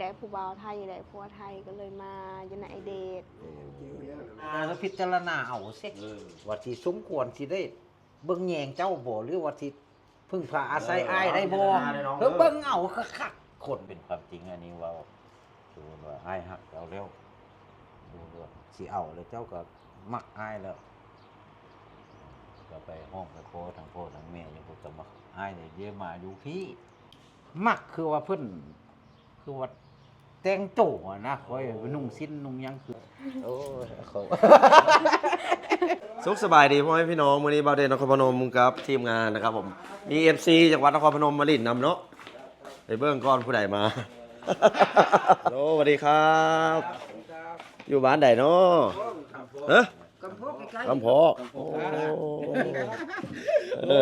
ໄດ້ຜູ້ບ່າວໄທ ໄດ້ຜົວໄທ ກໍເລີຍມາຢູ່ນະໄອເດດ. ອ່າ ແລ້ວພິຈາລະນາເອົາເສ ເອີ ວ່າຊິສົມຄວນຊິໄດ້ເບິ່ງແຍງເຈົ້າບໍ່ ຫຼືວ່າຊິ ເພິ່ງພາອາໄສ ເອີ ອ້າຍໄດ້ບໍ່? ເອີ ເບິ່ງເອົາຄັກໆ ຄົນເປັນຄວາມຈິງ ອັນນີ້ເວົ້າ ສົມມຸດວ່າອ້າຍຮັກເຈົ້າແລ້ວ ສົມມຸດວ່າຊິເອົາແລ້ວ ເຈົ້າກໍມັກອ້າຍແລ້ວ ກໍໄປຮ້ອງໄປຂໍທາງພໍ່ທາງແມ່ຢູ່ພຸ້ນ ກໍມັກອ້າຍນີ້ ເດມາຢູ່ພີ້ ມັກຄືວ່າເພິ່ນ ຄືວ່າແຕ່ງໂຕຫັ້ນນະ ຂ້ອຍນຸ່ງສິ້ນນຸ່ງຫຍັງຄື ໂອ້ຍ ເຂົາ ສຸກສະບາຍດີພໍ່ແມ່ພີ່ນ້ອງ ມື້ນີ້ບ່າວເດດນະຄອນພະນົມກັບທີມງານນະຄັບຜົມ ມີເອັຟຊີຈັງຫວັດນະຄອນພະນົມມາຫຼິ້ນນຳເນາະ ໄປເບິ່ງກ່ອນຜູ້ໃດມາ. ໂອ ສະຫວັດດີຄັບ ຢູ່ບ້ານໃດເນາະ? ຮະ? ກຳພໍ ໂອ້ ເອີ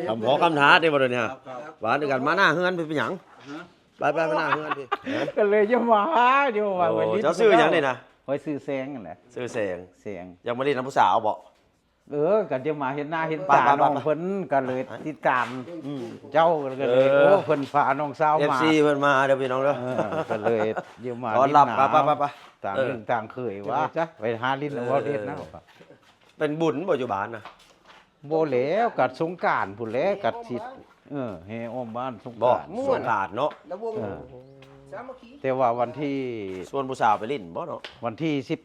ກຳພໍ ກຳທາດເດ້ບໍ່ເດນີ້ ບ້ານດຽວກັນ ມາໜ້າເຮືອນເປັນຫຍັງ? ໄປໆ ມາໜ້າເຮືອນພີ້ ກໍເລີຍຈະມາຫາຢູ່ວ່າ ໂອ້ ເຈົ້າຊື່ຫຍັງນີ້ນະ? ຂ້ອຍຊື່ແສງຫັ້ນແຫຼະ ຊື່ແສງ ແສງ ຢາກມາຫຼິ້ນນຳຜູ້ສາວບໍ່? ເອີ ກໍຈະມາເຮັດໜ້າເຮັດຕາ ໄປໆໆໆ ນ້ອງເພິ່ນ ກໍເລີຍຕິດຕາມ ອືມ ເຈົ້າ ກໍເລີຍ ເອີ ໂອ້ ເພິ່ນພານ້ອງສາວມາ ເອັຟຊີ ເພິ່ນມາເດີພີ່ນ້ອງເດີ ເອີ ກໍເລີຍຈະມາ ຕ້ອນຮັບ ຫຼິ້ນນຳ ໄປໆໆໆ ຕ່າງ ເອີ ເລື່ອງຕ່າງເຄີຍວ່າ ໄປຫາຫຼິ້ນນຳເວົ້າເດັດນະ ເອີ ເປັນບຸນບໍ່ຢູ່ບ້ານນະ? ບໍ່ແລ້ວ ກັດສົງການພຸ້ນແຫຼະ ກັດຊິ ເອີ ແຫ່ອ້ອມບ້ານສົງການ ບໍ່ ສົງການເນາະ ເອີ ແຕ່ວ່າວັນທີ ຊວນຜູ້ສາວໄປຫຼິ້ນບໍ່ເນາະ? ວັນທີສິບ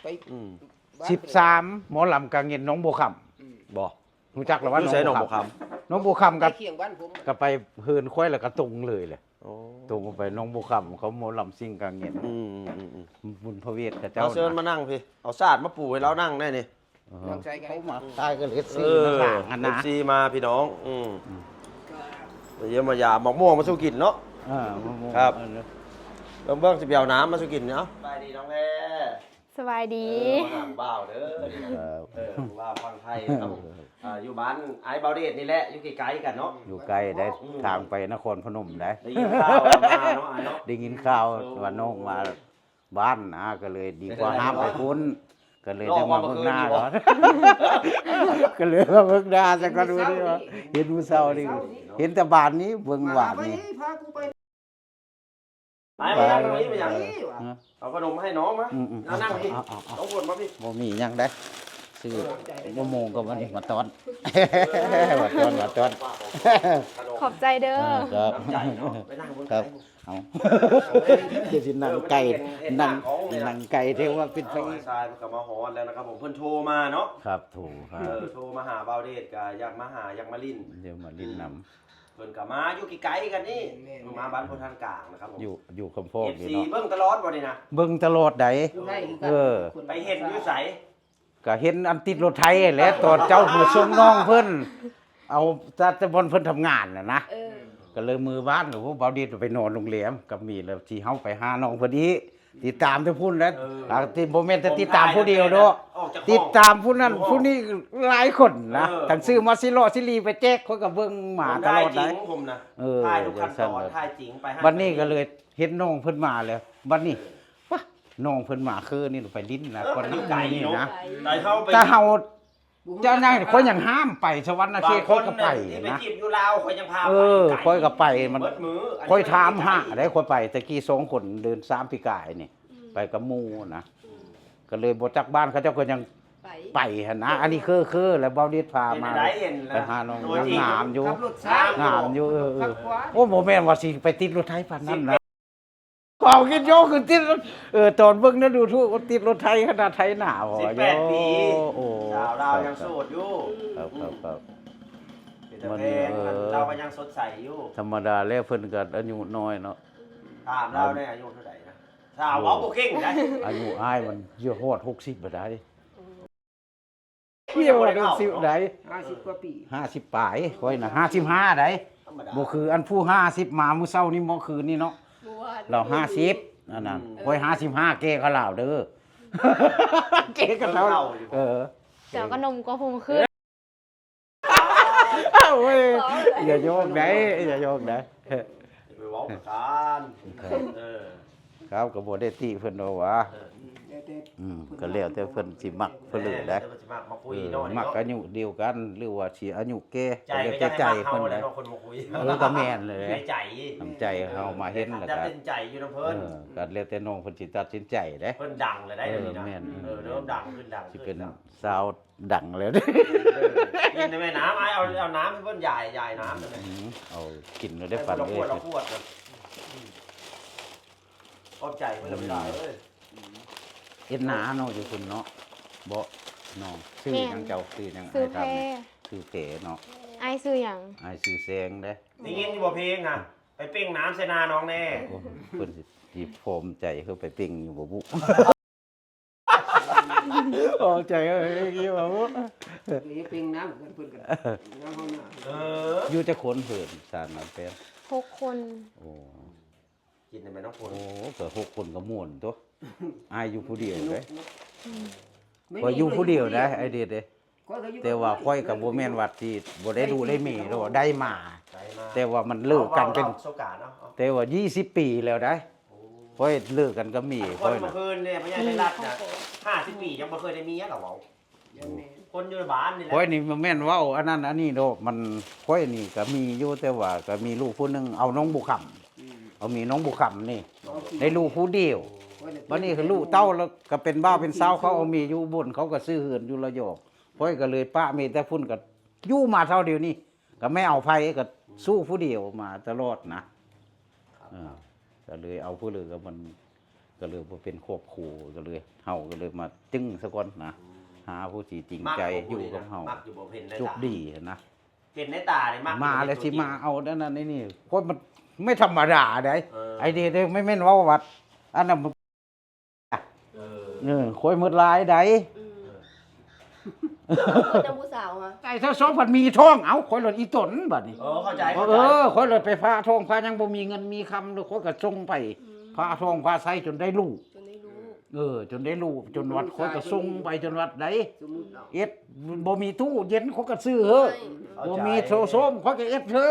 ໄປ ອືມ ສິບສາມ ໝໍລຳກາງເງິນໜອງບົວຄຳ ອືມ ບໍ່ ຮູ້ຈັກລະວ່າ ຢູ່ໃສ ໜອງບົວຄຳ? ໜອງບົວຄຳ ກໍ ໃກ້ຄຽງບ້ານຜົມ ກໍໄປເຮືອນຂ້ອຍ ແລ້ວກໍຕົງເລີຍແຫຼະ ໂອ້ ຕົງໄປໜອງບົວຄຳ ເຂົາໝໍລຳຊິງກາງເງິນ ອືມໆໆ ບຸນພະເວດເຂົາເຈົ້າ ເອົາເຊີນມານັ່ງພີ້ ເອົາສາດມາປູໃຫ້ລາວນັ່ງໄດ້ນີ້ ເອີ ເຂົາມາຂາຍກໍເຮັດຊີ ເອີ ມາສ້າງຫັ້ນນະ ເອັຟຊີ ມາພີ່ນ້ອງ ອືມ ອືມ ໄປຢ້ຽມມາຢາມ ໝາກມ່ວງມາສູ່ກິນເນາະ ເອີ ໝາກມ່ວງ ຄັບ ເອີ ເບິ່ງໆ ຊິໄປເອົານ້ຳມາສູ່ກິນເນາະ ສະບາຍດີນ້ອງແພ ສະບາຍດີ ເອີ ມາຫາຜູ້ບ່າວເດີ ຄັບ ເອີ ຜູ້ບ່າວຝັ່ງໄທເນາະ ເອີ ອ່າ ຢູ່ບ້ານອ້າຍບ່າວເດດນີ້ແຫຼະ ຢູ່ໃກ້ໆ ກັນເນາະ ຢູ່ໃກ້ໄດ໋ ອືມ ທາງໄປນະຄອນພະນົມໄດ໋ ໄດ້ຍິນຂ່າວວ່າມາເນາະ ອ້າຍເນາະ ໄດ້ຍິນຂ່າວວ່ານ້ອງມາ ບ້ານນະ ກໍເລີຍດີກວ່າຫ້າມໄປພຸ້ນ ກໍເລີຍໄດ້ມາເບິ່ງໜ້າກ່ອນ ກໍເລີຍມາເບິ່ງໜ້າຊະກ່ອນ ມື້ນີ້ວ່າເຫັນມື້ເຊົ້ານີ້ ເຫັນແຕ່ບາດນີ້ ເບິ່ງຫວານນີ້ ໄປ ໄປ ໄປ ໄປ ເອົາຂະໜົມໃຫ້ນ້ອງມາ ອືມໆ ເອົານັ່ງພີ້ ເອົາໆໆ ນ້ອງຄົນມາພີ້ ບໍ່ມີຫຍັງໃດ ຊື້ມະມ່ວງກັບອັນນີ້ມາຕ້ອນ ມາຕ້ອນ ມາຕ້ອນ ຂອບໃຈເດີ ເອີ ຄັບ ຂອບໃຈເນາະ ໄປນັ່ງເບິ່ງ ຄັບ ເອົາ ຄືຊິນັ່ງໄກ ນັ່ງ ນັ່ງໄກແທ້ວ່າເປັນພະເອກ ຊາຍເພິ່ນກໍມາຮອດແລ້ວນະຄັບຜົມ ເພິ່ນໂທມາເນາະ ຄັບ ໂທມາ ເອີ ໂທມາຫາບ່າວເດດ ກໍຢາກມາຫາ ຢາກມາຫຼິ້ນ ຢາກມາຫຼິ້ນນຳ ເພິ່ນກໍມາຢູ່ໃກ້ໆ ກັນນີ້ ແມ່ນໆ ມາບ້ານໂພທັນກາງນະຄັບຜົມ ຢູ່ ຢູ່ຄຳພ້ອງ ເອັຟຊີ ເນາະ ເບິ່ງຕະຫຼອດບໍ່ນີ້ນະ? ເບິ່ງຕະຫຼອດໃດ ເອີ ໄປເຫັນຢູ່ໃສ? ກະເຫັນອັນຕິດລົດໄຖຫັ້ນແຫຼະ ຕອນເຈົ້າມາສົ່ງນ້ອງເພິ່ນ ເອົາແຕ່ບ່ອນເພິ່ນທຳງານຫັ້ນນະ ເອີ ກະເລີຍມື້ວານ ໂອ້ ບ່າວເດດໄປນອນໂຮງແຮມກັບໝີ ແລ້ວທີ່ເຮົາໄປຫານ້ອງເພິ່ນອີກ ຕິດຕາມແຕ່ພຸ້ນແຫຼະ ເອີ ອ່າ ຕິ ບໍ່ແມ່ນແຕ່ຕິດຕາມຜູ້ດຽວດອກ ຕິດຕາມຜູ້ນັ້ນຜູ້ນີ້ຫຼາຍຄົນນະ ເອີ ທັງຊື້ມາຊິເລາະຊິລີໄປແຈກ ຂ້ອຍກະເບິ່ງມາຕະຫຼອດໄດ໋ ເອີ ຖ່າຍທຸກຂັ້ນຕອນ ຖ່າຍຈິງໄປ ບັດນີ້ກະເລີຍເຫັນນ້ອງເພິ່ນມາແລ້ວ ບັດນີ້ ປະ ນ້ອງເພິ່ນມາຄືນີ້ໄປຫຼິ້ນນະ ເອີ ຄົນນັ້ນນີ້ນະ ແຕ່ເຮົາໄປ ແຕ່ເຮົາ ເຈົ້ານາຍ ຂ້ອຍຍັງຫ້າມໄປສະຫວັນນະເຂດ ຂ້ອຍກໍໄປນະ ເອີ ຂ້ອຍກໍໄປ ມັນ ຂ້ອຍຖາມຫາໄດ໋ ຂ້ອຍໄປແຕ່ກີ້ສອງຄົນ ເດືອນສາມປີກາຍນີ້ ໄປກັບໝູ່ນະ ກໍເລີຍບໍ່ຈັກບ້ານ ເຂົາເຈົ້າກໍຍັງໄປຫັ້ນນະ ອັນນີ້ຄື ຄື ແລ້ວບ່າວເດດພາມາ ໄປຫານ້ອງ ງາມຢູ່ ງາມຢູ່ ເອີ ໂອ້ ບໍ່ແມ່ນວ່າຊິໄປຕິດລົດໄຖປານນັ້ນນະ ເວົ້າຄິດໂຍຄືຕິດ ເອີ ຕອນເບິ່ງໃນຢູທູບ ຕິດລົດໄຖຂະໜາດໄຖນາ ສິບແປດປີ ໂອ້ ສາວລາວຍັງໂສດຢູ່ ຄັບ ຄັບ ຄັບ ເປັນຕາແພງ ເອີ ລາວກໍຍັງສົດໃສຢູ່ ທຳມະດາແລ້ວເພິ່ນກໍອາຍຸນ້ອຍເນາະ ຖາມລາວແດ່ ອາຍຸເທົ່າໃດນະ? ສາວເວົ້າບໍ່ເກັ່ງໄດ໋ ອາຍຸອ້າຍມັນຈະຮອດຫົກສິບບໍ່ໄດ້ ເອີ ເຈົ້າບໍ່ໄດ້ເວົ້າ ຫົກສິບໄດ໋ ຫ້າສິບກວ່າປີ ຫ້າສິບປາຍ ຂ້ອຍນະ ຫ້າສິບຫ້າໄດ໋ ທຳມະດາ ບໍ່ຄືອັນຜູ້ຫ້າສິບມາມື້ເຊົ້ານີ້ ມື້ຄືນນີ້ເນາະ ລາວຫ້າສິບ ອັນນັ້ນ ອືມ ຂ້ອຍຫ້າສິບຫ້າ ແກ່ກວ່າລາວເດີ ແກ່ກວ່າເຮົາ ເອີ ເຈົ້າກໍໜຸ່ມກວ່າຜູ້ຄືນ ໂອ້ຍ ຢ່າໂຍກໄດ໋ ຢ່າໂຍກໄດ໋ ໄປເວົ້າກັນ ເອີ ເຂົາກໍບໍ່ໄດ້ຕິເພິ່ນດອກຫວາ ເອີ ແລ້ວແຕ່ ອືມ ເພິ່ນ ກໍແລ້ວແຕ່ເພິ່ນຊິມັກເພິ່ນເລີຍ ແມ່ນ ແລ້ວແຕ່ເພິ່ນຊິມັກ ມາຄຸຍ ເອີ ເນາະ ມັກ ເນາະ ອາຍຸດຽວກັນ ຫຼືວ່າຊິອາຍຸແກ່ ໃຈກໍແລ້ວແຕ່ໃຈເພິ່ນ ມັກເຮົາແຫຼະເນາະ ຄົນມາຄຸຍ ເອີ ກໍແມ່ນແຫຼະ ໃນໃຈ ນ້ຳໃຈເຮົາມາເຫັນແລ້ວກໍຕັດສິນໃຈຢູ່ນຳເພິ່ນ ເອີ ກໍແລ້ວແຕ່ນ້ອງເພິ່ນຊິຕັດສິນໃຈເດ້ ເພິ່ນດັງແລ້ວໄດ໋ ເອີ ດຽວນີ້ນະ ແມ່ນ ເອີ ເລີ່ມດັງຂຶ້ນ ດັງຂຶ້ນ ຊິເປັນ ເນາະ ຊາວດັງແລ້ວ ກິນໄດ້ແມ່ນ້ຳ ອ້າຍເອົາ ເອົານ້ຳໃຫ້ເພິ່ນ ຢາຍ ຢາຍນ້ຳ ອືມ ເອົາກິນແລ້ວໄດ້ ໃຫ້ ຝັນເອີຍ ລະຂວດ ລະຂວດນະ ອືມ ຂອບໃຈເພິ່ນຫຼາຍເອີຍ ເຮັດນາເນາະ ຢູ່ພຸ້ນເນາະ ບໍ່ ນ້ອງ ຊື່ຫຍັງ ແມ່ນ ເຈົ້າ ຊື່ຫຍັງ ຊື່ ອ້າຍຖາມແດ່ ແພ ຊື່ແພເນາະ ອ້າຍຊື່ຫຍັງ ອ້າຍຊື່ແສງເດ້ ໄດ້ຍິນຢູ່ບໍ່ເພງຫະ ໄປເປັ່ງນ້ຳໃສ່ນານ້ອງແດ່ ໂອ້ ເພິ່ນຊິ ຊິພ້ອມໃຈເຮົາໄປເປັ່ງຢູ່ບໍ່ບຸ ອອກໃຈເຮົາເພງຢູ່ບໍ່ບຸ ເປັ່ງນ້ຳກັນເພິ່ນກໍ ນ້ຳເຮົາໜາ ເອີ ຢູ່ຈັກຄົນເພິ່ນ ສານນ້ຳແປ້ນ ຫົກຄົນ ໂອ້ ກິນໄດ້ແມ່ນ້ອງຝົນ ໂອ້ ກໍຫົກຄົນກໍມ່ວນຕົວະ ອ້າຍຢູ່ຜູ້ດຽວເດ້ ອືມ ຂ້ອຍຢູ່ຜູ້ດຽວໄດ໋ ອ້າຍເດດເດ້ ຂ້ອຍກໍຢູ່ ແຕ່ວ່າຂ້ອຍກໍບໍ່ແມ່ນວ່າຊິບໍ່ໄດ້ລູກໄດ້ເມຍດອກ ໄດ້ມາ ໄດ້ມາ ແຕ່ວ່າມັນເລີກກັນເປັນ ເວົ້າເລື່ອງປະສົບການເນາະ ແຕ່ວ່າຊາວປີແລ້ວໄດ໋ ໂອ້ ຂ້ອຍເລີກກັນກັບເມຍຂ້ອຍນະ ຄົນເມື່ອຄືນນີ້ ພະຍາໄຊລັດນະ ຫ້າສິບປີຍັງບໍ່ເຄີຍໄດ້ເມຍລະເວົ້າ ຍັງແມ່ນ ຄົນຢູ່ໃນບ້ານນີ້ແຫຼະ ຂ້ອຍນີ້ບໍ່ແມ່ນເວົ້າອັນນັ້ນອັນນີ້ດອກ ມັນ ຂ້ອຍນີ້ກໍມີຢູ່ ແຕ່ວ່າກໍມີລູກຜູ້ໜຶ່ງ ເອົານ້ອງບົວຄຳ ອືມ ເອົາເມຍນ້ອງບົວຄຳນີ້ ໄດ້ລູກຜູ້ດຽວ ບັດນີ້ຄືລູກເຕົ້າແລ້ວກໍເປັນບ່າວເປັນສາວ ເຂົາເອົາເມຍຢູ່ອຸບົນ ເຂົາກໍຊື້ເຮືອນຢູ່ລະຍອງ ຂ້ອຍກໍເລີຍປະເມຍແຕ່ພຸ້ນ ກໍຢູ່ມາເທົ່າດຽວນີ້ ກໍແມ່ເອົາໃຜກໍສູ້ຜູ້ດຽວມາຕະຫຼອດນະ ເອີ ກໍເລີຍເອົາຜູ້ເລີຍ ກໍມັນ ກໍເລີຍບໍ່ເປັນຄອບຄົວ ກໍເລີຍ ເຮົາກໍເລີຍມາຈຶ່ງສາກ່ອນນະ ອືມ ຫາຜູ້ທີ່ຈິງໃຈຢູ່ກັບເຮົາ ມັກຢູ່ບໍ່ເຫັນໃນຕາ ໂຊກດີນະ ເຫັນໃນຕານີ້ມັກ ມາແລ້ວຊິມາເອົານັ້ນນີ້ ໂອ້ຍ ມັນບໍ່ທຳມະດາໃດ໋ ເອີ ໄອ້ເດ ໄດ້ ບໍ່ແມ່ນເວົ້າວ່າ ອັນນັ້ນ ເອີ ເອີ ຂ້ອຍໝົດຫຼາຍໃດ໋ ອືມ ເອີ ເອີ ນຳຜູ້ສາວຫະ ໃສ່ເທົ່າສອງພັນມີທ້ອງ ເອົ້າ ຂ້ອຍລະອີ່ຕົນບັດນີ້ ເອີ ເຂົ້າໃຈ ເອີ ເຂົ້າໃຈ ຂ້ອຍລະໄປຜ່າທ້ອງ ຜ່າຍັງບໍ່ມີເງິນມີຄຳ ແລ້ວຂ້ອຍກໍສົ່ງໄປ ອືມ ຜ່າທ້ອງຜ່າໄສ້ຈົນໄດ້ລູກ ຈົນໄດ້ລູກ ເອີ ຈົນໄດ້ລູກ ຈົນວັດ ຂ້ອຍກໍສົ່ງໄປຈົນວັດໃດ໋ ເອັດ ບໍ່ມີຕູ້ເຢັນ ຂ້ອຍກໍຊື້ເຮີ ບໍ່ມີໂທໂຊມ ຂ້ອຍກໍເອັດເຮີ ອື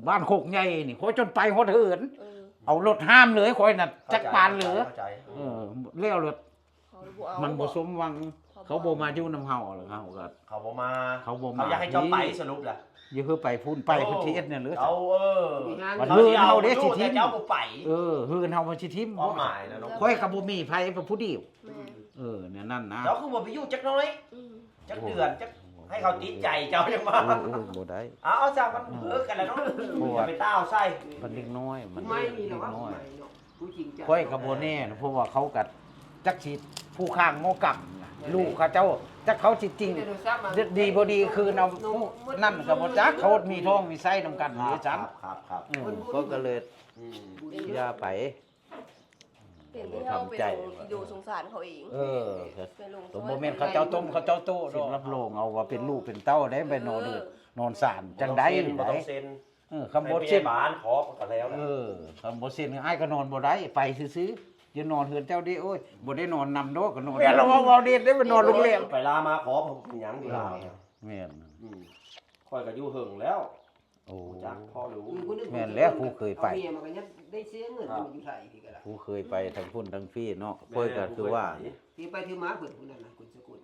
ມ ບ້ານໂຄກໃຫຍ່ນີ້ ຂ້ອຍຈົນໄປຮອດເຮືອນ ເອີ ເອົາລົດຫາມເລີຍ ຂ້ອຍນະ ຈັກປານເລີຍ ເອີ ແລ້ວເລີຍ ມັນບໍ່ສົມຫວັງ ເຂົາບໍ່ມາຢູ່ນຳເຮົາ ແລ້ວເຮົາກໍ ເຂົາບໍ່ມາ ເຂົາບໍ່ມາ ເຂົາຢາກໃຫ້ເຈົ້າໄປ ສະຫຼຸບລະ ຢ່າຄືໄປພຸ້ນ ໄປພຸ້ນຊິເຮັດແນວເລີຍ ເຂົາ ເອີ ເຮືອນເຮົາເດ້ຊິຖິ້ມ ເຈົ້າບໍ່ໄປ ເອີ ເຮືອນເຮົາມັນຊິຖິ້ມ ຄວາມໝາຍນະ ຂ້ອຍກໍບໍ່ມີໃຜ ເປັນຜູ້ດຽວ ແມ່ນ ເອີ ແນວນັ້ນນະ ເຈົ້າຄືບໍ່ໄປຢູ່ຈັກໜ້ອຍ ອືມ ຈັກເດືອນ ຈັກໃຫ້ເຂົາຕິດໃຈເຈົ້າຈັ່ງວ່າ ໂອ້ຍ ບໍ່ໄດ້ ເອົາ ເອົາຊະ ມັນເຮີກັນແລ້ວເນາະ ຢ່າໄປຕ້າວໃສ່ ມັນເດັກນ້ອຍ ມັນເດັກນ້ອຍ ຜູ້ຈິງໃຈ ຂ້ອຍກໍບໍ່ແນ່ນະ ເພາະວ່າເຂົາກໍຈັກຊິຜູ້ຂ້າງໝໍກຳນະ ລູກເຂົາເຈົ້າ ຈັກເຂົາຊິຈິງ ດີບໍ່ດີຄືນເອົາຜູ້ນັ້ນກໍບໍ່ຈັກ ເຂົາມີທ້ອງມີໄສ້ນຳກັນເດ້ຊັ້ນ ເອີ ເຂົາກໍເລີຍ ອືມ ຢ່າໄປ ເປັນທີ່ເຮົາໄປລົງອີ່ດູສົງສານເຂົາເອງ ເອີ ບໍ່ແມ່ນເຂົາເຈົ້າຕົ້ມເຂົາເຈົ້າໂຕະດອກ ຮັບຮອງເອົາວ່າເປັນລູກເປັນເຕົ້າໄດ້ ໄປນອນ ເອີ ນອນສານຈັ່ງໃດ ບໍ່ຕ້ອງເຊັນ ບໍ່ຕ້ອງເຊັນ ເອີ ຄຳບໍ່ເຊັນ ໃຫ້ແມ່ບ້ານຂໍກໍແລ້ວ ເອີ ຄຳບໍ່ເຊັນ ອ້າຍກໍນອນບໍ່ໄດ້ ໄປຊື່ໆ ຢ່ານອນເຮືອນເຈົ້າເດ້ ໂອ້ຍ ບໍ່ໄດ້ນອນນຳດອກ ກໍນອນ ແມ່ນລະ ເວົ້າ ເວົ້າເດັດເດ້ ໄປນອນໂຮງແຮມ ໄປລາມາຂໍເພິ່ນຫຍັງຢູ່ລາວ ແມ່ນ ອືມ ຂ້ອຍກໍຢູ່ເຫິງແລ້ວ ໂອ້ ຮູ້ຈັກພໍຮູ້ ແມ່ນແລ້ວ ຜູ້ເຄີຍໄປ ເອົາເມຍມາກໍຍັງໄດ້ເສຍເງິນຢູ່ໄທນີ້ກໍໄດ້ ຜູ້ເຄີຍໄປທັງພຸ້ນທັງພີ້ເນາະ ຂ້ອຍກໍຄືວ່າ ທີ່ໄປທີ່ມາເພິ່ນຜູ້ນັ້ນນະ ຄຸນສະກຸນ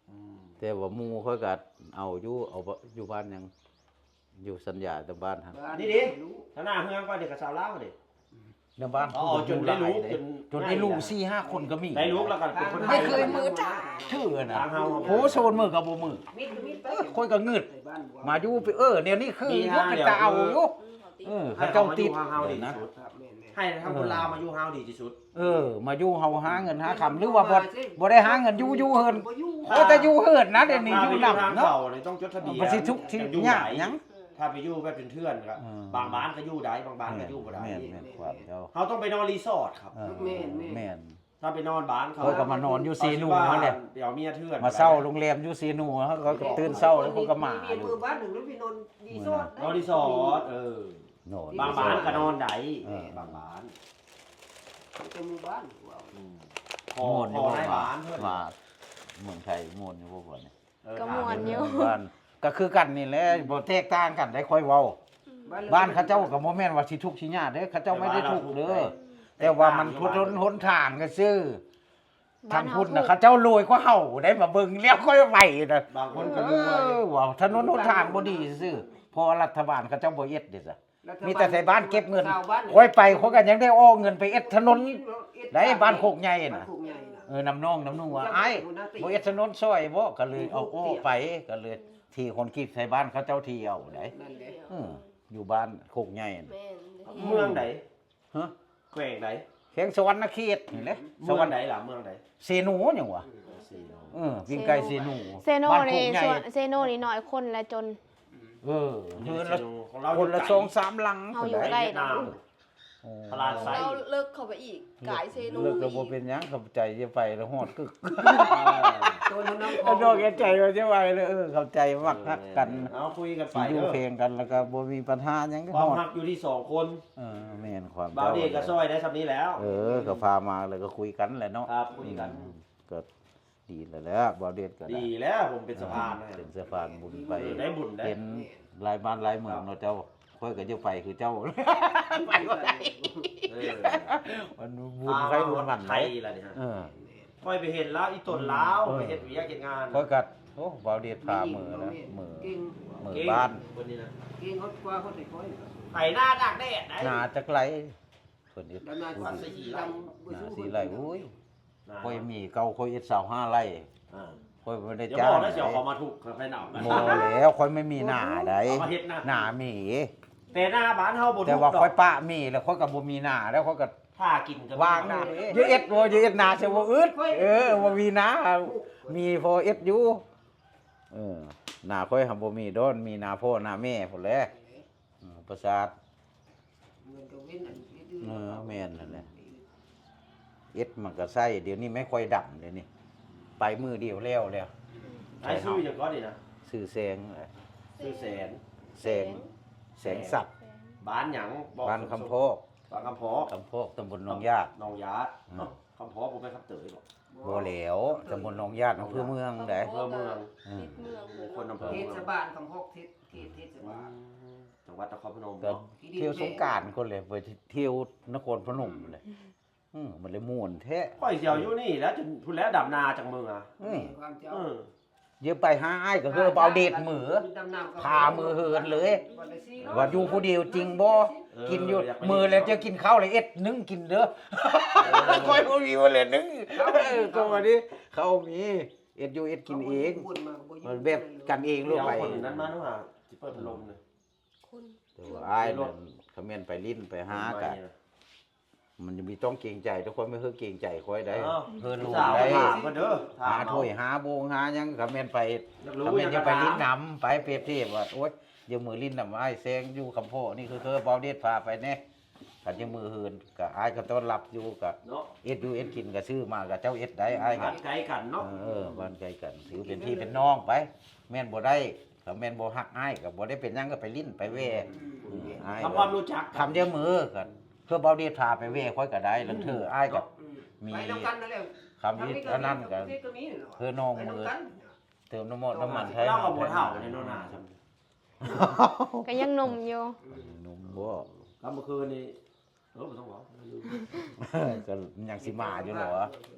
ອືມ ແຕ່ວ່າໝູ່ຂ້ອຍກໍເອົາຢູ່ ເອົາຢູ່ບ້ານຫຍັງ ຢູ່ສັນຢາແຕ່ບ້ານຫັ້ນ ນີ້ເດ້ ທາງໜ້າເຮືອນຂ້ອຍນີ້ກໍຊາວລາວເດ້ ໃນບ້ານ ອໍ ຈົນໄດ້ລູກ ຈົນ ຈົນໄດ້ລູກສີ່ຫ້າຄົນກໍມີ ໄດ້ລູກແລ້ວກໍເປັນຄົນໄທ ບໍ່ເຄີຍມືຈ້າເທື່ອນະ ໂອ້ ໂຊນມືກໍບໍ່ມື ເອີ ຂ້ອຍກໍງຶດ ມາຢູ່ ເອີ ແນວນີ້ຄືຢູ່ ເປັນຕາເອົາຢູ່ ເອີ ເຂົາເຈົ້າຕິດ ໃຫ້ທາງຄົນລາວມາຢູ່ເຮົາດີທີ່ສຸດ ເອີ ມາຢູ່ເຮົາຫາເງິນຫາຄຳ ຫຼືວ່າບໍ່ ບໍ່ໄດ້ຫາເງິນ ຢູ່ ຢູ່ເຮືອນ ຂໍແຕ່ຢູ່ເຮືອນນະ ດຽວນີ້ຢູ່ນຳເນາະ ຕ້ອງຈົດທະບຽນ ມັນຊິທຸກຊິຍາກຫຍັງ ຖ້າໄປຢູ່ແບບເຖື່ອນໆ ກໍ ເອີ ບາງບ້ານກໍຢູ່ໄດ້ ບາງບ້ານກໍຢູ່ບໍ່ໄດ້ ແມ່ນໆ ຄວາມເຈົ້າ ເຮົາຕ້ອງໄປນອນຣີສອດຄັບ ເອີ ແມ່ນໆ ແມ່ນ ຖ້າໄປນອນບ້ານເຂົາ ຂ້ອຍກໍມານອນຢູ່ເຊໂນຫັ້ນແຫຼະ ໄປເອົາເມຍເຖື່ອນ ມາເຊົ່າໂຮງແຮມຢູ່ເຊໂນ ເຮົາກໍຕື່ນເຊົ້າແລ້ວຂ້ອຍກໍມາ ມື້ບ້ານໜຶ່ງໄປນອນຣີສອດ ນອນຣີສອດ ເອີ ບາງບ້ານກໍນອນໄດ້ ເອີ ບາງບ້ານ ແຕ່ໝູ່ບ້ານ ອືມ ພໍ ພໍໃນບ້ານເພິ່ນ ວ່າເມືອງໄທມ່ວນຢູ່ບໍ່ ເອີ ກໍມ່ວນຢູ່ ບ້ານ ກໍຄືກັນນີ້ແຫຼະ ບໍ່ແຕກຕ່າງກັນໃດ໋ ຂ້ອຍເວົ້າ ບ້ານເຂົາເຈົ້າກໍບໍ່ແມ່ນວ່າຊິທຸກຊິຍາກເດ້ ເຂົາເຈົ້າບໍ່ໄດ້ທຸກເດີ ແຕ່ວ່າມັນ ແຕ່ວ່າມັນ ຫົນ ຫົນທາງຊື່ ທາງພຸ້ນນະ ເຂົາເຈົ້າລວຍກວ່າເຮົາໄດ໋ ມາເບິ່ງແລ້ວຄ່ອຍໄປນະ. ບາງຄົນກໍລວຍ ເອີ ວ່າຖະໜົນຫົນທາງບໍ່ດີຊື່ໆ ເພາະວ່າລັດຖະບານເຂົາເຈົ້າບໍ່ເຮັດເດ້ຊະ. ມີແຕ່ໄທບ້ານເກັບເງິນ. ຂ້ອຍໄປຂ້ອຍກໍຍັງໄດ້ອອກເງິນໄປເຮັດຖະໜົນໄດ໋ ບ້ານໂຄກໃຫຍ່ນະ. ເອີ ນ້ຳນ້ອງນ້ຳນຸ່ງວ່າ ອ້າຍ ບໍ່ເຮັດຖະໜົນຊ່ອຍບໍ່? ກໍເລີຍເອົາອອກໄປ ກໍເລີຍທີ່ຄົນຄິດໄທບ້ານເຂົາເຈົ້າທີ່ເອົາໄດ໋. ເອີ ຢູ່ບ້ານໂຄກໃຫຍ່ນະ. ເມືອງໃດ? ຮະ? ແຂວງໃດ? ແຂວງສະຫວັນນະເຂດນີ້ແຫຼະ. ເມືອງໃດລະ? ເມືອງໃດ? ເຊໂນຫຍັງວະ? ເຊໂນ ເອີ ປີ້ງໄກ່ເຊໂນ. ເຊໂນນີ້ ບ້ານໂຄກໃຫຍ່ ເຊໂນນີ້ນ້ອຍຄົນລະຈົນ. ເອີ ເຮືອນລະຄົນລະສອງສາມຫຼັງ. ເຮົາຢູ່ໃກ້ກັນ. ໂອ້ ຕະຫຼາດໄຊ ເຮົາເລິກເຂົ້າໄປອີກ ກາຍເຊໂນ ເລິກກໍບໍ່ເປັນຫຍັງ ເຂົ້າໃຈຈະໄປແລ້ວຮອດກຶກ. ໂຕນ້ອງໆ ນ້ອງແກ່ໃຈວ່າຈະໄປແລ້ວ. ເອີ ເຂົ້າໃຈ ມັກຮັກກັນ. ເອີ ເອົາ ຄຸຍກັນໄປ ຢູ່ແຂວງກັນ ແລ້ວກໍບໍ່ມີບັນຫາຫຍັງ. ຄວາມຮັກຢູ່ທີ່ສອງຄົນ. ເອີ ແມ່ນ ຄວາມ ບ່າວເດດກໍຊ່ອຍໄດ້ສ່ຳນີ້ແລ້ວ. ເອີ ກໍພາມາແລ້ວກໍຄຸຍກັນແຫຼະເນາະ. ຄັບ ຄຸຍກັນ ອືມ ກໍດີແລ້ວແຫຼະ ບ່າວເດດກໍໄດ້. ດີແລ້ວ ຜົມເປັນສະພານ ເອີ ເປັນສະພານບຸນໄປ. ເອີ ໄດ້ບຸນໄດ້ ເຫັນຫຼາຍບ້ານຫຼາຍເມືອງເນາະເຈົ້າ. ຂ້ອຍກໍຈະໄປຄືເຈົ້າ ໄປບໍ່ໄດ້. ເອີ ມັນບຸນໃຜບຸນມັນໄດ໋. ເອີ ຂ້ອຍໄປເຫັນລາວ ອີ່ຕົນລາວ ເອີ ໄປເຮັດວຽກເຮັດງານ. ຂ້ອຍກໍ ໂອ້ ບ່າວເດດພາມື້ລະ ມື້ ເກັ່ງ ມື້ບ້ານ ເກັ່ງ ເກັ່ງກວ່າຄົນໄທ. ໄຖນາຕາກແດດໄດ໋ ນາຈັກໄຮ່ ເພິ່ນເຮັດ ດຳນາ ນາສີ່ໄຮ່. ໂອ້ຍ ຂ້ອຍມີເກົ່າ ຂ້ອຍເຮັດຊາວຫ້າໄຮ່. ອ່າ ຂ້ອຍບໍ່ໄດ້ຈ້າງ. ຢ່າບອກນະ ຊິເອົາເຂົ້າມາທຸກໃຫ້ນຳ. ບໍ່ແລ້ວ ຂ້ອຍບໍ່ມີນາໃດ໋ ເອົາມາເຮັດນາ ນາມີ ແຕ່ນາບ້ານເຮົາບໍ່ ແຕ່ວ່າຂ້ອຍປະມີແລ້ວ ຂ້ອຍກໍບໍ່ມີນາແລ້ວ ຂ້ອຍກໍຫາກິນກັນ ວາງນາ. ຢ່າເຮັດ ບໍ່ ຢ່າເຮັດນາ ຊິບໍ່ອຶດ. ເອີ ບໍ່ມີນາ ມີພໍເຮັດຢູ່. ເອີ ນາຂ້ອຍຫາບໍ່ມີດອກ ມີນາພໍ່ນາແມ່ພຸ້ນແຫຼະ. ອືມ ປະສາດ ເງິນກໍເວັ້ນອັນອື່ນ. ເອີ ແມ່ນນັ້ນແຫຼະ ເອັດມັນກໍໃຊ້. ດຽວນີ້ແມ່ນຂ້ອຍດຳ ດຽວນີ້ໄປມື້ດຽວແລ້ວແລ້ວ. ອ້າຍຊື່ຫຍັງກໍນີ້ນະ? ຊື່ແສງ. ຊື່ແສນ ແສງ ແສງສັກ. ບ້ານຫຍັງ? ບອກ ບ້ານຄຳພອກ. ບ້ານຄຳພອກ ຄຳພອກ ຕຳບົນໜອງຢາດ. ໜອງຢາດ. ອືມ ຄຳພອກບໍ່ແມ່ນຄຳເຕີຍບໍ? ບໍ່ແລ້ວ ຕຳບົນໜອງຢາດ ອຳເພີເມືອງໃດ໋. ອຳເພີເມືອງ ເມືອງ ຄົນອຳເພີເມືອງ ເທດສະບານຄຳພອກ ເທດ ເທດ ເທດສະບານ ອືມ ຈັງຫວັດນະຄອນພະນົມ. ກໍທ່ຽວສົງການຄົນແຫຼະ ໄປທ່ຽວນະຄອນພະນົມແຫຼະ. ອືມ ມັນເລີຍມ່ວນແທ້. ຂ້ອຍຊິເອົາຢູ່ນີ້ແຫຼະ ຈົນພຸ້ນແຫຼະ ດຳນາຈັ່ງເມືອ. ອືມ ເອີ ຢ່າໄປຫາອ້າຍກໍຄືບ່າວເດດເມືອ ພາເມືອເຮືອນເລີຍ ວ່າຢູ່ຜູ້ດຽວຈິງບໍ່? ເອີ ກິນຢູ່ ມື້ແລ້ວຈະກິນເຂົ້າແລ້ວເອັດໜຶ້ງກິນເດີ. ເອີ ຂ້ອຍບໍ່ມີບໍ່ແລ້ວໜຶ້ງ. ເອີ ກໍວ່ານີ້ ເຂົາມີ ເອັດຢູ່ເອັດກິນເອງ ແບບກັນເອງໂລດໄປ. ຄົນນັ້ນມາເນາະ ຊິເປີດພັດລົມເລີຍ. ຄົນ ແຕ່ວ່າອ້າຍນັ້ນ ຄັນແມ່ນໄປຫຼິ້ນໄປຫາກະ ມັນຈະມີຕ້ອງເກງໃຈ ທຸກຄົນບໍ່ເຄີຍເກງໃຈຂ້ອຍໄດ໋. ເອີ ເຮີນ ຜູ້ສາວ ໄດ້ ຖາມເພິ່ນເດີ ຫາຖ້ວຍຫາໂບງຫາຫຍັງ. ຄັນແມ່ນໄປ ຄັນແມ່ນຈະໄປຫຼິ້ນນຳ ໄປປຽບທຽບວ່າ ໂອ້ຍ ຢ່າມືຫຼິ້ນນຳອ້າຍແຊງຢູ່ຄຳພໍນີ້ ຄື ຄືບ່າວເດດພາໄປແດ່. ຄັນຈະມືເຮືອນກະອ້າຍກໍຕ້ອນຮັບຢູ່ ກະເນາະ ເຮັດຢູ່ເຮັດກິນກະຊື້ມາ ກະເຈົ້າເຮັດໄດ້ ອ້າຍກະ ບ້ານໃກ້ກັນເນາະ. ເອີ ບ້ານໃກ້ກັນ ຖືເປັນພີ່ເປັນນ້ອງໄປ ແມ່ນບໍ່ໄດ້. ຄັນແມ່ນບໍ່ຮັກອ້າຍກໍບໍ່ໄດ້ເປັນຫຍັງ ກໍໄປຫຼິ້ນໄປແວ່. ອືມ ອ້າຍ ທຳຄວາມຮູ້ຈັກ ຄຳດຽວມື້ກໍເພື່ອບ່າວເດດພາໄປແວ່ຂ້ອຍກໍໄດ້. ລາງເທື່ອອ້າຍກໍ ອືມ ມີ ໄປນຳກັນນັ້ນແຫຼະ ຄຳ ອັນນັ້ນກໍ ເພື່ອນ້ອງມື ເຕີມນ້ຳມັນ ນ້ຳມັນໃຫ້ ລາວກໍບໍ່ເຖົ້າແລ້ວເນາະ ໜ້າຊ່ຳ ກໍຍັງໜຸ່ມຢູ່. ໜຸ່ມບໍ່? ກຳມື້ຄືນນີ້ ເອີ ບໍ່ຕ້ອງເວົ້າ ກໍຍັງຊິມາຢູ່ແຫຼະວະ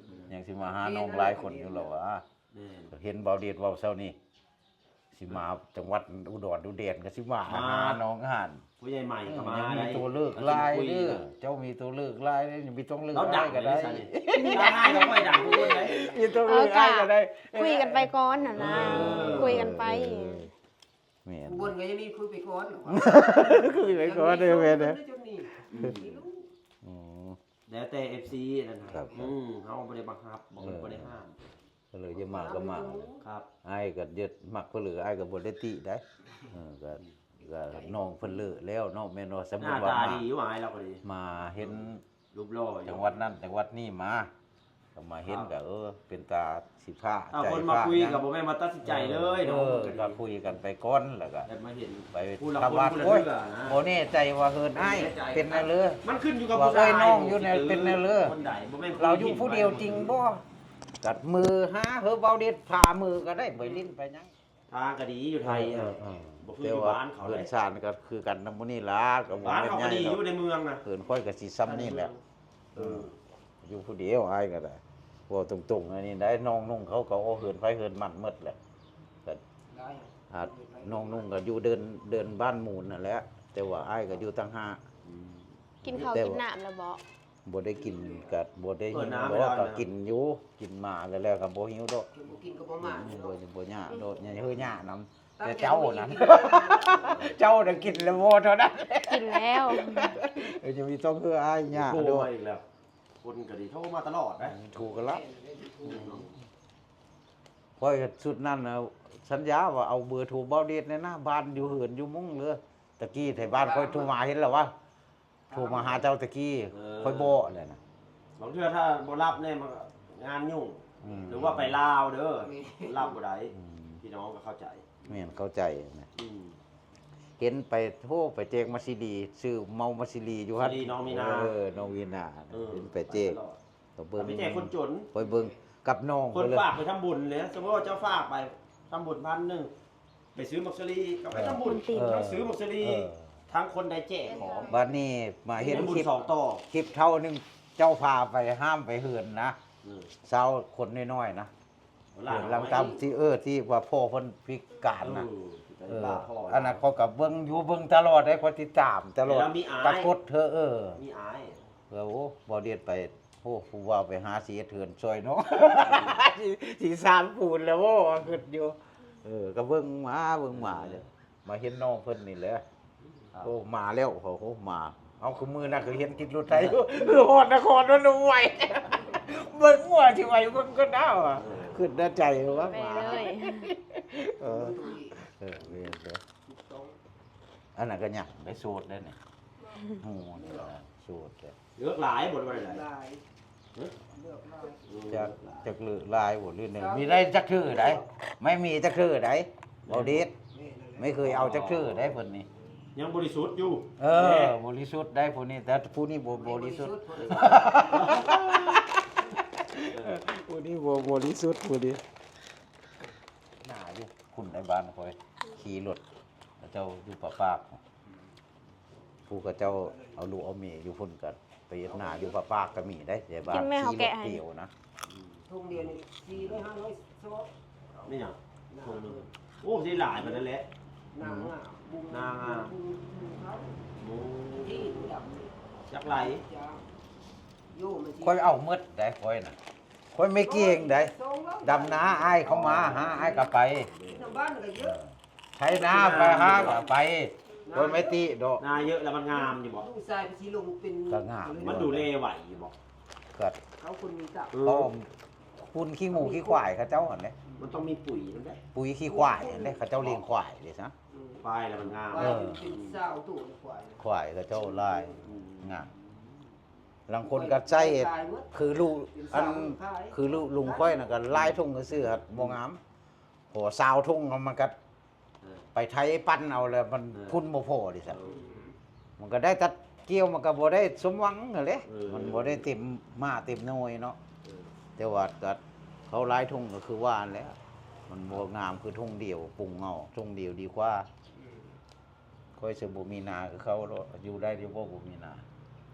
ຍັງຊິມາຫານ້ອງຫຼາຍຄົນຢູ່ແຫຼະວະ. ແມ່ນ ເຫັນບ່າວເດດເວົ້າເຊົ້ານີ້ ຊິມາຈັງຫວັດອຸດອນ ອຸແດນ ກໍຊິມາຫານ້ອງຫັ້ນ. ຜູ້ໃຫຍ່ໃໝ່ກໍມາ ຍັງມີຕົວເລືອກຫຼາຍເດີ ເຈົ້າມີຕົວເລືອກຫຼາຍເດີ ຍັງມີຕົວເລືອກຫຼາຍກໍໄດ້. ລາວດັງເດ້ ລາວຮ້າຍກວ່າຂ້ອຍດັງທຸກຄົນເດ້ ມີຕົວເລືອກຫຼາຍກໍໄດ້. ເອີ ກໍຄຸຍກັນໄປກ່ອນຫັ້ນນະ ເອີ ຄຸຍກັນໄປ. ເອີ ແມ່ນ ອຸບົນກໍຍັງມີຄຸຍໄປກ່ອນ ຄຸຍໄປກ່ອນເດີ ແມ່ນເດີ. ອືມ ອືມ ແລ້ວແຕ່ເອັຟຊີນັ້ນນະ. ຄັບ ອືມ ເຮົາບໍ່ໄດ້ບັງຄັບ ບໍ່ ເອີ ບໍ່ໄດ້ຫ້າມ ກໍເລີຍຈະມາກໍມາ. ຄັບ ອ້າຍກໍຍຶດມັກເພິ່ນເລີຍ ອ້າຍກໍບໍ່ໄດ້ຕິໄດ໋. ເອີ ກໍ ກໍນ້ອງເພິ່ນເລີແລ້ວເນາະ ແມ່ນວ່າ ສົມມຸດວ່າ ໜ້າຕາດີຢູ່ ອ້າຍລາວກໍດີ ມາເຫັນ ຮູບຫຼໍ່ຢູ່ ຈັງຫວັດນັ້ນຈັງຫວັດນີ້ມາ ກໍມາເຫັນ ຄັບ ກໍ ເອີ ເປັນຕາຊິພາ ເອົາ ໃຈ ຄົນມາຄຸຍກໍບໍ່ແມ່ນວ່າຕັດສິນໃຈເລີຍເນາະ. ເອີ ກໍຄຸຍກັນໄປກ່ອນ ແລ້ວກໍ ແຕ່ມາເຫັນ ໄປ ຜູ້ລະ ທາງ ຄົນ ວັດ ຜູ້ລະ ໂອ້ຍ ເທື່ອນະ ບໍ່ແນ່ໃຈວ່າເຮືອນອ້າຍ ເອີ ເປັນແນວເລີ ມັນຂຶ້ນຢູ່ກັບຜູ້ຊາຍ ເອີຍ ນ້ອງຢູ່ໃນ ເປັນແນວເລີ ຄົນໃດ ບໍ່ແມ່ນ ລາວຢູ່ຜູ້ດຽວຈິງບໍ່? ກັດມືຫາເຮີເວົ້າເດັດ ພາມືກໍໄດ້ ໄປຫຼິ້ນໄປຫຍັງ. ທາງກໍດີຢູ່ໄທ ເອີ ເອີ ບໍ່ຄືຢູ່ບ້ານເຂົາເດ້. ເຮືອນຊານກໍຄືກັນນຳໝູ່ນີ້ລະ ກໍບໍ່ແມ່ນໃຫຍ່ດອກ ຢູ່ໃນເມືອງນະ. ເຮືອນຂ້ອຍກໍຊິຊ່ຳນີ້ແຫຼະ ເອີ ເອີ ຢູ່ຜູ້ດຽວອ້າຍກໍໄດ້. ເວົ້າຕົງໆ ອັນນີ້ໄດ້ ນ້ອງນຸ່ງເຂົາກໍເອົາເຮືອນໃຜເຮືອນມັນໝົດແຫຼະ ກໍ ອ່າ ນ້ອງນຸ່ງກໍຢູ່ເດີ່ນ ເດີ່ນບ້ານມູນນັ້ນແຫຼະ ແຕ່ວ່າອ້າຍກໍຢູ່ຕ່າງຫາກ ອືມ ກິນເຂົ້າກິນນ້ຳແລ້ວບໍ່? ບໍ່ໄດ້ກິນກໍບໍ່ໄດ້ຫິວດອກ ເອີ ນ້ຳ ກໍກິນຢູ່ ກິນໝາແລ້ວໆ ກໍບໍ່ຫິວດອກ ບໍ່ກິນກໍບໍ່ໝາ ອືມ ບໍ່ ບໍ່ຍາກດອກ ຢ່າເຮີຍານຳ ແຕ່ເຈົ້ານັ້ນ ເຈົ້ານະກິນແລ້ວບໍ່ເທົ່ານັ້ນ ກິນແລ້ວ ເອີ ຈະມີຕ້ອງເຮີຍອ້າຍຍາກ ໂທມາອີກແລ້ວ ຄົນກໍດີໂທມາຕະຫຼອດນະ ໂທກັນລະ ອືມ ຂ້ອຍຊຸດນັ້ນນະ ສັນຍາວ່າເອົາເບີໂທບ່າວເດດແດ່ນະ ບ້ານຢູ່ເຮືອນຢູ່ມຸ້ງເລີຍ ຕະກີ້ໄທບ້ານຂ້ອຍໂທມາເຫັນແລ້ວວະ ໂທມາຫາເຈົ້າຕະກີ້ ເອີ ຂ້ອຍບອກແລ້ວນະ ບາງເທື່ອຖ້າບໍ່ຮັບແນ່ມັນກໍງານຫຍຸ້ງ ອືມ ຫຼືວ່າໄປລາວເດີ ແມ່ນ ຮັບບໍ່ໄດ້ ອືມ ພີ່ນ້ອງກໍເຂົ້າໃຈ ແມ່ນ ເຂົ້າໃຈນະ ອືມ ເຫັນໄປ ໂອ້ ໄປແຈກໝາກຊີລີ ຊື້ເມົາໝາກຊີລີຢູ່ຫັ້ນ ຊີລີນ້ອງມີນາ ເອີ ນ້ອງມີນາ ເອີ ເຫັນໄປແຈກ ໄປຕະຫຼອດ ກໍເບິ່ງ ໄປແຈກຄົນຈົນ ຂ້ອຍເບິ່ງກັບນ້ອງ ຄົນ ເພິ່ນເລີຍ ຝາກໄປທຳບຸນເລີຍ ສົມມຸດວ່າເຈົ້າຝາກໄປທຳບຸນພັນໜຶ່ງ ໄປຊື້ໝາກຊີລີ ກໍໄປທຳບຸນ ເອີ ທັງຊື້ໝາກຊີລີ ເອີ ທັງຄົນໄດ້ແຈກຂອງ ບາດນີ້ມາເຫັນ ເຮັດບຸນ ຄລິບ ສອງຕໍ່ ຄລິບເທົ່າໜຶ່ງ ເຈົ້າພາໄປຫ້າມໄປເຮືອນນະ ອືມ ຊາວຄົນນ້ອຍໆນະ ເຮືອນຫຼັງຕ່ຳທີ່ ເອີ ທີ່ວ່າພໍ່ເພິ່ນພິການນະ ເອີ ເອີ ອັນນັ້ນຂ້ອຍກໍເບິ່ງຢູ່ ເບິ່ງຕະຫຼອດເດ້ ຂ້ອຍຕິດຕາມຕະຫຼອດ ແລ້ວມີອ້າຍ ປາກົດເທື່ອ ເອີ ມີອ້າຍ ເອີ ໂອ້ ບໍ່ໄດ້ໄປ ໂອ້ ຜູ້ບ່າວໄປຫາຊິເຮັດເຮືອນຊ່ອຍນ້ອງ ຊິ ຊິສ້າງປູນແລ້ວບໍ່ ວ່າຄິດຢູ່ ເອີ ກໍເບິ່ງມາ ເບິ່ງມາ ເອີ ມາເຫັນນ້ອງເພິ່ນນີ້ແຫຼະ ໂອ້ ມາແລ້ວ ໂອ້ ມາ ເອົາ ຄືມື້ນັ້ນກໍເຫັນຕິດລົດໄຖ ຄືຮອດນະຄອນພະນົມໄວ ເບິ່ງວ່າຊິໄວເບິ່ງກ່ອນເອົາ ເອີ ຄິດໃນໃຈວ່າມາ ໄປເລີຍ ເອີ ເອີ ແມ່ນເດ້ ອັນນັ້ນກໍຍັງໄດ້ໂສດໄດ້ນີ້ ໝູ່ນີ້ລະໂສດແທ້ ເລືອກຫຼາຍບໍ່ ຫຼືວ່າໃດ? ຫຼາຍ ຮະ? ເລືອກຫຼາຍ ເອີ ຈັກ ຈັກເລືອກຫຼາຍບໍ່ ຫຼືແນວ ມີໄດ້ຈັກເທື່ອໃດ ໄມ່ມີຈັກເທື່ອໃດ ບໍ່ເດັດ ແມ່ນແຫຼະ ໄມ່ເຄີຍເອົາຈັກເທື່ອໃດເພິ່ນນີ້ ຍັງບໍລິສຸດຢູ່ ເອີ ແມ່ນ ບໍລິສຸດໃດຜູ້ນີ້ ແຕ່ຜູ້ນີ້ບໍ່ບໍລິສຸດ ເອີ ຜູ້ນີ້ບໍ່ບໍລິສຸດຜູ້ນີ້ ໜ້າຢູ່ ພຸ້ນໃນບ້ານຂ້ອຍ ຂີ່ລົດ ເຂົາເຈົ້າຢູ່ປາປາກ ຜູ້ເຂົາເຈົ້າເອົາລູກເອົາເມຍຢູ່ພຸ້ນກໍໄປເຮັດນາຢູ່ປາປາກກໍມີໄດ໋ ແຕ່ວ່າຂີ່ລົດດຽວນະ ຖົງດຽວນີ້ສີ່ຮ້ອຍ ຫ້າຮ້ອຍຊອກ ແມ່ນຫຍັງ? ຖົງໜຶ່ງ ໂອ້ ຊິຫຼາຍປານນັ້ນແຫຼະ ນາງາມ ນາງາມ ໂອ້ ຈັກໄຫຼ ຂ້ອຍເອົາໝົດໄດ໋ ຂ້ອຍນະ ຂ້ອຍບໍ່ເກັ່ງໃດ໋ ດຳນາອ້າຍເຂົາມາຫາອ້າຍກໍໄປ ໄຖນາໄປຫາກໍໄປ ຂ້ອຍບໍ່ຕິດອກ ນາເຍອະແລ້ວມັນງາມຢູ່ບໍ່? ລູກຊາຍຊິລົງເປັນ ກໍງາມຢູ່ ມັນດູແລໄຫວຢູ່ບໍ່? ກໍເຂົາຄົນມີຕາ ເອີ ເຂົາຝຸ່ນຂີ້ໝູຂີ້ຄວາຍເຂົາເຈົ້າຫັ້ນເດ້ ມັນຕ້ອງມີປຸ໋ຍນຳເດ້ ປຸ໋ຍຂີ້ຄວາຍຫັ້ນເດ້ ເຂົາເຈົ້າລ້ຽງຄວາຍເດ້ຊະ ອືມ ຄວາຍແລ້ວມັນງາມ ເອີ ເປັນຊາວໂຕຄວາຍ ຄວາຍເຂົາເຈົ້າຫຼາຍ ອືມ ງາມ ລາງຄົນກໍໃຊ້ຄືລູກ ອັນ ຄືລູກລຸງຂ້ອຍນະ ກໍຫຼາຍຖົງຊື່ໆ ບໍ່ງາມ ພໍຊາວຖົງມັນກໍ ເອີ ໄປໄຖປັ່ນເອົາແລ້ວມັນ ເອີ ພຸ້ນບໍ່ພໍເດ້ຊະ ເອີ ມັນກໍໄດ້ຕັດກ່ຽວ ມັນກໍບໍ່ໄດ້ສົມຫວັງຫັ້ນແຫຼະ ເອີ ມັນບໍ່ໄດ້ເຕັມໝ້າເຕັມໜ່ວຍເນາະ ເອີ ແຕ່ວ່າກໍເຂົາຫຼາຍຖົງກໍຄືວ່າຫັ້ນແຫຼະ ມັນບໍ່ງາມຄືຖົງດຽວ ປຸງເອົາຖົງດຽວດີກວ່າ ຂ້ອຍຊິບໍ່ມີນາຄືເຂົາດອກ ຢູ່ໄດ້ຢູ່ບໍ່ ບໍ່ມີນາ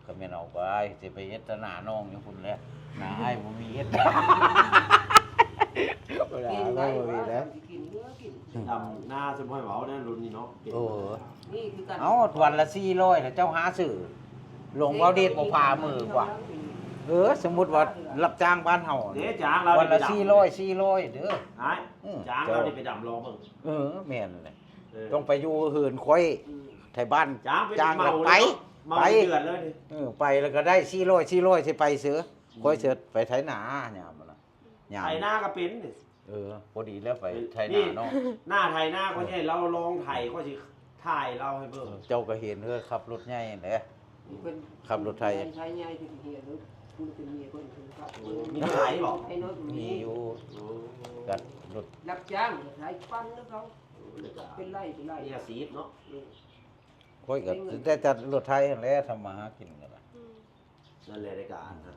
ຄັນແມ່ນເອົາກໍອ້າຍຊິໄປເຮັດແຕ່ນານ້ອງຢູ່ພຸ້ນແຫຼະ ນາອ້າຍບໍ່ມີເຮັດ ນາອ້າຍບໍ່ມີແລ້ວ ດຳນາ ຊຸມຂ້ອຍເວົ້າແນວລຸ້ນນີ້ເນາະ ເອີ ນີ້ຄືກັນ ເອົ້າ ວັນລະສີ່ຮ້ອຍ ແລ້ວເຈົ້າຫາຊື້ ຫຼວງເວົ້າເດດບໍ່ພາມືກວ່າ ເອີ ສົມມຸດວ່າຮັບຈ້າງບ້ານເຮົາ ເດ້ ຈ້າງລາວ ວັນລະສີ່ຮ້ອຍ ສີ່ຮ້ອຍເດີ ອ້າຍ ອືມ ຈ້າງລາວນີ້ໄປດຳລອງເບິ່ງ ເອີ ແມ່ນແຫຼະ ເອີ ຕ້ອງໄປຢູ່ເຮືອນຂ້ອຍ ອືມ ໄທບ້ານຈ້າງໄປ ໄປ ໄປ ເດືອນເລີຍ ເອີ ໄປແລ້ວກໍໄດ້ສີ່ຮ້ອຍ ສີ່ຮ້ອຍ ຊິໄປເສີ ອືມ ຂ້ອຍເສີໄປໄຖນາຍາມນັ້ນນະ ຍາມ ໄຖນາກໍເປັນ ເອີ ພໍດີແລ້ວໄປໄຖນາເນາະ ໜ້າໄຖນາຂ້ອຍຊິໃຫ້ລາວລອງໄຖ ຂ້ອຍຊິຖ່າຍລາວໃຫ້ເບິ່ງ ເຈົ້າກໍເຫັນເຮີ ຂັບລົດໃຫຍ່ແຫຼະ ເພິ່ນຂັບລົດໄຖ ໄຖໃຫຍ່ເປັນເມຍເພິ່ນ ເປັນເມຍເພິ່ນ ເພິ່ນຂັບ ໂອ້ ມີໄຖບໍ່? ໄຖນ້ອຍກໍມີ ມີຢູ່ ໂອ້ ກັບລົດ ຮັບຈ້າງໄຖປັ່ນນຳເຂົາ ໂອ້ ເປັນໄລ່ ເປັນໄລ່ ມີອາຊີບເນາະ ເອີ ຂ້ອຍກໍໄດ້ແຕ່ລົດໄຖຫັ້ນແຫຼະ ທຳມາຫາກິນກໍໄດ້ ອືມ ນັ້ນແຫຼະ ໄດ້ການນະ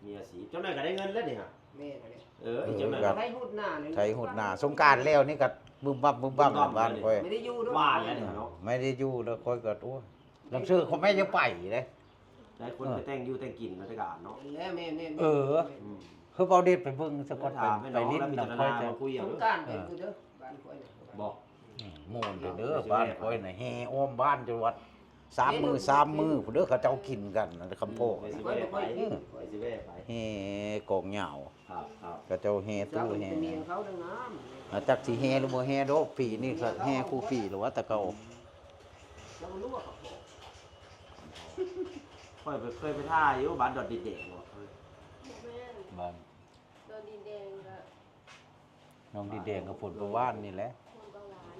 ມີອາຊີບ ເຈົ້າໜ້ອຍກໍໄດ້ເງິນແລ້ວນີ້ຫະ ແມ່ນແຫຼະ ເອີ ເອີ ເຈົ້າໜ້ອຍກໍໄຖຮຸດໜ້າ ໄຖຮຸດໜ້າ ສົງການແລ້ວນີ້ກໍບຶມບັບ ບຶມບັບ ບຶມບັບ ບ້ານຂ້ອຍ ໄມ່ໄດ້ຢູ່ດອກ ຫວານແລ້ວນີ້ເນາະ ໄມ່ໄດ້ຢູ່ແລ້ວ ຂ້ອຍກໍ ໂອ້ຍ ລາງເທື່ອຂ້ອຍແມ່ນຈະໄປເດ້ ຫຼາຍຄົນ ເອີ ໄປແຕ່ງຢູ່ແຕ່ງກິນນະແຕ່ການເນາະ ແລ້ວແມ່ນໆ ເອີ ອືມ ຄືເບົາເດັດໄປເບິ່ງສະກ່ອນ ໄປ ໄປຫຼິ້ນນຳຂ້ອຍ ສົງການໄປຢູ່ເດີ ເອີ ບ້ານຂ້ອຍນະ ບໍ່ ອືມ ມ່ວນເດີ ເອີ ບ້ານຂ້ອຍນະ ແຫ່ອ້ອມບ້ານຈົນວ່າ ສາມມື້ ສາມມື້ພຸ້ນເດີ ເຂົາເຈົ້າກິນກັນນະ ຄຳໂພ ຂ້ອຍບໍ່ຄ່ອຍກິນ ຂ້ອຍຊິແວ່ໄປ ແຫ່ກອງຍາວ ຄັບໆ ເຂົາເຈົ້າແຫ່ຕູ້ແຫ່ ຈັກຊິແຫ່ຫຼືບໍ່ແຫ່ດອກ ປີນີ້ກໍແຫ່ຄູ່ປີແລ້ວວ່າ ແຕ່ເກົ່າ ຂ້ອຍໄປ ເຄີຍໄປຖ່າຍຢູ່ບ້ານດອນດິນແດງບໍ່ ບ້ານ ດອນດິນແດງກໍ ໜອງດິນແດງກັບໂພນປະຫວານນີ້ແຫຼະ ໂພນປະຫວານ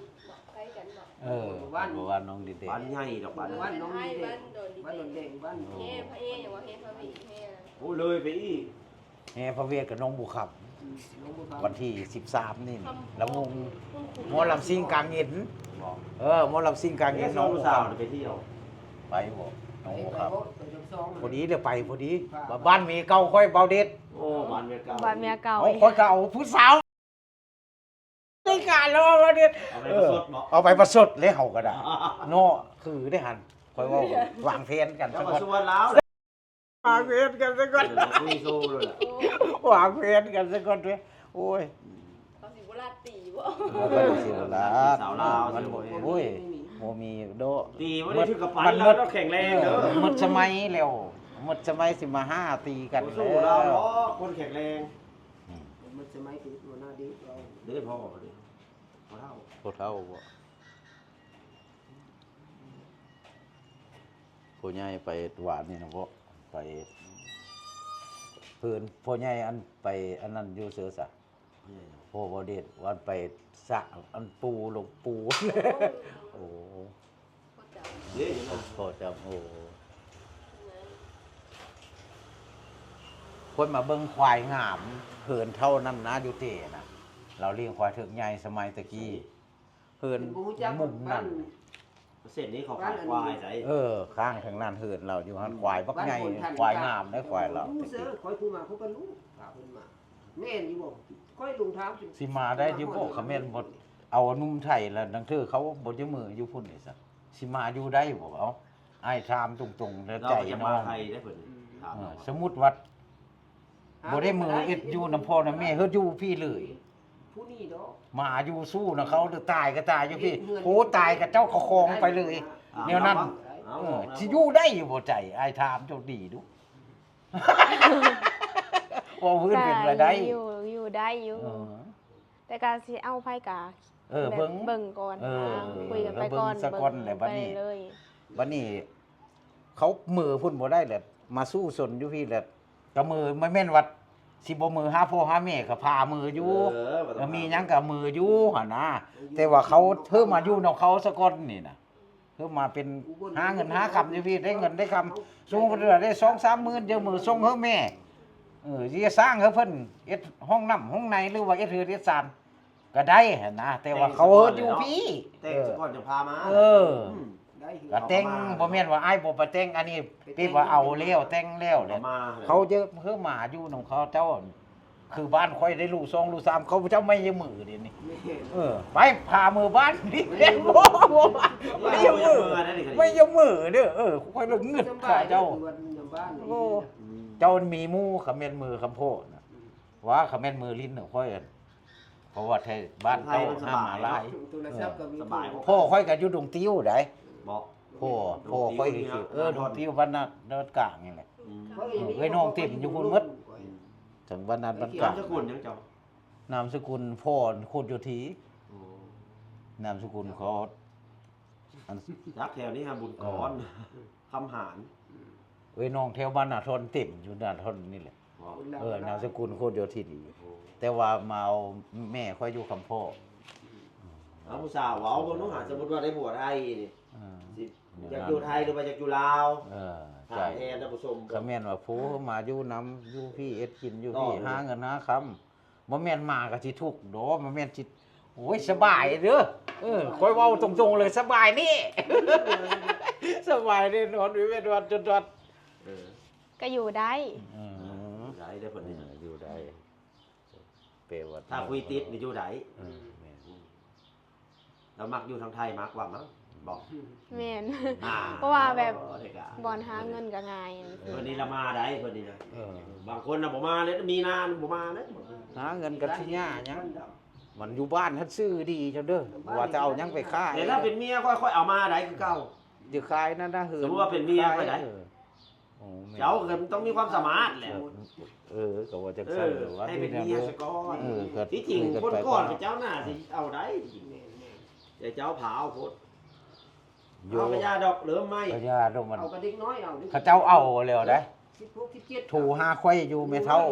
ເອີ ໂພນປະຫວານ ໜອງດິນແດງ ບ້ານໃຫຍ່ດອກ ບ້ານ ບ້ານໜອງດິນແດງ ບ້ານດອນດິນແດງ ບ້ານ ແຫ່ພະເອຫຍັງວ່າ ແຫ່ພະເວດ ແຫ່ ໂອ້ ເລີຍໄປອີກ ແຫ່ພະເວດກັບໜອງບົວຄຳ ອືມ ໜອງບົວຄຳ ວັນທີສິບສາມນີ້ ລຳວົງ ໝໍລຳຊິງກາງເຢັນ ເອີ ໝໍລຳຊິງກາງເຢັນ ເອີ ນ້ອງຜູ້ສາວໄປທ່ຽວ ໄປບໍ່ ນ້ອງບໍ່ຄັບ ໄປບໍ່ ໄປກັບສອງ ພໍດີເລີຍໄປ ພໍດີ ບ້ານເມເກົ່າຂ້ອຍ ເບົາເດັດ ໂອ້ ບ້ານເມເກົ່າ ບ້ານເມເກົ່າ ເອົາ ຂ້ອຍກໍເອົາຜູ້ສາວ ໃນການແລ້ວ ເບົາເດັດ ເອົາໄປປະຊົດເນາະ ເອີ ເອົາໄປປະຊົດເລີຍ ເຮົາກໍໄດ້ເນາະ ຄືໄດ້ຫັ້ນ ຂ້ອຍເວົ້າ ວາງແຜນກັນຊະກ່ອນ ວາງແຜນກັນຊະກ່ອນ ເອີ ຄຸຍໂຊໂລດລະ ວາງແຜນກັນຊະກ່ອນເດີ້ ໂອ້ຍ ເຂົາຊິບໍ່ລາດຕີບໍ່ ເອີ ເຂົາຊິບໍ່ລາດ ສາວລາວ ມັນບໍ່ ໂອ້ຍ ບໍ່ມີດອກ ຕີບໍ່ໄດ້ຖືກກັບໄປ ລາວແຂງແຮງເດີ ເອີ ໝົດສະໄໝແລ້ວ ໝົດສະໄໝຊິມາຫາຕີກັນ ບໍ່ສູ້ລາວດອກ ຄົນແຂງແຮງ ອືມ ໝົດສະໄໝຄືຫົວໜ້າເດັກເຮົາ ເດ້ພໍ່ເດ້ ພໍ່ເຖົ້າ ພໍ່ເຖົ້າບໍ່ ພໍ່ໃຫຍ່ໄປວານນີ້ນະບໍ່ ໄປເພິ່ນ ພໍ່ໃຫຍ່ອັນໄປອັນນັ້ນຢູ່ເຊີສະ ພໍ່ເບົາເດດ ອັນໄປສະອັນປູ່ ຫຼົງປູ່ ໂອ້ ເດ້ຢູ່ນະ ພໍ່ຈຳ ໂອ້ ຄົນມາເບິ່ງຄວາຍງາມ ເຫີນເທົ່ານັ້ນນະ ຢູ່ເຕນະ ລາວລ້ຽງຄວາຍເຖິກໃຫຍ່ສະໄໝແຕ່ກີ້ ເຫີນມຸມນັ້ນ ເສັ້ນນີ້ເຂົາຂາຍຄວາຍໃດ ເອີ ຂ້າງທາງນັ້ນເຫີນລາວຢູ່ຫັ້ນ ຄວາຍບັກໃຫຍ່ ຄວາຍງາມເດ້ ຄວາຍລາວ ຮູ້ເຊີ ຂ້ອຍຜູ້ມາ ເຂົາກໍຮູ້ ພາເພິ່ນມາ ແມ່ນຢູ່ບໍ່ ຂ້ອຍລົງທາງ ຊິມາໄດ້ຢູ່ບໍ່ ຄະແມ່ນບໍ່ເອົາໜຸ່ມໄທລະ ລາງເທື່ອເຂົາບໍ່ຈະມືຢູ່ພຸ້ນເດຊະ ຊິມາຢູ່ໄດ້ບໍ່ ເອົາ ອ້າຍຖາມຕົງໆ ແລ້ວໃຈນ້ອງ ເອີ ສົມມຸດວ່າ ບໍ່ໄດ້ມືເຮັດຢູ່ນຳພໍ່ນຳແມ່ ເຮັດຢູ່ພີ້ເລີຍ ຜູ້ນີ້ດອກ ໝາຢູ່ສູ້ນຳເຂົາ ຫຼືຕາຍກໍຕາຍຢູ່ພີ້ ໂຫຕາຍກໍເຈົ້າກໍຄອງໄປເລີຍ ແນວນັ້ນ ເອີ ຊິຢູ່ໄດ້ຢູ່ບໍ່ໃຈ ອ້າຍຖາມເຈົ້າດີດູ ເວົ້າພື້ນເປັນວ່າໄດ້ ຢູ່ ຢູ່ໄດ້ຢູ່ ເອີ ແຕ່ກໍຊິເອົາໃຜກໍ ເອີ ເບິ່ງ ເບິ່ງກ່ອນ ເອີ ຄຸຍກັນໄປກ່ອນ ເບິ່ງສະກ່ອນແຫຼະ ບັດນີ້ ບັດນີ້ເຂົາມືພຸ້ນບໍ່ໄດ້ແຫຼະ ມາສູ້ຊົນຢູ່ພີ້ແຫຼະ ກໍມື ມັນແມ່ນວ່າຊິບໍ່ມືຫາພໍ່ຫາແມ່ກໍພາມືຢູ່ ເອີ ມີຫຍັງກໍມືຢູ່ຫັ້ນນະ ແຕ່ວ່າເຂົາເທີມາຢູ່ນຳເຂົາສະກ່ອນນີ້ນະ ເພິ່ນມາເປັນຫາເງິນຫາຄຳຢູ່ພີ້ ໄດ້ເງິນໄດ້ຄຳ ສົມມຸດວ່າໄດ້ສອງສາມໝື່ນ ເຈົ້າມືສົ່ງໃຫ້ແມ່ ເອີ ຊິສ້າງໃຫ້ເພິ່ນເຮັດຫ້ອງນ້ຳຫ້ອງໃນ ຫຼືວ່າເຮັດເຮືອນເຮັດຊານກໍໄດ້ຫັ້ນນະ ແຕ່ວ່າເຂົາເຮັດຢູ່ພີ້ ແຕ່ງສະກ່ອນຈັ່ງພາມາ ເອີ ອືມ ກໍແຕ່ງ ບໍ່ແມ່ນວ່າອ້າຍບໍ່ໄປແຕ່ງ ອັນນີ້ເປັນວ່າເອົາແລ້ວ ແຕ່ງແລ້ວແຫຼະ ເຂົາຈະເພິ່ນມາຢູ່ນຳເຂົາເຈົ້າ ຄືບ້ານຂ້ອຍໄດ້ລູກສອງລູກສາມ ເຂົາເຈົ້າໄມ່ຢາກມືເດນີ້ ເອີ ໄປພາມືບ້ານນີ້ ໄມ່ຢາກມື ໄມ່ຢາກມືເດີ ເອີ ຂ້ອຍລະງຶດຂ້າເຈົ້າ ໂອ້ ເຈົ້າມີໝູ່ ຄະແມ່ນມືຄຳໂພດນະ ວ່າຄະແມ່ນມືຫຼິ້ນນະ ຂ້ອຍ ເພາະວ່າແຖວບ້ານເຈົ້າຫ້າມມາຫຼາຍ ໂທລະສັບກໍມີ ພໍ່ຂ້ອຍກໍຢູ່ດົງຕິວໃດ ບໍ່ ພໍ່ ພໍ່ຂ້ອຍ ເອີ ດົງຕິວ ບ້ານນາດອນກາງນີ້ແຫຼະ ເອີ ເອື້ອຍນ້ອງເຕັມຢູ່ພຸ້ນໝົດ ເຖິງບ້ານນາດອນກາງ ນາມສະກຸນຫຍັງເຈົ້າ? ນາມສະກຸນ ພອນ ໂຄດໂຍທີ ໂອ້ ນາມສະກຸນເຂົາ ອັນ ຈັກແຖວນີ້ຫາ ບຸນກອນ ເອີ ຄຳຫານ ເອື້ອຍນ້ອງແຖວບ້ານນາທ່ອນເຕັມ ຢູ່ນາທ່ອນນີ້ແຫຼະ ເອີ ນາມສະກຸນໂຄດໂຍທິນ ແຕ່ວ່າມາເອົາແມ່ຂ້ອຍຢູ່ຄຳພໍ້ ເອົາຜູ້ສາວເວົ້າເບິ່ງດູຫາ ສົມມຸດວ່າໄດ້ຜົວໄທນີ້ ເອີ ຊິຢາກຢູ່ໄທ ຫຼືວ່າຢາກຢູ່ລາວ ເອີ ຖາມແທນທ່ານຜູ້ຊົມ ຄະແມ່ນວ່າຜູ້ມາຢູ່ນຳ ຢູ່ພີ້ເຮັດກິນຢູ່ພີ້ ຫາເງິນຫາຄຳ ບໍ່ແມ່ນມາກໍຊິທຸກດອກ ບໍ່ແມ່ນຊິ ໂອ້ຍ ສະບາຍເດີ ເອີ ຂ້ອຍເວົ້າຕົງໆເລີຍ ສະບາຍນີ້ ສະບາຍແນ່ນອນ ເວດວັນຈົນວັນ ເອີ ກໍຢູ່ໄດ້ ເອີ ຢູ່ໄດ້ເດີເພິ່ນ ເອີ ຢູ່ໄດ້ ແປວ່າ ຖ້າຄຸຍຕິດນີ້ຢູ່ໄດ້ ເອີ ແມ່ນ ລາວມັກຢູ່ທາງໄທມາກກວ່າມັ້ງ ບໍ່ ແມ່ນ ອ່າ ເພາະວ່າແບບ ເອີ ບ່ອນຫາເງິນກໍງ່າຍ ເອີ ເພິ່ນນີ້ລະມາໄດ້ ເພິ່ນນີ້ນະ ເອີ ບາງ ຄົນນະບໍ່ມາເລີຍ ມີນານະບໍ່ມາເລີຍ ຫາເງິນກັບຊິຍາຫຍັງ ມັນຢູ່ບ້ານຫັ້ນຊື່ດີຈັ່ງເດີ ວ່າຈະເອົາຫຍັງໄປຂາຍ ແຕ່ຖ້າເປັນເມຍຂ້ອຍ ຂ້ອຍເອົາມາໄດ້ຄືເກົ່າ ຈະຂາຍນັ້ນນະເຮີ ສົມມຸດວ່າເປັນເມຍຂ້ອຍໄດ້ ເອີ ໂອ້ ແມ່ນ ເຈົ້າກໍຕ້ອງມີຄວາມສາມາດແຫຼະ ເອີ ເອີ ກໍວ່າຈັ່ງຊັ້ນ ເອີ ວ່າໃຫ້ເປັນເມຍຊະກ່ອນ ເອີ ທີ່ຈິງຄົນກ່ອນເຈົ້າໜ້າຊິເອົາໄດ້ ແຕ່ເຈົ້າພາວໂພດ ໂຍ ເອົາກະຢ່າດອກ ເລີ່ມໃໝ່ ກະຢ່າດອກ ມັນ ເອົາກະເດັກນ້ອຍເອົາ ເຂົາເຈົ້າເອົາແລ້ວໄດ໋ ສິບຫົກ ສິບເຈັດ ໂທຫາຂ້ອຍຢູ່ແມ່ເຖົ້າ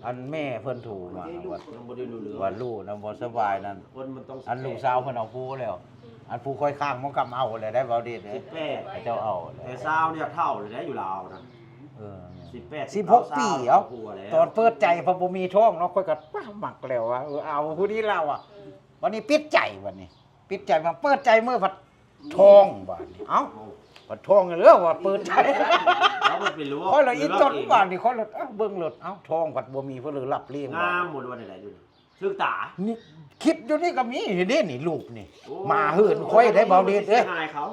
ອັນແມ່ເພິ່ນໂທມາ ວ່າ ວ່າລູກນະບໍ່ສະບາຍນັ້ນ ອັນລູກສາວເພິ່ນເອົາຜູ້ແລ້ວ ອັນຜູ້ຂ້ອຍຄ້າງໝໍກຳເອົາແລ້ວໄດ໋ ເວົ້າເດັດເດ້ ສິບແປດ ເຂົາເຈົ້າເອົາແລ້ວ ແຕ່ຊາວນີ້ເຖົ້າແລ້ວໄດ໋ ຢູ່ລາວນະ ເອີ ສິບແປດ ສິບຫົກປີ ເອົາ ຕອນເປີດໃຈພັດບໍ່ມີທ້ອງເນາະ ຂ້ອຍກໍ ປະ ມັກແລ້ວວ່າ ເອີ ເອົາຜູ້ນີ້ລາວອະ ບັດນີ້ປິດໃຈ ບັດນີ້ປິດໃຈມາ ເປີດໃຈເມື່ອພັດທ້ອງ ບາດນີ້ ເອົ້າ ພັດທ້ອງເລີຍວ່າເປີດໃຈ ຂ້ອຍລະອີ່ຕົນ ບາດນີ້ຂ້ອຍລະ ເອີ ເບິ່ງໂລດ ເອົ້າ ທ້ອງພັດບໍ່ມີ ເພິ່ນເລີຍລັບລ້ຽງ ງາມບໍ່ ຫຼືວ່າແນວໃດຢູ່ນີ້ ຖືກຕາ ນີ້ ຄິດຢູ່ນີ້ກໍມີເດ້ນີ້ ຮູບນີ້ ໂອ້ ໝາເຫີນຂ້ອຍໄດ໋ ເບົາເດດເດ້ ເສຍຫາຍເຂົາ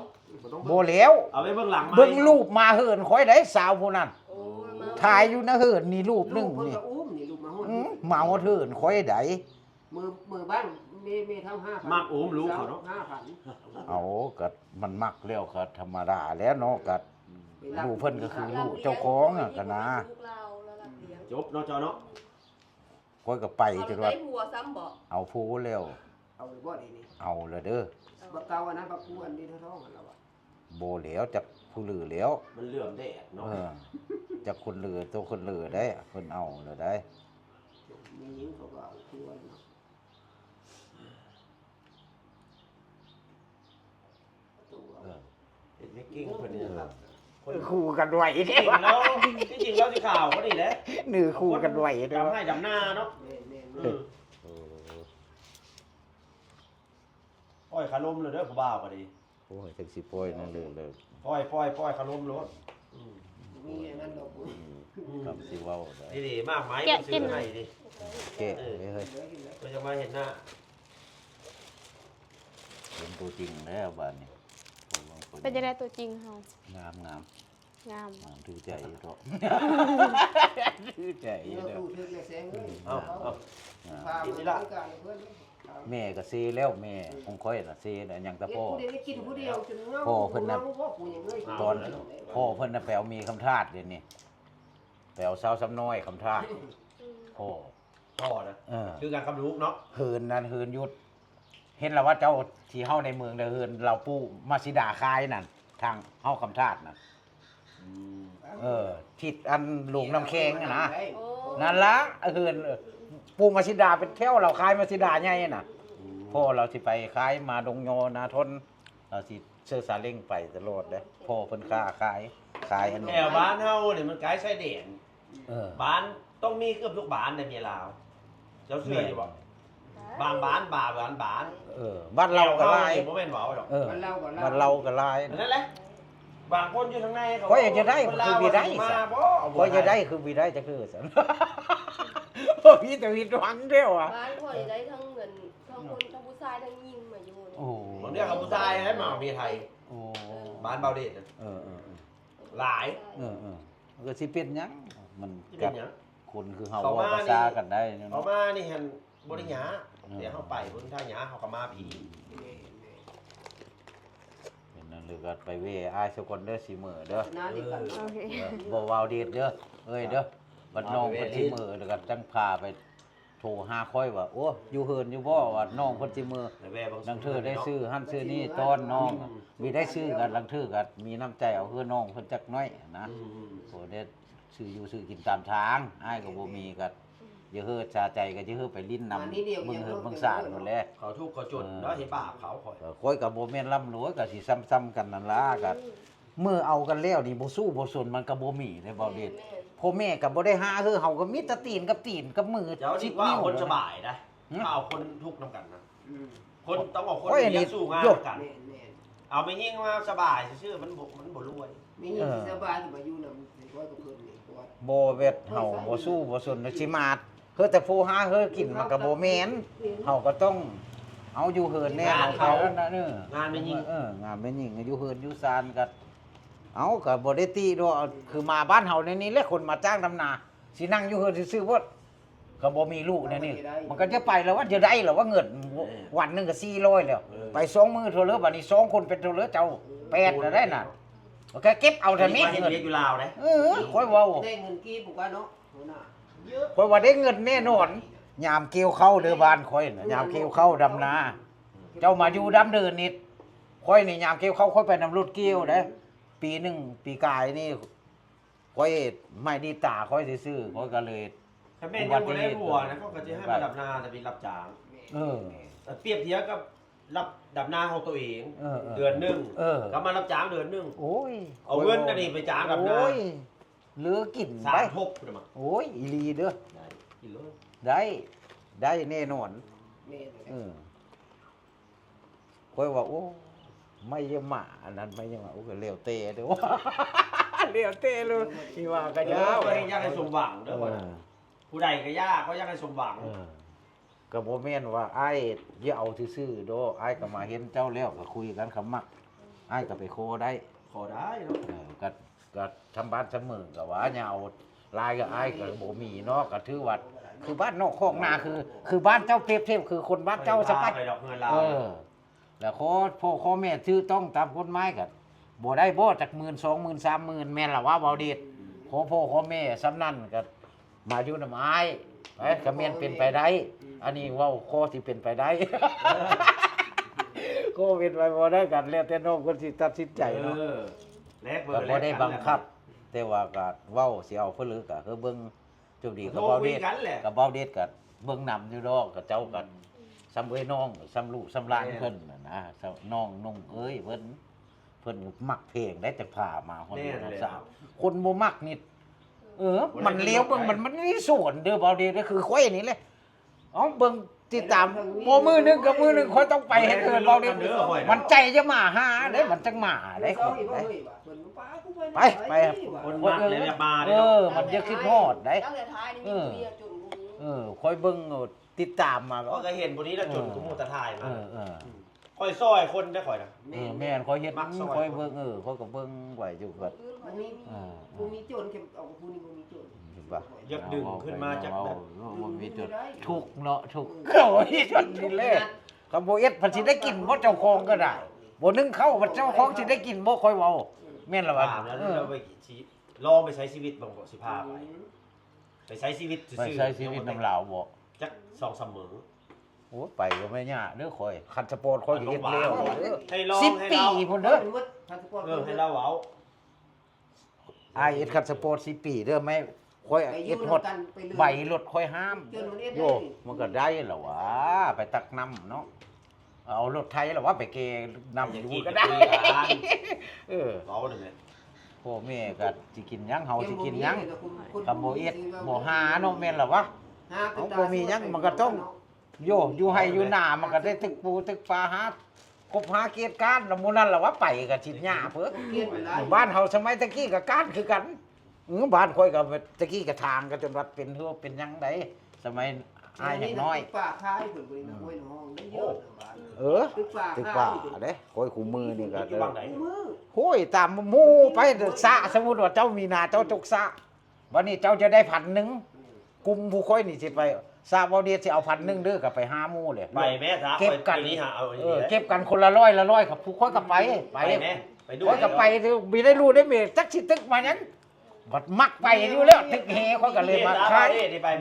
ບໍ່ແລ້ວ ເອົາໄປເບິ່ງຫຼັງ ເບິ່ງຮູບໝາເຫີນຂ້ອຍໄດ໋ ສາວຜູ້ນັ້ນ ໂອ້ຍ ຖ່າຍຢູ່ໃນເຫີນນີ້ ຮູບໜຶ່ງນີ້ ເພິ່ນກໍອຸ້ມນີ້ ລູກມາຮອດ ອືມ ມາຮອດເຫີນຂ້ອຍໄດ໋ ມື້ ມື້ບ້ານແມ່ ແມ່ເຖົ້າຫ້າພັນ ມັກອຸ້ມລູກເຂົາເນາະ ຫ້າພັນ ເອົາ ກໍມັນມັກແລ້ວ ກໍທຳມະດາແຫຼະເນາະ ກໍລູກເພິ່ນກໍຄືລູກເຈົ້າຂອງຫັ້ນກະນາ ຈົບເນາະເຈົ້າເນາະ ຂ້ອຍກໍໄປຈົນວ່າ ເອົາໄດ້ຜົວຊ້ຳບໍ? ເອົາຜົວແລ້ວ ເອົາແລ້ວບໍດຽວນີ້? ເອົາແລ້ວເດີ ບັກເກົ່າອັນນັ້ນ ບັກຜູ້ອັນນີ້ທ້ອງຫັ້ນລະຫວາ? ບໍ່ແລ້ວ ຈັກຜູ້ເຫຼືອແລ້ວ ມັນເຫຼືອມແດດເນາະ ເອີ ຈັກຄົນເຫຼືອ ໂຕຄົນເຫຼືອໄດ໋ ເພິ່ນເອົາແລ້ວໄດ໋ ມີຍິງເຂົາກໍເອົາຜົວເນາະ ເອີ ເຮັດເມກກິ້ງເພິ່ນນີ້ ເອີ ເອີ ຄູ່ກັນໄວເດ້ ທີ່ຈິງແລ້ວ ທີ່ຈິງແລ້ວຊິຂາວກວ່ານີ້ແຫຼະ ໜື່ຄູ່ກັນໄວເດ້ ດຳໄຮ່ດຳນາເນາະ ແມ່ນໆ ເອີ ໂອ້ ໂອ້ຍ ຄາລົມເລີຍເດີ ຜູ້ບ່າວກໍດີ ໂອ້ຍ ຈັກຊິປ່ອຍນັ້ນເລີຍ ປ່ອຍ ປ່ອຍ ປ່ອຍ ຄາລົມໂລດ ອືມ ມີອັນນັ້ນດອກ ອືມ ຄຳຊິເວົ້າໄດ້ ນີ້ໆ ໝາກໄມ້ ແກະ ເພິ່ນຊື້ໃຫ້ນີ້ ແກະເລີຍເຮີ້ຍ ເພິ່ນຈະມາເຫັນໜ້າ ເຫັນຕົວຈິງແລ້ວບາດນີ້ ເປັນຈັ່ງໃດຕົວຈິງເຮົາ? ງາມໆ ງາມ ງາມຖືກໃຈຢູ່ດອກ ຖືກໃຈຢູ່ດອກ ເອົາ ເອົາ ງາມ ແມ່ກໍເຊແລ້ວ ແມ່ຂອງຂ້ອຍນະເຊນະ ຫຍັງແຕ່ພໍ່ ພໍ່ເພິ່ນນະ ຕອນພໍ່ເພິ່ນນະໄປເອົາເມຄຳທາດເດນີ້ ໄປເອົາສາວຊຳນ້ອຍຄຳທາດ ພໍ່ ພໍ່ນະ ເອີ ຄືກັນກັບລູກເນາະ ເຮືອນນັ້ນເຮືອນຢູ່ ເຫັນລະວ່າເຈົ້າທີ່ເຮົາໃນເມືອງເດີ ເຮືອນລາວປູ່ມາຊິດາຂາຍນັ້ນ ທາງເຮົາຄຳທາດນັ້ນ ອືມ ເອີ ທິດອັນໂລງນ້ຳແຂງຫັ້ນນະ ໂອ້ ນັ້ນລະ ເຮືອນ ເອີ ປູ່ມາຊິດາເປັນແຖວ ລາວຂາຍມາຊິດາໃຫຍ່ນະ ອືມ ພໍ່ລາວຊິໄປຂາຍມາດົງຍໍນາທົນ ລາວຊິເຊີສາເລັງໄປຕະຫຼອດເດ້ ພໍ່ເພິ່ນຄ້າຂາຍ ຂາຍອັນ ແຖວບ້ານເຮົານີ້ມັນໃກ້ຊາຍແດນ ເອີ ບ້ານຕ້ອງມີເກືອບທຸກບ້ານໃນເມຍລາວ ເຈົ້າເຊື່ອຢູ່ບໍ່? ແມ່ນ ບາງບ້ານ ບາງບ້ານ ເອີ ບ້ານເຮົາກໍຫຼາຍ ແຖວເຮົານີ້ບໍ່ແມ່ນເວົ້າດອກ ເອີ ບ້ານເຮົາກໍຫຼາຍ ນັ້ນແຫຼະ ບາງຄົນຢູ່ທາງໃນເຂົາ ຂ້ອຍຢາກຈະໄດ້ ຄືບໍ່ໄດ້ ຂ້ອຍຢາກໄດ້ ຄືບໍ່ໄດ້ ຈັກຄືຊັ້ນ ບໍ່ມີແຕ່ຜິດຫວັງເດ້ວະ ບ້ານຂ້ອຍໄດ້ທັງເງິນ ທັງຄົນ ທັງຜູ້ຊາຍ ທັງຍິງມາຢູ່ ໂອ້ ບາງເທື່ອເຂົາຜູ້ຊາຍໃຫ້ມາເອົາເມຍໄທ ໂອ້ ເອີ ບ້ານເບົາເດດນະ ເອີໆໆ ຫຼາຍ ເອີໆ ມັນກໍຊິເປັນຫຍັງ ມັນ ຊິເປັນຫຍັງ ຄົນຄືເຮົາເວົ້າພາສາກັນໄດ້ ເຂົາມານີ້ຫັ້ນບໍ່ໄດ້ຍາກ ອືມ ແຕ່ເຮົາໄປພຸ້ນ ຖ້າຍາກເຮົາກໍມາພີ້ ເປັນນັ້ນເລີຍກໍໄປແວ່ອ້າຍຊະກ່ອນເດີ ຊິເມືອເດີ ໂອເຄ ເອີ ບໍ່ເວົ້າເດັດເດີ ເອີຍເດີ ບັດນ້ອງເພິ່ນຊິເມືອ ແລ້ວກໍຈັ່ງພາໄປ ໂທຫາຂ້ອຍວ່າ ໂອ້ ຢູ່ເຮືອນຢູ່ບໍ່ ວ່ານ້ອງເພິ່ນຊິເມືອ ແລ້ວແວ່ເບິ່ງ ລາງເທື່ອໄດ້ຊື້ຫັ້ນຊື້ນີ້ຕ້ອນນ້ອງ ອືມ ມີໄດ້ຊື້ກັນ ລາງເທື່ອກໍມີນ້ຳໃຈເອົາເຮືອນ້ອງເພິ່ນຈັກໜ້ອຍນະ ອືມ ໂອ້ ໄດ້ຊື້ຢູ່ຊື້ກິນຕາມທາງ ອ້າຍກໍບໍ່ມີ ກໍຢ່າເຮີຊາໃຈ ກໍຢ່າເຮີໄປຫຼິ້ນນຳ ເບິ່ງເຮືອນເບິ່ງຊານພຸ້ນແຫຼະ ເຂົາທຸກເຂົາຈົນເນາະ ເອີ ເຮັດບາບເຂົາ ຂ້ອຍ ເອີ ຂ້ອຍກໍບໍ່ແມ່ນລ່ຳລວຍ ກໍຊິຊ້ຳໆກັນນັ້ນລະ ກໍ ເມື່ອເອົາກັນແລ້ວນີ້ ບໍ່ສູ້ບໍ່ສົນມັນກໍບໍ່ມີເດ້ ເບົາເດດ ແມ່ນໆ ພໍ່ແມ່ກໍບໍ່ໄດ້ຫາເຮີ ເຮົາກໍມີແຕ່ຕີນກັບຕີນກັບມື ເຈົ້າ ສິບ ນີ້ວ່າ ນິ້ວ ຄົນສະບາຍນະ ຫຶ ຖ້າເອົາຄົນທຸກນຳກັນນະ ອືມ ຄົນຕ້ອງເອົາຄົນ ໂອ້ຍ ທີ່ ອັນນີ້ ສູ້ງານ ໂຍ ນຳກັນ ແມ່ນໆ ເອົາແມ່ຍິງມາສະບາຍຊື່ໆ ມັນບໍ່ ມັນບໍ່ລວຍ ແມ່ຍິງ ເອີ ຊິສະບາຍຊິມາຢູ່ນຳຂ້ອຍກັບເພິ່ນນີ້ ບໍ່ແວດເຮົາບໍ່ສູ້ບໍ່ສົນຊິມາ ເຮີແຕ່ຜູ້ຫາເຮີກິນມັນກໍບໍ່ແມ່ນ ເຮົາກໍຕ້ອງເອົາຢູ່ເຮືອນແດ່ ເຮົາກໍນັ້ນນະ ເອີ ງານແມ່ຍິງ ເອີ ງານແມ່ຍິງຢູ່ເຮືອນຢູ່ຊານກໍ ເອົາ ກໍບໍ່ໄດ້ຕິດອກ ຄືມາບ້ານເຮົາໃນນີ້ແຫຼະ ຄົນມາຈ້າງດຳນາ ຊິນັ່ງຢູ່ເຮືອນຊື່ໆ ບໍ່ ກໍບໍ່ມີລູກແນວນີ້ ມັນກໍຈະໄປແລ້ວວ່າ ຈະໄດ້ແລ້ວວ່າເງິນ ເອີ ວັນໜຶ່ງກໍສີ່ຮ້ອຍແລ້ວ ເອີ ໄປສອງມື້ເທົ່າເລີ ບັດນີ້ສອງຄົນເປັນເທົ່າເລີ ເຈົ້າ ເອີ ແປດແລ້ວໄດ້ນະ ມັນກໍເກັບເອົາແຕ່ມີເງິນ ເຮັດວຽກຢູ່ລາວເດ້ ເອີ ຂ້ອຍເວົ້າ ໄດ້ເງິນກີບບໍ່ເນາະ ຫົວໜ້າ ຂ້ອຍວ່າໄດ້ເງິນແນ່ນອນ ຍາມກ່ຽວເຂົ້າເດີ ບ້ານຂ້ອຍນະ ຍາມກ່ຽວເຂົ້າດຳນາ ເຈົ້າມາຢູ່ດຳເດີນນີ້ ຂ້ອຍນີ້ຍາມກ່ຽວເຂົ້າ ຂ້ອຍໄປນຳລົດກ່ຽວເດ້ ປີໜຶ່ງ ປີກາຍນີ້ ຂ້ອຍໄມ້ດີດຕາຂ້ອຍຊື່ໆ ຂ້ອຍກໍເລີຍ ຄັນແມ່ນຍັງບໍ່ໄດ້ຜົວນະ ເຂົາກໍຊິໃຫ້ມາດຳນາ ແຕ່ເປັນຮັບຈ້າງ ເອີ ປຽບທຽບກັບຮັບດຳນາຂອງຕົວເອງ ເອີໆ ເດືອນໜຶ່ງ ເອີ ກັບມາຮັບຈ້າງເດືອນໜຶ່ງ ໂອ້ຍ ເອົາເງິນອັນນີ້ໄປຈ້າງດຳນາ ໂອ້ຍ ເຫຼືອກິນໄປ ສາມທົບພຸ້ນນະ ໂອ້ຍ ອີ່ຫຼີເດີ ໄດ້ກິນໂລດ ໄດ້ ໄດ້ແນ່ນອນ ແມ່ນ ເອີ ຂ້ອຍວ່າ ໂອ້ ໄມ້ຍະໝາ ອັນນັ້ນໄມ້ຍະໝາ ໂອ້ ກໍແລ້ວແຕ່ເດີ້ ແລ້ວແຕ່ເລີຍ ຊິວ່າກໍຢ່າ ເອີ ຢາກໃຫ້ສົມຫວັງເດີ້ ເອີ ຜູ້ໃດກໍຢ່າ ຂ້ອຍຢາກໃຫ້ສົມຫວັງ ເອີ ກໍບໍ່ແມ່ນວ່າອ້າຍຈະເອົາຊື່ໆດອກ ອ້າຍກໍມາເຫັນເຈົ້າແລ້ວ ກໍຄຸຍກັນ ຄັນມັກ ອ້າຍກໍໄປຂໍໄດ້ ຂໍໄດ້ເນາະ ເອີ ກໍ ກໍທຳບ້ານທຳເມືອງກໍວ່າ ຢ່າເອົາຫຼາຍ ກໍອ້າຍກໍບໍ່ມີເນາະ ກໍຖືວ່າ ຄືບ້ານນອກຄອກນາ ຄື ຄືບ້ານເຈົ້າປຽບທຽບ ຄືຄົນບ້ານເຈົ້າສະປັດ ເອີ ແລ້ວຂໍພໍ່ຂໍແມ່ຖືກຕ້ອງຕາມກົດໝາຍ ກໍບໍ່ໄດ້ບໍ່ ຈັກໝື່ນ ສອງໝື່ນ ສາມໝື່ນ ແມ່ນລະວ່າ ເວົ້າດີ ຂໍພໍ່ຂໍແມ່ສ່ຳນັ້ນ ກໍ ມາຢູ່ນຳອ້າຍ ໄປ ກໍແມ່ນເປັນໄປໄດ້ ອັນນີ້ເວົ້າຂໍ້ທີ່ເປັນໄປໄດ້ ກໍເປັນໄປບໍ່ໄດ້ກັນ ແລ້ວແຕ່ນ້ອງເພິ່ນຊິຕັດສິນໃຈເນາະ ເອີ ແລກເບີ ກໍບໍ່ໄດ້ບັງຄັບ ແລກກັນ ແຕ່ວ່າກໍເວົ້າຊິເອົາເພິ່ນ ຫຼືກໍຄືເບິ່ງ ໂຊກດີກັບເບົາເດດ ກັບເບົາເດດກໍເບິ່ງນຳຢູ່ດອກ ກັບເຈົ້າກໍ ອືມ ສ່ຳເອື້ອຍນ້ອງ ສ່ຳລູກສ່ຳຫຼານ ແມ່ນ ເພິ່ນນະ ນ້ອງນຸ່ງເອີຍເພິ່ນ ເພິ່ນມັກແພງໄດ້ ແຕ່ພາມາຮອດ ແມ່ນແລ້ວ ຄົນບໍ່ມັກນີ້ ເອີ ມັນຫຼຽວເບິ່ງ ມັນ ມັນມີສວນເດີ ເບົາເດ ຄືຂ້ອຍນີ້ແຫຼະ ເອົາເບິ່ງຕິດຕາມ ບໍ່ມື້ໜຶ່ງກັບມື້ໜຶ່ງ ຂ້ອຍຕ້ອງໄປເຮັດເຮືອນເບົາເດ ມັນໃຈຈະມາຫາເດ້ ມັນຈັ່ງມາໄດ້ ໄປ ໄປ ຄົນມັກແລ້ວຢາກມາເດ້ ເອີ ເນາະ ມັນຢາກຄິດຮອດໄດ້ ເອີ ເອີ ຂ້ອຍເບິ່ງ ຕິດຕາມມາ ຂ້ອຍກໍເຫັນຜູ້ນີ້ລະ ເອີ ຈົນກູໝູ່ຕາຖ່າຍມາ ເອີ ເອີ ອືມ ຂ້ອຍຊ່ອຍຄົນໄດ້ຂ້ອຍນະ ເອີ ແມ່ນ ຂ້ອຍເຮັດ ຂ້ອຍເບິ່ງ ເອີ ຂ້ອຍກໍເບິ່ງໄວ້ຢູ່ ກໍບໍ່ມີ ເອີ ບໍ່ມີໂຈນ ເອົາຜູ້ນີ້ບໍ່ມີໂຈນ ເຫັນບໍ່ ຢາກດຶງຂຶ້ນມາຈາກແບບ ບໍ່ມີໂຈນ ທຸກເນາະ ທຸກ ເອີ ໂອ້ຍ ໂຈນນີ້ແຫຼະ ຄັນບໍ່ເຮັດ ເພິ່ນຊິໄດ້ກິນບໍ່ ເຈົ້າຂອງກໍໄດ້ ບໍ່ໜຶ້ງເຂົ້າ ເຈົ້າຂອງຊິໄດ້ກິນບໍ່ ຂ້ອຍເວົ້າ ແມ່ນລະວ່າ ເອີ ລອງໄປໃຊ້ຊີວິດເບິ່ງ ຊິພາໄປ ອືມ ໄປໃຊ້ຊີວິດຊື່ໆ ໄປໃຊ້ຊີວິດນຳລາວບໍ່ ຈັກສອງສາມມື້ ໂອ້ຍ ໄປກໍແມ່ນຍາກເດີຂ້ອຍ ຄັນສະປອດຂ້ອຍເຮັດແລ້ວເດີ ໃຫ້ລອງ ສິບປີພຸ້ນເດີ ເອີ ໃຫ້ລາວເວົ້າ ອ້າຍເຮັດຄັນສະປອດສິບປີເດີ ແມ່ ຂ້ອຍເຮັດຮອດໃບລົດຂ້ອຍຫ້າມ ໂຍ ມັນກໍໄດ້ລະຫວາ ໄປຕັກນ້ຳເນາະ ເອົາລົດໄຖລະຫວາ ໄປແກ່ນ້ຳຢູ່ກໍໄດ້ ເອີ ເວົ້ານັ້ນແຫຼະ ພໍ່ແມ່ກໍຊິກິນຫຍັງ ເຮົາຊິກິນຫຍັງ ຄັນບໍ່ເຮັດບໍ່ຫາເນາະ ແມ່ນລະຫວາ ເຮົາບໍ່ມີຫຍັງ ມັນກໍຕ້ອງ ໂຍ ຢູ່ໄຮ່ຢູ່ນາ ມັນກໍໄດ້ຕຶກປູຕຶກປາ ຫາກົບຫາກຽດການ ແລ້ວໝູ່ນັ້ນລະຫວາ ໄປກໍສິຫຍ້າເພີ້ ບ້ານເຮົາສະໄໝຕະກີ້ກໍການຄືກັນ ເອີ ບ້ານຂ້ອຍກໍຕະກີ້ກໍຖາງກັນຈົນວ່າເປັນເຮືອເປັນຫຍັງໃດ ສະໄໝອ້າຍຍັງນ້ອຍ ຕຶກປາຂາຍເພິ່ນບໍ່ໄດ້ນະ ຫ້ວຍນະຫ້ອງໄດ້ເຍອະນະບ້ານ ເອີ ຕຶກປາເດ້ ຂ້ອຍຄູ່ມື້ນີ້ກໍ ໂອ້ຍ ຕາມໝູ່ໄປ ສະ ສົມມຸດວ່າເຈົ້າມີນາ ເຈົ້າຕົກສະ ບັດນີ້ເຈົ້າຈະໄດ້ພັນໜຶ່ງ ກຸ່ມຜູ້ຂ້ອຍນີ້ຊິໄປ ສະເວົ້າເດດຊິເອົາພັນໜຶ່ງເດີ ກໍໄປຫາໝູ່ເລີຍ ໄປແມ້ ສະ ເກັບກັນ ເອີ ເກັບກັນຄົນລະຮ້ອຍລະຮ້ອຍ ຜູ້ຂ້ອຍກໍໄປ ໄປ ໄປແມ້ ໄປດ້ວຍ ຂ້ອຍກໍໄປ ມີໄດ້ລູກໄດ້ເມຍ ຈັກຊິຕຶກມາຫຍັງ ບັດມັກໄປຢູ່ແລ້ວ ຕຶກແຮ່ ຂ້ອຍກໍເລີຍມາຂາຍ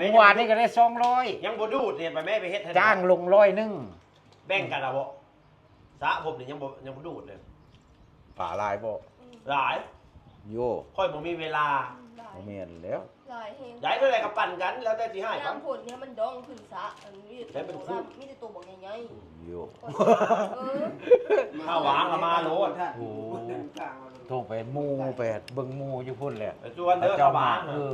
ມື້ວານນີ້ກໍໄດ້ສອງຮ້ອຍ ຍັງບໍ່ດູດນີ້ ໄປແມ້ ໄປເຮັດໃຫ້ ຈ້າງລົງຮ້ອຍໜຶ່ງ ແບ່ງກັນເອົາບໍ່? ສະຜົມນີ້ຍັງບໍ່ ຍັງບໍ່ດູດເລີຍ ປາຫຼາຍບໍ່? ອືມ ຫຼາຍ ໂຍ ຂ້ອຍບໍ່ມີເວລາ ອືມ ຫຼາຍ ບໍ່ແມ່ນແລ້ວ ຫຼາຍແຮງ ໄດ້ເທົ່າໃດກໍປັນກັນ ແລ້ວແຕ່ຊິໃຫ້ ຍາມຝົນນີ້ມັນດອງຂຶ້ນສະ ອັນນີ້ ໄດ້ເປັນຄຸ ມີແຕ່ໂຕບັກໃຫຍ່ໆ ໂຍ ເອີ ຖ້າຫວາງກໍມາໂລດ ໂອ້ ຕ້ອງໄປໝູ່ ໄປເບິ່ງໝູ່ຢູ່ພຸ້ນແຫຼະ ໄປຊວນເດີ ຖ້າເຈົ້າມາ ເອີ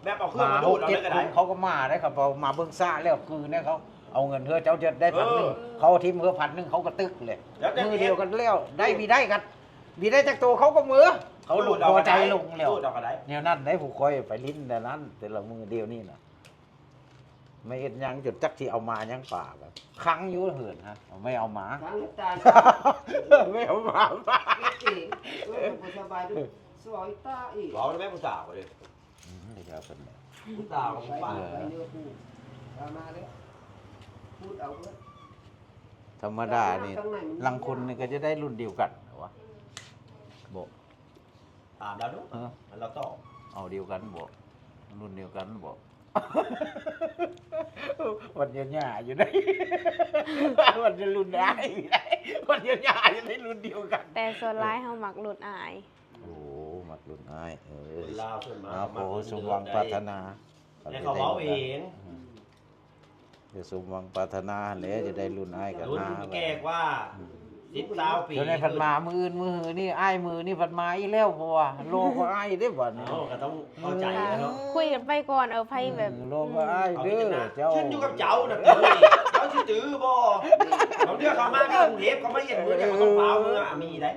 ແບບເອົາເຄື່ອງມາດູດເອົາເລີຍກໍໄດ້ ເຂົາກໍມາໄດ້ ເຂົາເອົາມາເບິ່ງສະແລ້ວຄືແນວເຂົາ ເອົາເງິນເຮືອເຈົ້າຈະໄດ້ພັນໜຶ່ງ ເອີ ເຂົາຖິ້ມເຮືອພັນໜຶ່ງ ເຂົາກະຕຶກເລີຍ ມື້ດຽວກັນແລ້ວ ໄດ້ມີໄດ້ກັນ ມີໄດ້ຈັກໂຕເຂົາກໍເມືອ ເຂົາລົງພໍໃຈລົງແລ້ວ ແນວນັ້ນໄດ໋ ຜູ້ຂ້ອຍໄປຫຼິ້ນແນວນັ້ນ ແຕ່ລະມື້ດຽວນີ້ນະ ມາເຮັດຫຍັງຈົນຈັກຊິເອົາມາຫຍັງປາ ຄັງຢູ່ເຮືອນຫັ້ນ ເອົາໄວ້ເອົາມາ ຄັງຕາຍ ໄວ້ເອົາມາ ເຮັດເອງ ເອີ ບໍ່ສະບາຍ ສວຍຕາອີກ ເວົ້ານຳແມ່ຜູ້ສາວເດ້ ອືມ ດຽວເພິ່ນ ຜູ້ສາວຂອງປ້າ ເອີ ເນື້ອປູ ເອົາມາເດີ ຂູດເອົາເບີດ ທຳມະດານີ້ ຂ້າງໃນມັນ ລາງຄົນນີ້ກໍຈະໄດ້ລຸ້ນດຽວກັນວະ ບໍ່ ຖາມລາວດູ ຮະ ລາວຕອບ ເອົາດຽວກັນບໍ່ ລຸ້ນດຽວກັນບໍ່ ມັນຍັງຫຍ້າຢູ່ໄດ໋ ມັນຈະລຸ້ນອ້າຍ ມັນຍັງຫຍ້າຢູ່ໄດ໋ ລຸ້ນດຽວກັນ ແຕ່ສ່ວນຫຼາຍເຮົາມັກລຸ້ນອ້າຍ ໂອ້ ມັກລຸ້ນອ້າຍ ເອີ ຄົນລາວສ່ວນມາກ ເອົາ ມັກລຸ້ນ ຂໍສົມຫວັງປາດຖະໜາ ໃຫ້ເຂົາເວົ້າເອງ ອືມ ຈະສົມຫວັງປາດຖະໜາຫັ້ນແຫຼະ ຈະໄດ້ລຸ້ນອ້າຍກັນ ລຸ້ນແກ່ກວ່າ ອືມ ສິບ ຊາວປີ ເຈົ້ານາຍພັດມາ ມື້ອື່ນມື້ຮືນີ້ ອ້າຍມື້ນີ້ພັດມາອີກແລ້ວ ເພາະວ່າລໍກວ່າອ້າຍເດ້ບັດນີ້ ເອົ້າ ກໍຕ້ອງເຂົ້າໃຈແລ້ວເນາະ ຄຸຍກັນໄປກ່ອນ ເອີ ໃຜແບບ ເອີ ລໍກວ່າອ້າຍເດີ ເຈົ້າ ຂຶ້ນຢູ່ກັບເຈົ້ານະ ເຈົ້າຊິຖືບໍ່ ບາງເທື່ອເຂົາມາຈາກກຸງເທບ ເຂົາມາເຮັດມື້ ເຂົາຕ້ອງຟ້າວເມືອ ມີໄດ໋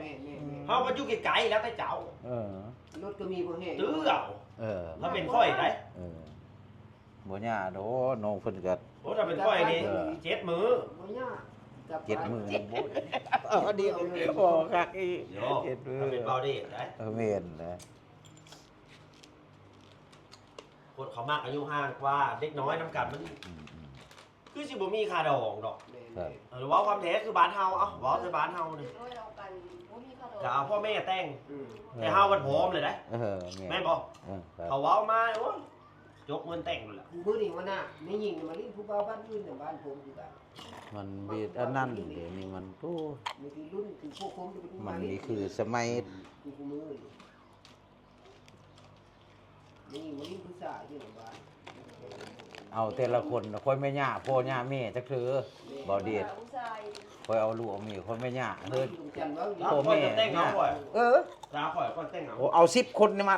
ເຮົາກໍຢູ່ໄກໆ ແລ້ວແຕ່ເຈົ້າ ເອີ ລົດກໍມີບໍ່ແຮງ ຕື້ເອົາ ເອີ ຖ້າເປັນຂ້ອຍໄດ໋ ເອີ ບໍ່ຍາກດອກ ນ້ອງເພິ່ນກໍ ໂອ້ ຖ້າເປັນຂ້ອຍນີ້ ເອີ ເຈັດມື້ ບໍ່ຍາກ ເຈັດມື້ ເຈັດມື້ ບໍ່ ເອົາ ເອົາດີ ບໍ່ຄັກອີກ ໂຍ ເຈັດມື້ ຖ້າເປັນເບົາເດດໄດ໋ ເອີ ແມ່ນແຫຼະ ຄົນເຂົາມັກອາຍຸຫ່າງກວ່າ ເດັກນ້ອຍນຳກັນມັນ ອືມໆ ຄືຊິບໍ່ມີຄ່າດອງດອກ ແມ່ນ ເອີ ເວົ້າຄວາມແທ້ຄືບ້ານເຮົາ ເອົ້າ ເວົ້າໃສ່ບ້ານເຮົານີ້ ເດັກນ້ອຍເອົາກັນ ບໍ່ມີຄ່າດອງ ກໍເອົາພໍ່ແມ່ແຕ່ງ ເອີ ແຕ່ເຮົາມັນພ້ອມເລີຍເດ້ ເອີ ແມ່ນ ແມ່ນບໍ່ ເອີ ເຂົາເວົ້າມາ ໂອ້ຍ ຈົກເງິນແຕ່ງພຸ້ນລະ ມື້ນີ້ຫົວໜ້າ ແມ່ຍິງມາຫຼິ້ນຜູ້ບ່າວບ້ານອື່ນນະ ບ້ານຜົມຄືກັນ ມັນມີອັນນັ້ນ ດຽວນີ້ມັນ ໂອ້ ມີທີ່ລຸ້ນ ຄືພວກຜົມ ມັນມີຄືສະໄໝ ຄືຄູ່ມື້ນີ້ ນີ້ມາຫຼິ້ນຜູ້ຊາຍຢູ່ໃນບ້ານ ເອົາແຕ່ລະຄົນ ຂ້ອຍແມ່ຍ່າ ພໍ່ຍ່າແມ່ຈັກເທື່ອ ບໍ່ເດັດ ຂ້ອຍເອົາລູກເອົາເມຍ ຂ້ອຍແມ່ຍ່າ ເຮີ້ຍ ພໍ່ແມ່ ເອີ ລາວຂ້ອຍກໍແຕ່ງເອົາ ໂອ້ ເອົາສິບຄົນນີ້ມາ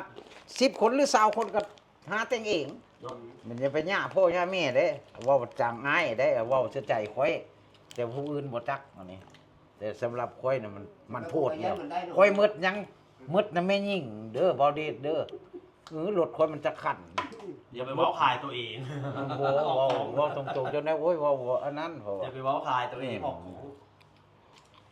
ສິບຄົນ ຫຼື ຊາວຄົນກໍຫາແຕ່ງເອງ ເນາະ ມັນຢ່າໄປຫຍ້າພໍ່ຫຍ້າແມ່ເດ້ ເວົ້າຈັ່ງອ້າຍເດ້ ເວົ້າໃສ່ໃຈຂ້ອຍ ແຕ່ຜູ້ອື່ນບໍ່ຈັກ ອັນນີ້ ແຕ່ສຳລັບຂ້ອຍນະ ມັນ ມັນໂພດແລ້ວ ຂ້ອຍໝົດຫຍັງ ໝົດນຳແມ່ຍິງເດີ ບໍ່ເດັດເດີ ເອີ ລົດຂ້ອຍມັນຈັກຄັນ ຢ່າໄປເວົ້າຂາຍຕົວເອງ ບໍ່ ເວົ້າ ເວົ້າຕົງໆ ຈົນໄດ້ ໂອ້ຍ ເວົ້າ ເວົ້າອັນນັ້ນ ເພາະວ່າ ຢ່າໄປເວົ້າຂາຍຕົວເອງອອກ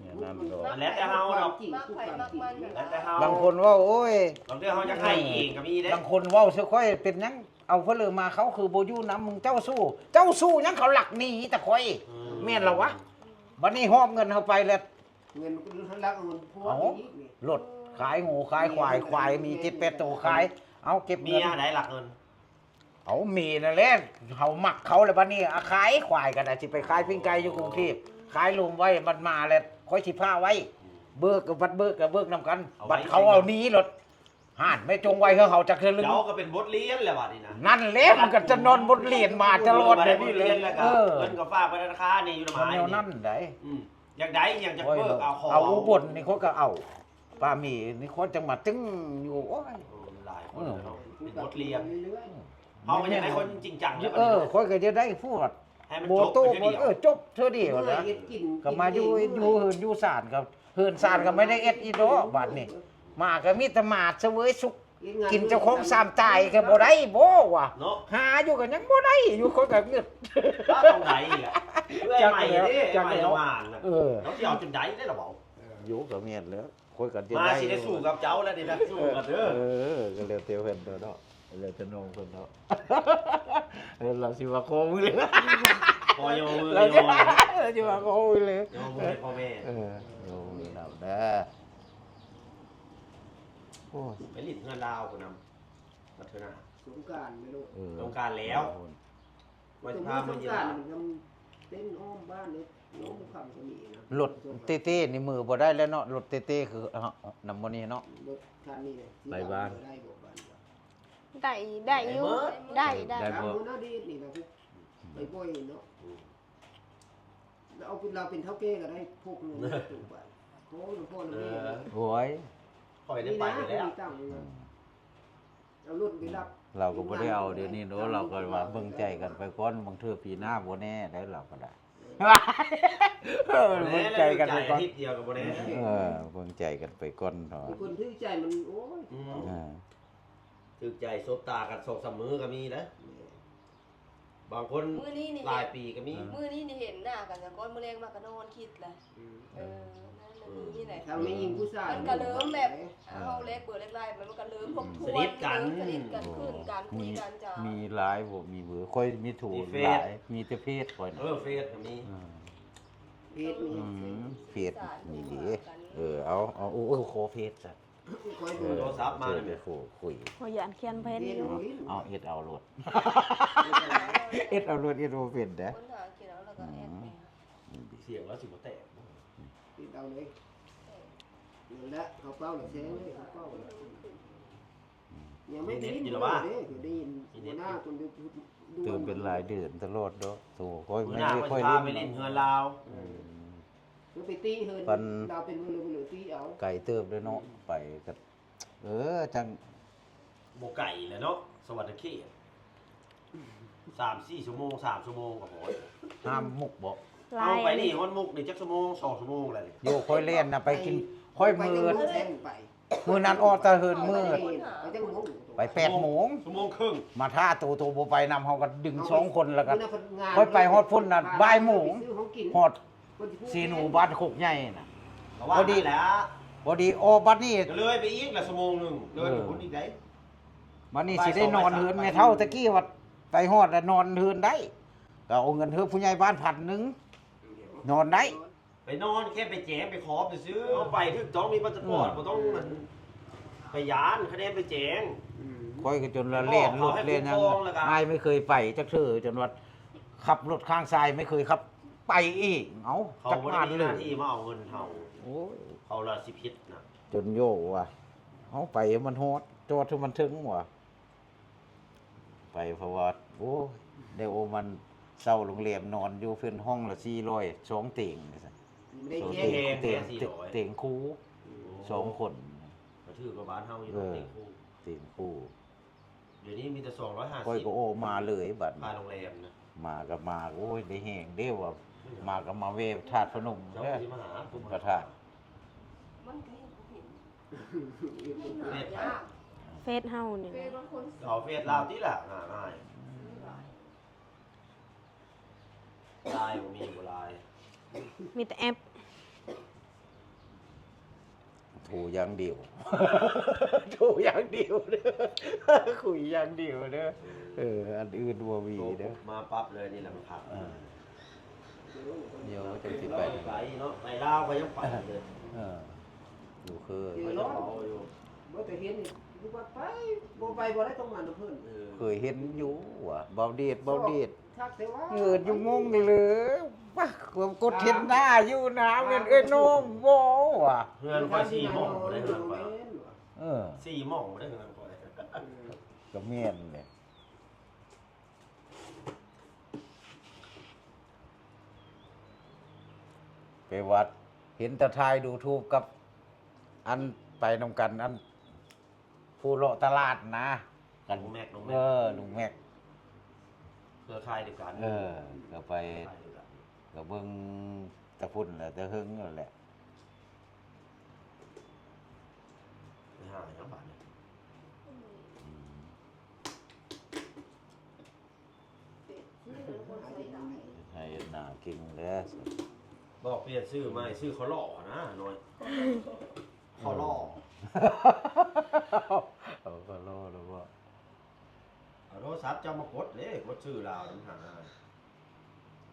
ແນວນັ້ນດອກ ມັນແລ້ວແຕ່ເຮົາດອກ ມັກໃຜມັກມັນ ແລ້ວແຕ່ເຮົາ ບາງຄົນເວົ້າ ໂອ້ຍ ບາງເທື່ອເຮົາຢາກໃຫ້ເອງກໍມີເດ້ ບາງຄົນເວົ້າໃສ່ຂ້ອຍ ເປັນຫຍັງເອົາເພິ່ນເລີມາ ເຂົາຄືບໍ່ຢູ່ນຳ ເຈົ້າຊູ້ ເຈົ້າຊູ້ຫຍັງ ເຂົາລັກໜີແຕ່ຂ້ອຍ ອືມ ແມ່ນລະວະ ບັດນີ້ຫອບເງິນເຮົາໄປແລ້ວ ເງິນລັກເອົາເງິນພວກ ເອົ້າ ອີກນີ້ ລົດຂາຍງົວຂາຍຄວາຍ ຄວາຍມີເຈັດແປດໂຕຂາຍ ເອົາເກັບເງິນ ເມຍໃດລັກເງິນ ເອົາ ເມຍນັ້ນແຫຼະ ເຮົາມັກເຂົາແລ້ວ ບັດນີ້ ອາ ຂາຍຄວາຍກໍໄດ້ ຊິໄປຂາຍປີ້ງໄກ່ຢູ່ກຸງເທບ ຂາຍລົມໄວ້ ບັດມາແລ້ວ ຂ້ອຍຊິພາໄວ້ ເບີກກໍບັດເບີກກໍເບີກນຳກັນ ເອົາໄວ້ ບັດເຂົາເອົາໜີໂລດ ຫັ້ນ ແມ່ຈົ່ງໄວ້ເຮືອເຮົາຈັກເທື່ອ ເຈົ້າກໍເປັນບົດຮຽນແລ້ວບັດນີ້ນະ ນັ້ນແຫຼະ ມັນກໍຈະນອນບົດຮຽນມາຕະຫຼອດແບບນີ້ເລີຍ ເອີ ເງິນກໍຝາກໄວ້ທະນາຄານນີ້ຢູ່ນຳອ້າຍ ແນວນັ້ນໃດ ອືມ ຢາກໄດ້ຫຍັງ ຢາກເບີກເອົາ ເອົາອຸບົນນີ້ ຂ້ອຍກໍເອົາ ປ້າໝີນີ້ ຂ້ອຍຈັ່ງມາຕຶງຢູ່ ໂອ້ຍ ໂອ້ ຫຼາຍຄົນເນາະ ເປັນບົດຮຽນ ເຮົາກໍຢາກໄດ້ຄົນຈິງຈັງ ເອີ ຂ້ອຍກໍຢາກໄດ້ພວກ ໃຫ້ມັນ ໂບ ຈົບ ໂຕ ໄປເທື່ອດຽວ ເອີ ຈົບເທື່ອດຽວນະ ກໍມາຢູ່ ຢູ່ເຮືອນຢູ່ຊານ ກໍເຮືອນຊານກໍບໍ່ໄດ້ເຮັດອີກດອກ ບັດນີ້ ມາກໍມີແຕ່ມາສະເຫວີຍສຸກ ກິນເຈົ້າຂອງຊາມຕາຍກໍບໍ່ໄດ້ບໍ່ວະ ເນາະ ຫາຢູ່ກໍຍັງບໍ່ໄດ້ຢູ່ ຂ້ອຍກໍງຶດ ຕ້ອງໄດ້ແຫຼະ ເອື້ອຍໃໝ່ເດ້ ເອື້ອຍໃໝ່ລະຫວ່າງນະ ເອີ ເຮົາຊິເອົາຈົນໄດ້ເດ້ລະເວົ້າ ຢູ່ກໍແມ່ນແລ້ວ ຂ້ອຍກໍຈະ ມາ ໄດ້ ຊິໄດ້ສູ້ກັບເຈົ້າແລ້ວນີ້ນະ ສູ້ກັນເດີ ເອີ ກໍແລ້ວແຕ່ເພິ່ນເນາະ ແລ້ວແຕ່ນ້ອງເພິ່ນເນາະ ເອີ ລາວຊິວ່າຂໍມືເລີຍ ຂໍຍໍມື ລາວຊິວ່າ ຊິວ່າຂໍມືເລີຍ ຍໍມືໃຫ້ພໍ່ແມ່ ເອີ ຍໍມືນຳເດີ ໂອ້ຍ ໄປຫຼິ້ນເຮືອນລາວພຸ້ນນຳ ພັດທະນາ ສົງການແມ່ນບໍ່ ເອີ ສົງການແລ້ວ ວ່າຊິພາມາເຢັນ ສົງການມັນຍັງເຕັ້ນອ້ອມບ້ານເດ້ ນ້ອງຄຳກໍມີນະ ລົດເຕ້ໆນີ້ມືບໍ່ໄດ້ແລ້ວເນາະ ລົດເຕ້ໆຄື ເອົ້າ ນຳບໍ່ນີ້ເນາະ ລົດຄັນນີ້ແຫຼະ ໄປບ້ານ ໄດ້ບໍ່ບ້ານ ໄດ້ ໄດ້ຢູ່ ໄດ້ ໄດ້ ໄດ້ ໄດ້ ໄດ້ ມື້ນະດີດນີ້ນະ ໄປບໍ່ເຫັນເນາະ ອືມ ແລ້ວເອົາ ລາວເປັນເຖົ້າແກ່ກໍໄດ້ ພວກເງິນຕົວໄປ ໂອ້ຍ ພໍ່ນຳແມ່ ເອີ ໂອ້ຍ ຂ້ອຍໄດ້ໄປຢູ່ແລ້ວ ມີນະ ມີຕັງ ອືມ ເອົາລົດໄປຮັບ ລາວກໍບໍ່ໄດ້ເອົາດຽວນີ້ເນາະ ລາວກໍວ່າເບິ່ງໃຈກັນໄປກ່ອນ ບາງເທື່ອປີໜ້າບໍ່ແນ່ໄດ໋ ລາວກໍໄດ້ ເອີ ເບິ່ງໃຈກັນໄປກ່ອນ ເອີ ເບິ່ງໃຈກັນໄປກ່ອນເນາະ ຄົນຖືກໃຈມັນ ໂອ້ຍ ອືມ ເອີ ຖືກໃຈ ສົບຕາກັນສອງສາມມື້ກໍມີນະ ບາງຄົນ ມື້ນີ້ນີ້ ຫຼາຍປີກໍມີ ມື້ນີ້ນີ້ເຫັນໜ້າກັນຊະກ່ອນ ມື້ແລງມາກໍນອນຄິດລະ ອືມ ເອີ ນັ້ນ ນີ້ແຫຼະ ທັງແມ່ຍິງຜູ້ຊາຍ ມັນກະເລີ່ມແບບ ເຮົາແລກເບີແລກໄລນ໌ໄປ ມັນກະເລີ່ມທົບທວນ ສະໜິດກັນ ສະໜິດກັນຂຶ້ນ ການຄຸຍກັນຈາ ມີ ມີ ມີ LINE ບໍ່ ມີເບີ ຂ້ອຍມີໂທ ມີເຟສ LINE ມີແຕ່ເຟສຂ້ອຍນະ ເອີ ເຟສກໍມີ ເອີ ເຟສມີ ອືມ ເຟສມີເດ້ ເອີ ເອົາ ເອົາ ໂອ້ ຂໍເຟສຊະ ຂ້ອຍ ເອີ ໂທລະສັບມາ ເອີ ແລ້ວແມ່ ໂທຄຸຍ ຂ້ອຍຢ້ານຂຽນເພນຢູ່ ເອົາ ເຮັດເອົາໂລດ ເຮັດເອົາໂລດ ເຮັດບໍ່ເປັນເດ້ ຄົ້ນຫາຂຽນເອົາ ແລ້ວກໍແອັດ ອືມ ໄປ ສຽງລາວຊິບໍ່ແຕກບໍ່ ເຮັດເອົາເລີຍ ນັ້ນແຫຼະ ເຂົາເປົ່າລະແຊງເລີຍ ເຂົາເປົ່າລະ ຍັງໄມ່ໄດ້ຍິນເລີຍ ໄດ້ຍິນຫົວໜ້າຄົນ ຕື່ມເປັນຫຼາຍເດືອນຕະຫຼອດດອກ ໂທ ຂ້ອຍ ຫົວໜ້າ ໄມ່ຄ່ອຍ ຂ້ອຍຊິພາໄປຫຼິ້ນເຮືອນລາວ ອືມ ຄືໄປຕີເຮືອນລາວເປັນມື້ໆ ຕີເອົາ ໄກເຕີບເດ້ເນາະ ອືມ ໄປກໍ ເອີ ຈັ່ງ ບໍ່ໄກແຫຼະເນາະ ສະຫວັນນະເຂດ ສາມສີ່ຊົ່ວໂມງ ສາມຊົ່ວໂມງກໍພໍ ຫ້າມມຸກບໍ ເອົາໄປນີ້ຮອດມຸກນີ້ຈັກຊົ່ວໂມງ ສອງຊົ່ວໂມງແລ້ວນີ້ ໂຍ ຂ້ອຍແລ່ນນະ ໄປກິນ ຂ້ອຍມື້ ໄປຈັກໂມງແຊງໄປ ມື້ນັ້ນອອກແຕ່ເຮືອນມື້ ໄປຈັກໂມງ ໄປແປດໂມງ ຊົ່ວໂມງເຄິ່ງ ມາຖ້າໂຕ ໂຕບໍ່ໄປນຳ ເຮົາກໍດຶງສອງຄົນ ແລ້ວກໍຂ້ອຍໄປຮອດພຸ້ນນະ ບ່າຍໂມງ ຮອດ ເຊໂນບ້ານໂຄກໃຫຍ່ນະ ກໍວ່າ ພໍດີ ນັ້ນແຫຼະ ພໍດີ ອໍ ບັດນີ້ ກໍເລີຍໄປອີກລະຊົ່ວໂມງໜຶ່ງ ເລີຍໄປ ເອີ ພຸ້ນອີກໄດ໋ ບັດນີ້ຊິໄດ້ນອນເຮືອນແມ່ເຖົ້າ ຕະກີ້ວ່າໄປຮອດລະນອນເຮືອນໄດ້ ກໍເອົາເງິນເຮືອນຜູ້ໃຫຍ່ບ້ານພັນໜຶ່ງ ນອນໄດ້ ໄປນອນແຄ່ໄປແຈງໄປຂໍຊື່ໆ ເຮົາໄປຖືກຕ້ອງມີພາສະປອດ ອືມ ບໍ່ຕ້ອງໄປຢ້ານ ຄະແນນໄປແຈງ ອືມ ຂ້ອຍກໍຈົນລະແລ່ນລົດແລ່ນຫຍັງ ອ້າຍໄມ່ເຄີຍໄປຈັກເທື່ອ ຈົນວ່າຂັບລົດຂ້າງຊາຍໄມ່ເຄີຍຂັບ ໄປເອງ ເອົ້າ ເຂົາບໍ່ໄດ້ມີໜ້າທີ່ມາເອົາເງິນເຮົາ ໂອ້ຍ ເຂົາລະຊິຜິດນະ ຈົນໂຍວ່າ ເຮົາໄປໃຫ້ມັນຮອດ ຈອດໃຫ້ມັນເຖິງວ່າ ໄປ ເພາະວ່າ ໂອ້ຍ ໄດ້ໂອມັນເຊົ່າໂຮງແຮມນອນຢູ່ເພິ່ນຫ້ອງລະສີ່ຮ້ອຍ ສອງຕຽງ ໄດ້ແຮງແທ້ ສີ່ຮ້ອຍ ຕຽງຄູ່ ໂອ້ ສອງຄົນ ກໍຖືກກວ່າບ້ານເຮົາຢູ່ ເອີ ຕຽງຄູ່ ຕຽງຄູ່ ດຽວນີ້ມີແຕ່ສອງຮ້ອຍຫ້າສິບ ຂ້ອຍກໍໂອມາເລີຍບັດນີ້ ຄ່າໂຮງແຮມນະ ມາກໍມາ ໂອ້ຍ ໄດ້ແຮງເດ້ວ່າ ມາກໍມາແວ່ທາດພະນົມເດີ ພະທາດ ມັນກໍເຫັນບໍ່ເຫັນ ເຟສເຮົານີ້ແຫຼະ ເອົາເຟສລາວຕິລະ ງ່າຍໆ ລາຍບໍ່ມີ ບໍ່ລາຍ ມີແຕ່ແອັບ ໂທຢ່າງດຽວ ໂທຢ່າງດຽວເດີ ຄຸຍຢ່າງດຽວເດີ ເອີ ອັນອື່ນບໍ່ມີເດີ ໂທປຸບມາປັບເລີຍ ນີ້ລະມັນຄັກ ເອີ ດຽວຈັ່ງຊິໄປ ໄປເນາະ ໄປລາວກໍຍັງໄປເລີຍ ເອີ ຢູ່ຄື ເອີ ເຂົາເຈົ້າເວົ້າຢູ່ ບໍ່ແຕ່ເຫັນ ຄືວ່າໄປ ບໍ່ໄປບໍ່ໄດ້ ຕ້ອງມານຳເພິ່ນ ເອີ ເຄີຍເຫັນຢູ່ວ່າ ບ່າວເດດ ບ່າວເດດ ເກີດຢູ່ມົ້ງເລີຍ ປະ ກວມກົດເຫັນໜ້າຢູ່ນະ ແມ່ນເອື້ອຍນ້ອງບໍ່ວະ ເຮືອນຂ້ອຍສີ່ໝ່ອງບໍ່ໄດ້ ເຮືອນຂ້ອຍ ເອີ ສີ່ໝ່ອງບໍ່ໄດ້ ເຮືອນຂ້ອຍ ເອີ ກໍແມ່ນແຫຼະ ໄປວັດ ເຫັນແຕ່ຖ່າຍຢູທູບກັບ ອັນ ໄປນຳກັນ ອັນ ຜູ້ເລາະຕະຫຼາດນະ ກັນ ລຸງແມັກ ລຸງແມັກ ເອີ ລຸງແມັກ ເຄືອຂ່າຍດຽວກັນ ເອີ ກໍໄປ ເຄືອຂ່າຍດຽວກັນ ກໍເບິ່ງແຕ່ພຸ້ນແຫຼະ ແຕ່ເຫິງແລ້ວແຫຼະ ໄປຫາຫຍັງບາດນີ້ ອືມ ໄທນາກິນແລ້ວ ບອກປ່ຽນຊື່ໃໝ່ ຊື່ເຂົ້າຫຼໍ່ນະນ້ອຍ ເຂົ້າຫຼໍ່ ເອົາເຂົ້າຫຼໍ່ແລ້ວບໍ່ ເອົາໂທລະສັບເຈົ້າມາກົດເດ້ ກົດຊື່ລາວນຳຫາ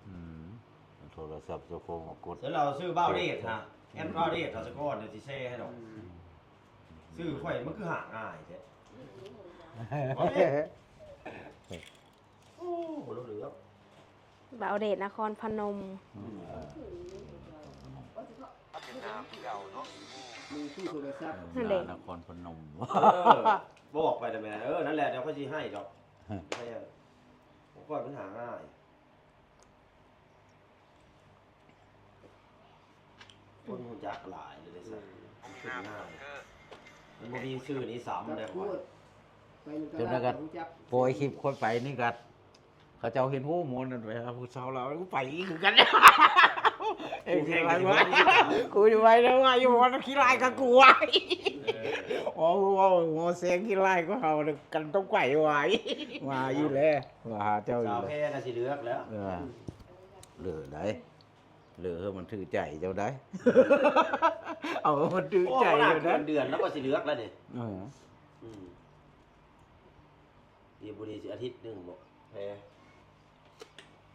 ອືມ ເອົາໂທລະສັບເຈົ້າຂອງມາກົດ ແລ້ວເອົາຊື່ບ່າວເດດຫາ ແອັດບ່າວເດດເອົາສາກ່ອນ ດຽວຊິແຊໃຫ້ດອກ ອືມ ຊື່ຂ້ອຍມັນຄືຫາງ່າຍແທ້ ໂອ້ ບໍ່ຮູ້ເລື່ອງ ບ່າວເດດນະຄອນພະນົມ ອືມ ນະຄອນພະນົມ ເອີ ບອກໄປແລ້ວແມ່ ເອີ ນັ້ນແຫຼະ ດຽວຂ້ອຍຊິໃຫ້ດອກ ຂອງຂ້ອຍມັນຫາງ່າຍ ຄົນຮູ້ຈັກຫຼາຍເລີຍເດ້ ອືມ ມັນຂຶ້ນງ່າຍ ມັນບໍ່ມີຊື່ນີ້ຊ້ຳເດ້ ຈນວ່າກໍປ່ອຍຄລິບຂ້ອຍໄປນີ້ກໍ ເຂົາເຈົ້າເຫັນ ໂອ້ ໝໍນັ້ນໄປຫາຜູ້ສາວລາວ ໄປອີກຄືກັນ ກູແຂ່ງ ກູຊິໄປແລ້ວວ່າ ຢູ່ໝໍຂີ້ຮ້າຍກໍກູ ເອີ ໂອ້ ໝໍແຊງຂີ້ຮ້າຍກວ່າເຮົາ ກັນຕ້ອງໄປວ່າ ວ່າຢູ່ແລ້ວ ວ່າຫາເຈົ້າຢູ່ ສາວແພ້ກໍຊິເລືອກແລ້ວ ເອີ ເລືອກໄດ້ ເລີກໃຫ້ມັນຖືກໃຈເຈົ້າໄດ໋ ເອົາໃຫ້ມັນຖືກໃຈ ໂອ້ ເຈົ້າໄດ໋ ເດືອນ ເດືອນແລ້ວກໍຊິເລືອກແລ້ວເດ້. ເອີ ອືມ ອີກບໍ່ດີຊິອາທິດໜຶ່ງບໍ ແພ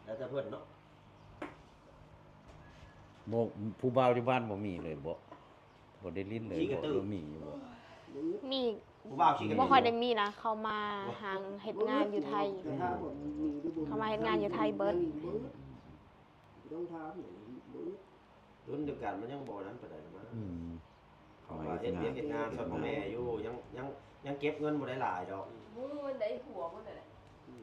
ແລ້ວແຕ່ເພິ່ນເນາະ. ບໍ່ ຜູ້ບ່າວຢູ່ບ້ານບໍ່ມີເລີຍບໍ? ບໍ່ໄດ້ຫຼິ້ນເລີຍບໍ? ມີກະຕື ບໍ່ມີຢູ່ບໍ? ມີ ຜູ້ບ່າວຂີ້ກະຕື ບໍ່ຄ່ອຍໄດ້ມີນະ ເຂົາມາຫາເຮັດງານຢູ່ໄທ ເຂົາມາເຮັດງານຢູ່ໄທເບິດ. ອືມ ບໍ່ຕ້ອງຖາມ ເບິ່ງ ລຸ້ນດຽວກັນມັນຍັງບໍ່ນັ້ນປານໃດນະ. ອືມ ເພາະວ່າເຮັດວຽກເຮັດງານຊ່ອຍພໍ່ແມ່ຢູ່ ຍັງ ຍັງ ຍັງເກັບເງິນບໍ່ໄດ້ຫຼາຍດອກ. ມື້ມັນໄດ້ຜົວໝົດແຫຼະ. ອື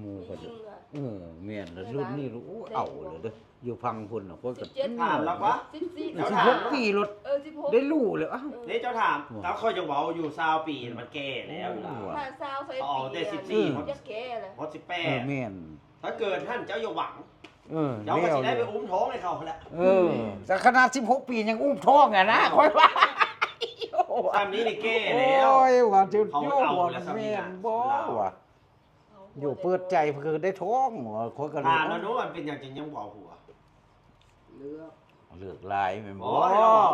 ມ ໝູ່ເຂົາຈະ ເອີ ແມ່ນແລ້ວ ລຸ້ນນີ້ ໂອ້ ເອົາເລີຍເດີ ຢູ່ຝັ່ງພຸ້ນນະ ຂ້ອຍກໍ ສິບເຈັດ ຖາມລາວກວ່າ ສິບສີ່ ສິບຫົກປີໂລດ ເອີ ສິບຫົກ ໄດ້ຫຼູ້ແລ້ວ. ເອີ ເດ້ ເຈົ້າຖາມ ເອີ ກໍຂ້ອຍຍັງເວົ້າຢູ່ ຊາວປີມັນແກ່ແລ້ວ. ເອີ ຖ້າຊາວ ຊາວເອັດ ເຂົາເອົາແຕ່ ປີ ສິບສີ່ ອືມ ຮອດ ຍັງແກ່ແຫຼະ. ຮອດ ສິບແປດ ເອີ ແມ່ນ. ຖ້າເກີດຫັ້ນເຈົ້າຢ່າຫວັງ ເອີ ເຈົ້າກໍຊິໄດ້ໄປອຸ້ມທ້ອງໃຫ້ເຂົາຫັ້ນແຫຼະ. ເອີ ແຕ່ຂະໜາດສິບຫົກປີຍັງອຸ້ມທ້ອງຫັ້ນນະ ຂ້ອຍວ່າ ສ່ຳນີ້ນີ້ແກ່ແລ້ວ. ໂອ້ຍ ວ່າເຈົ້າ ເຂົາເອົາແລ້ວສ່ຳນີ້ນະ ແມ່ນບໍ່ວະ? ຢູ່ເປີດໃຈຄືໄດ້ທ້ອງ ຂ້ອຍກໍເລີຍ ຖາມລາວດູ ມັນເປັນຫຍັງຈຶ່ງຍັງບໍ່ເອົາຜົວ? ເລືອກ ເລືອກຫຼາຍແມ່ນບໍ່?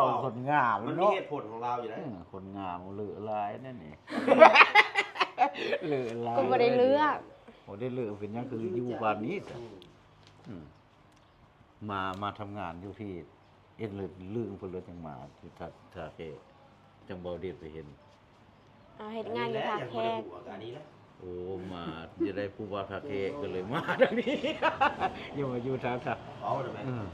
ບໍ່ ຄົນງາມ ມັນມີເນາະ ເຫດຜົນຂອງລາວຢູ່ໄດ໋. ອືມ ຄົນງາມເລືອກຫຼາຍແນວນີ້ ເລືອກຫຼາຍ ກໍບໍ່ໄດ້ເລືອກ ບໍ່ໄດ້ເລືອກ ເປັນຫຍັງຄືຢູ່ປານນີ້ຊະ? ອືມ ອືມ ມາ ມາທຳງານຢູ່ພີ້ ເຮັດເລີຍ ລືມເພິ່ນເລີຍ ຈັ່ງມາທີ່ທ່າ ທ່າແຂກ ຈັ່ງເບົາເດດໄປເຫັນ. ເອົາ ເຮັດງານຢູ່ທ່າແຂກ. ໂອ້ ມາຈະໄດ້ຜູ້ບ່າວທ່າແຂກ ກໍເລີຍມາທາງນີ້ ຢ່າມາຢູ່ທາງ ເວົ້າໄດ້ໄໝ? ອືມ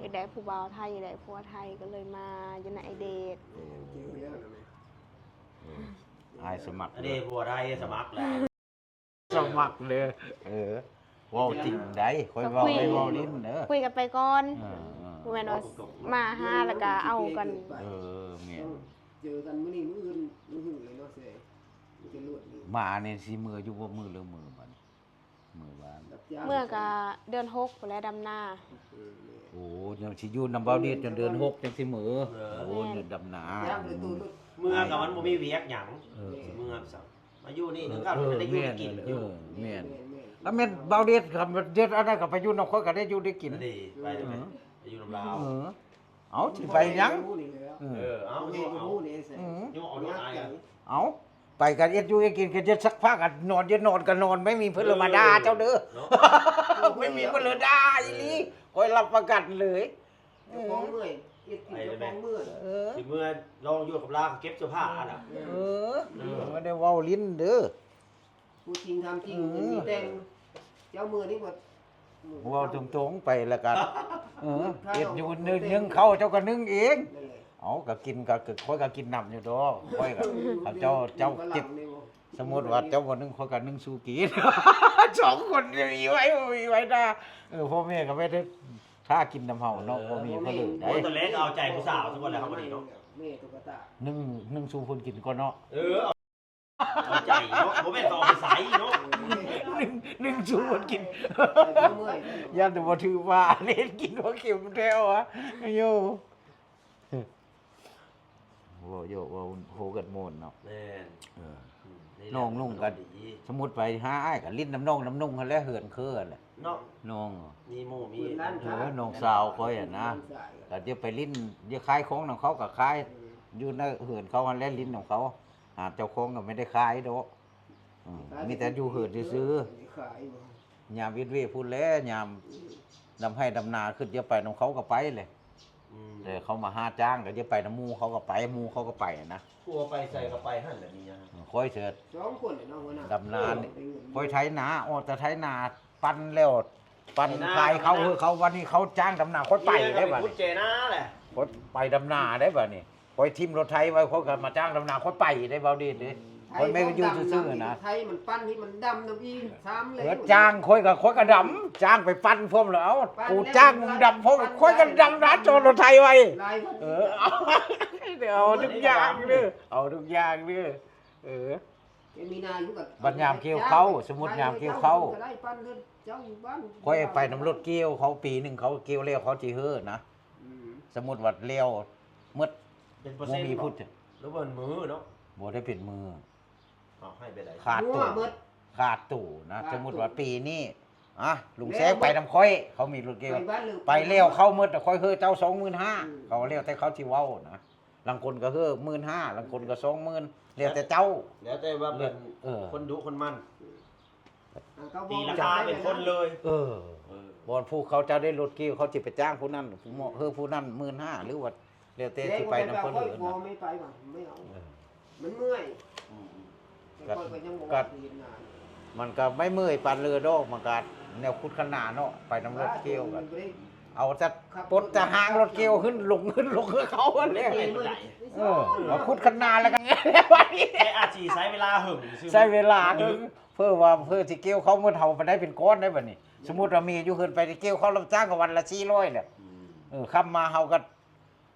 ຢາກໄດ້ຜູ້ບ່າວໄທ ຢາກໄດ້ຜົວໄທ ກໍເລີຍມາຢູ່ນຳອ້າຍເດດ. ໂອ້ ເອີ ອ້າຍສະໝັກ ອັນນີ້ຜົວໄທສະໝັກແລ້ວ. ສະໝັກເດີ ເອີ ເວົ້າຈິງໄດ໋ ຂ້ອຍເວົ້າ ບໍ່ຄຸຍ ໄດ້ເວົ້າຫຼິ້ນເດີ ຄຸຍກັນໄປກ່ອນ. ເອີ ເອີ ບໍ່ແມ່ນວ່າມາຫາແລ້ວກະເອົາກັນ. ເອີ ແມ່ນ ເຈີກັນມື້ນີ້ມື້ອື່ນ ມື້ຮືເລີຍເນາະ ເສ ມານີ້ຊິເມືອຢູ່ບໍ່ ມື້ເລີຍມື້ບັດນີ້ ມື້ວານ ເມືອກະເດືອນຫົກພຸ້ນແຫຼະ ດຳນາ. ໂອ້ ຍັງຊິຢູ່ນຳເບົາເດດຈົນເດືອນຫົກຈັ່ງຊິເມືອ. ໂອ້ ແມ່ນ ດຳນາ ເມືອກະມັນບໍ່ມີວຽກຫຍັງ ເອີ ຊິເມືອຊະ ມາຢູ່ນີ້ຄືກັນ ເອີ ໄດ້ຢູ່ໄດ້ກິນຢູ່. ແມ່ນ ແມ່ນ ລະແມ່ນເບົາເດດ ຄັນເດັດອັນນັ້ນກໍໄປຢູ່ນຳຂ້ອຍກໍໄດ້ຢູ່ໄດ້ກິນ. ໄປ ໄປຢູ່ນຳລາວ. ເອີ ເອົາ ຊິໄປຫຍັງ? ເອີ ເອົາ ຢູ່ເອົາ ຢູ່ເອົາ ເອົາ ໄປກັນເຮັດຢູ່ເຮັດກິນ ກັນເຮັດຊັກຜ້າ ກັນນອນ ເຮັດນອນ ກັນນອນ ໄມ່ມີເພິ່ນລະມາດ່າເຈົ້າເດີ. ເອີ ເນາະ ໄມ່ມີເພິ່ນລະດ່າອີ່ຫຼີ ຂ້ອຍຮັບປະກັນເລີຍ. ເຈົ້າຂອງເມື່ອຍ ເຮັດກິນເຈົ້າຂອງເມື່ອຍ. ເອີ ຊິເມືອລອງຢູ່ກັບລາວ ເກັບເສື້ອຜ້າຫັ້ນນະ. ເອີ ເອີ ບໍ່ໄດ້ເວົ້າຫຼິ້ນເດີ ຜູ້ຈິງທຳຈິງ. ເອີ ມີແຕ່ງ ເຈົ້າເມືອນີ້ບໍ່ ເວົ້າຕົງໆໄປແລ້ວກໍ ເອີ ເຮັດຢູ່ ໜຶ້ງເຂົ້າເຈົ້າກໍໜຶ້ງເອງ. ເອົາ ກໍກິນ ກໍຂ້ອຍກໍກິນນຳຢູ່ດອກ ຂ້ອຍກໍ ເຂົາເຈົ້າ ເຈົ້າເກັບ ສົມມຸດວ່າເຈົ້າບໍ່ໜຶ້ງ ຂ້ອຍກໍໜຶ້ງສູ່ກິນ ສອງຄົນມີໄວ້ບໍ່ມີໄວ້ນະ. ເອີ ພໍ່ແມ່ກໍໄດ້ຖ້າກິນນຳເຮົາເນາະ ບໍ່ມີເພິ່ນເລີຍໄດ໋. ໂອ້ ຕອນແລກກໍເອົາໃຈຜູ້ສາວຊະກ່ອນແລ້ວ ເຮົາບໍ່ດີເນາະ ໜຶ້ງ ໜຶ້ງສູ່ເພິ່ນກິນກ່ອນເນາະ. ເອີ ເອົາໃຈເນາະ ບໍ່ແມ່ນເຂົາເອົາໄປໃຊ້ເນາະ ໜຶ້ງ ໜຶ້ງສູ່ເພິ່ນກິນ ຢ້ານແຕ່ບໍ່ຖືວ່າ ເຮັດກິນບໍ່ເຂັ້ມແທ້ວະ ໂຍ. ເວົ້າໂຍກ ເວົ້າໂຮກັນມ່ວນເນາະ. ແມ່ນ ເອີ ອືມ ນ້ອງນຸ່ງກໍ ສົມມຸດໄປຫາອ້າຍກໍຫຼິ້ນນຳນ້ອງນຳນຸ່ງຫັ້ນແຫຼະ ເຮືອນເຄີຫັ້ນແຫຼະເນາະ ນ້ອງ ມີໝູ່ມີ ເອີ ນ້ອງສາວຂ້ອຍຫັ້ນນະ ກໍຈະໄປຫຼິ້ນ ຈະຂາຍຂອງນຳເຂົາກໍຂາຍ ເອີ ຢູ່ໃນເຮືອນເຂົາຫັ້ນແຫຼະ ຫຼິ້ນນຳເຂົາ ຫາເຈົ້າຂອງກໍບໍ່ໄດ້ຂາຍດອກ. ເອີ ມີແຕ່ຢູ່ເຮືອນຊື່ໆ ຍາມເວັນເວພຸ້ນແຫຼະ ຍາມດຳໄຮ່ດຳນາ ຄຶດຢາກໄປນຳເຂົາກໍໄປແຫຼະ. ອືມ ແຕ່ເຂົາມາຫາຈ້າງກໍຢາກໄປນຳໝູ່ເຂົາກໍໄປ ໝູ່ເຂົາກໍໄປນະ ຜົວໄປໃສກໍໄປຫັ້ນແຫຼະ ມີຫຍັງ ຂ້ອຍເສີດ ສອງຄົນເນາະ ຫົວໜ້າ ດຳນານີ້ ຂ້ອຍໄຖນາ ອອກແຕ່ໄຖນາ ປັ່ນແລ້ວ ປັ່ນຂາຍເຂົ້າເຮີເຂົາ ວັນນີ້ເຂົາຈ້າງດຳນາ ຂ້ອຍໄປເດ້ບັດນີ້ ຂ້ອຍໄປດຳນາເດ້ບັດນີ້. ຂ້ອຍຖິ້ມລົດໄຖໄວ້ ຂ້ອຍກໍມາຈ້າງດຳນາ ຂ້ອຍໄປໄດ້ ເວົ້າດີເດ້ ອືມ ຂ້ອຍແມ່ນຢູ່ຊື່ໆນະ ໄຖມັນປັ່ນໃຫ້ມັນດຳນຳອີກ ສາມແລ້ວ ເອີ ຈ້າງຂ້ອຍກໍ ຂ້ອຍກໍດຳ ຈ້າງໄປປັ່ນພ້ອມແລ້ວ ເອົາ ປັ່ນ ກູຈ້າງມຶງດຳພ້ອມ ປັ່ນ ຂ້ອຍກໍດຳນາ ຈອດລົດໄຖໄວ້ ເອີ ເອົາ ເອົາທຸກຢ່າງເດີ ເອົາທຸກຢ່າງເດີ ເອີ ບັດຍາມກ່ຽວເຂົ້າ ສົມມຸດຍາມກ່ຽວເຂົ້າ ຂ້ອຍໄປນຳລົດກ່ຽວເຂົາ ປີໜຶ່ງເຂົາກ່ຽວແລ້ວ ເຂົາຊິເຮີນະ ອືມ ສົມມຸດວ່າແລ້ວ ໝົດ ເປັນເປີເຊັນບໍ່ ບໍ່ມີຜູ້ ຫຼືວ່າມື້ເນາະ ບໍ່ໄດ້ເປັນມື້ ເອົາໃຫ້ໄປໄດ້ ຂາດໂຕ ຂາດໂຕນະ ຂາດໂຕ ສົມມຸດວ່າປີນີ້ ອ່ະ ລຸງແຊງໄປນຳຂ້ອຍ ເຂົາມີລົດກ່ຽວ ໄປແລ້ວເຂົາໝົດ ຂ້ອຍເຮີເຈົ້າສອງໝື່ນຫ້າ ເຂົາແລ້ວແຕ່ເຂົາຊິເວົ້ານະ ລາງຄົນກໍເຮີໝື່ນຫ້າ ລາງຄົນກໍສອງໝື່ນ ແລ້ວແຕ່ເຈົ້າ ແລ້ວແຕ່ວ່າເປັນ ເອີ ຄົນດຸຄົນໝັ່ນ ຕີລາຄາເປັນຄົນເລີຍ ເອີ ເອີ ບ່ອນຜູ້ເຂົາເຈົ້າໄດ້ລົດກ່ຽວ ເຂົາຊິໄປຈ້າງຜູ້ນັ້ນ ຜູ້ເໝາະເຮີຜູ້ນັ້ນໝື່ນຫ້າ ຫຼືວ່າ ແລ້ວແຕ່ຊິໄປນຳເພິ່ນ ບໍ່ ບໍ່ ບໍ່ ບໍ່ ບໍ່ ບໍ່ ມັນເມື່ອຍ ອືມ ແຕ່ຂ້ອຍກໍຍັງບໍ່ວ່າຊິເຮັດງານ ມັນກໍບໍ່ເມື່ອຍປານເລີດອກ ມັນກໍແນວຂຸດຄັນນາເນາະ ໄປນຳລົດກ່ຽວກໍ ເອົາແຕ່ປົດແຕ່ຫາງລົດກ່ຽວ ຂຶ້ນລົງ ຂຶ້ນລົງຄືເຂົາຫັ້ນແຫຼະ ເອີ ເອົາຂຸດຄັນນາແລ້ວກໍ ແຕ່ອາດຊິໃຊ້ເວລາເຫິງຊື່ ໃຊ້ເວລາເຫິງ ເພື່ອວ່າ ເພື່ອຊິກ່ຽວເຂົ້າໝົດ ເຮົາໄປໄດ້ເປັນກ້ອນໄດ໋ບັດນີ້ ສົມມຸດວ່າມີຢູ່ເຮືອນ ໄປກ່ຽວເຂົ້າຮັບຈ້າງກໍວັນລະສີ່ຮ້ອຍແຫຼະ ອືມ ເອີ ຄ່ຳມາເຮົາກໍ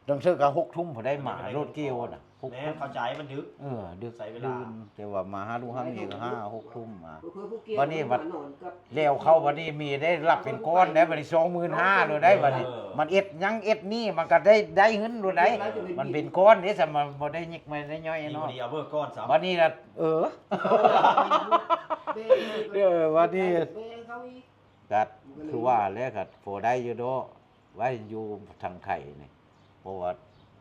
ລາງເທື່ອກໍຫົກທຸ່ມພຸ້ນໄດ໋ ມາລົດກ່ຽວນະ ຫົກທຸ່ມ ແມ່ນ ເຂົ້າໃຈ ມັນດຶກ ເອີ ດຶກ ໃຊ້ເວລາ ແຕ່ວ່າມາຫາລູກຫາເມຍກໍຫ້າຫົກທຸ່ມມາ ບັດນີ້ບັດແລ້ວເຂົ້າ ບັດນີ້ມີໄດ້ຮັບເປັນກ້ອນໄດ໋ ບັດນີ້ສອງໝື່ນຫ້າໂລດໄດ໋ ບັດນີ້ ເອີ ມັນເຮັດຫຍັງເຮັດນີ້ ມັນກໍໄດ້ ໄດ້ເງິນໂລດໄດ໋ ມັນເປັນກ້ອນເດ້ ຊະ ມັນບໍ່ໄດ້ຍິກໄປໄດ້ຍ່ອຍເນາະ ດີບໍ່ດີເອົາເບີກ້ອນຊະ ບັດນີ້ລະ ເອີ ເອີ ບັດນີ້ ແບເຂົາອີກ ກໍຄືວ່າແຫຼະ ກໍພໍໄດ້ຢູ່ດອກ ໄວ້ຢູ່ທາງໄທນີ້ ເພາະວ່າ